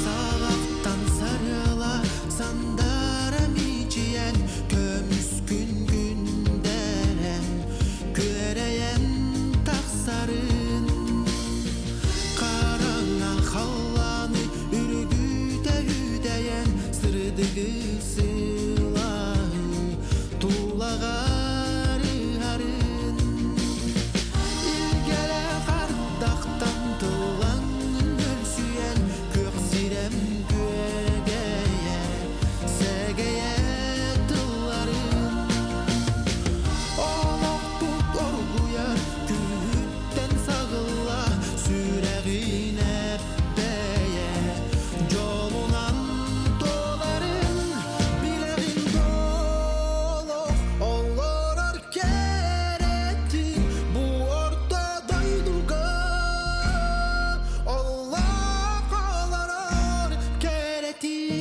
Саҕахтан сарыала сандара мичийэн көмүс күн күндэрэн күөрэйэн тахсарын Хараҥа халлааны үргүтэ үтэйэн сырдыгы сылааһы тулаҕар ыһарын Илгэлээх ардахтан тыллаҥҥын өлсүйэн күөх сирэм күөгэйэ сэгэйэ тылларын Олохпут оргуйар күһүттэн саҕылла сүрэҕин эппэйэ дьолунан туоларын билэҕин олох олорор кэрэтин бу орто дойдуга олох олорор кэрэтин.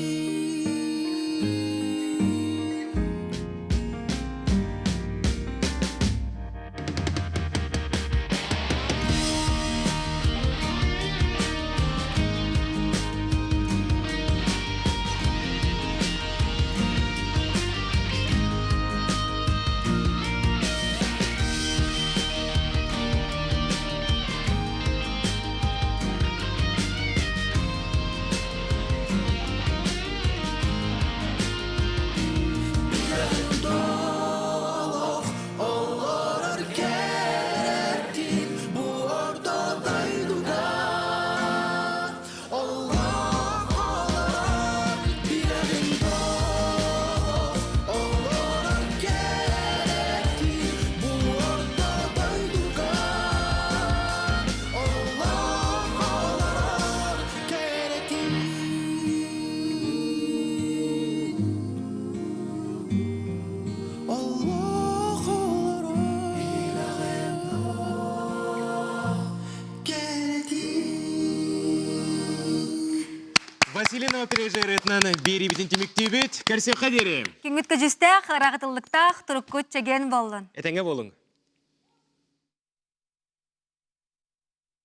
Олорор кэрэтин бу орто дойдуга Олох олорор билэҕин олох Олорор кэрэтин бу орто дойдуга Олох олорор кэрэтин. Олох олорор кэрэтин. Василий Новопережерытынан биэрибитин түмүктүүбүт. Көрсүөххэ диэри. Күҥҥүт көдьүүстээх, ыраахытыллыктаах, туруккут чэгиэн боллун. Этэҥҥэ буолуҥ.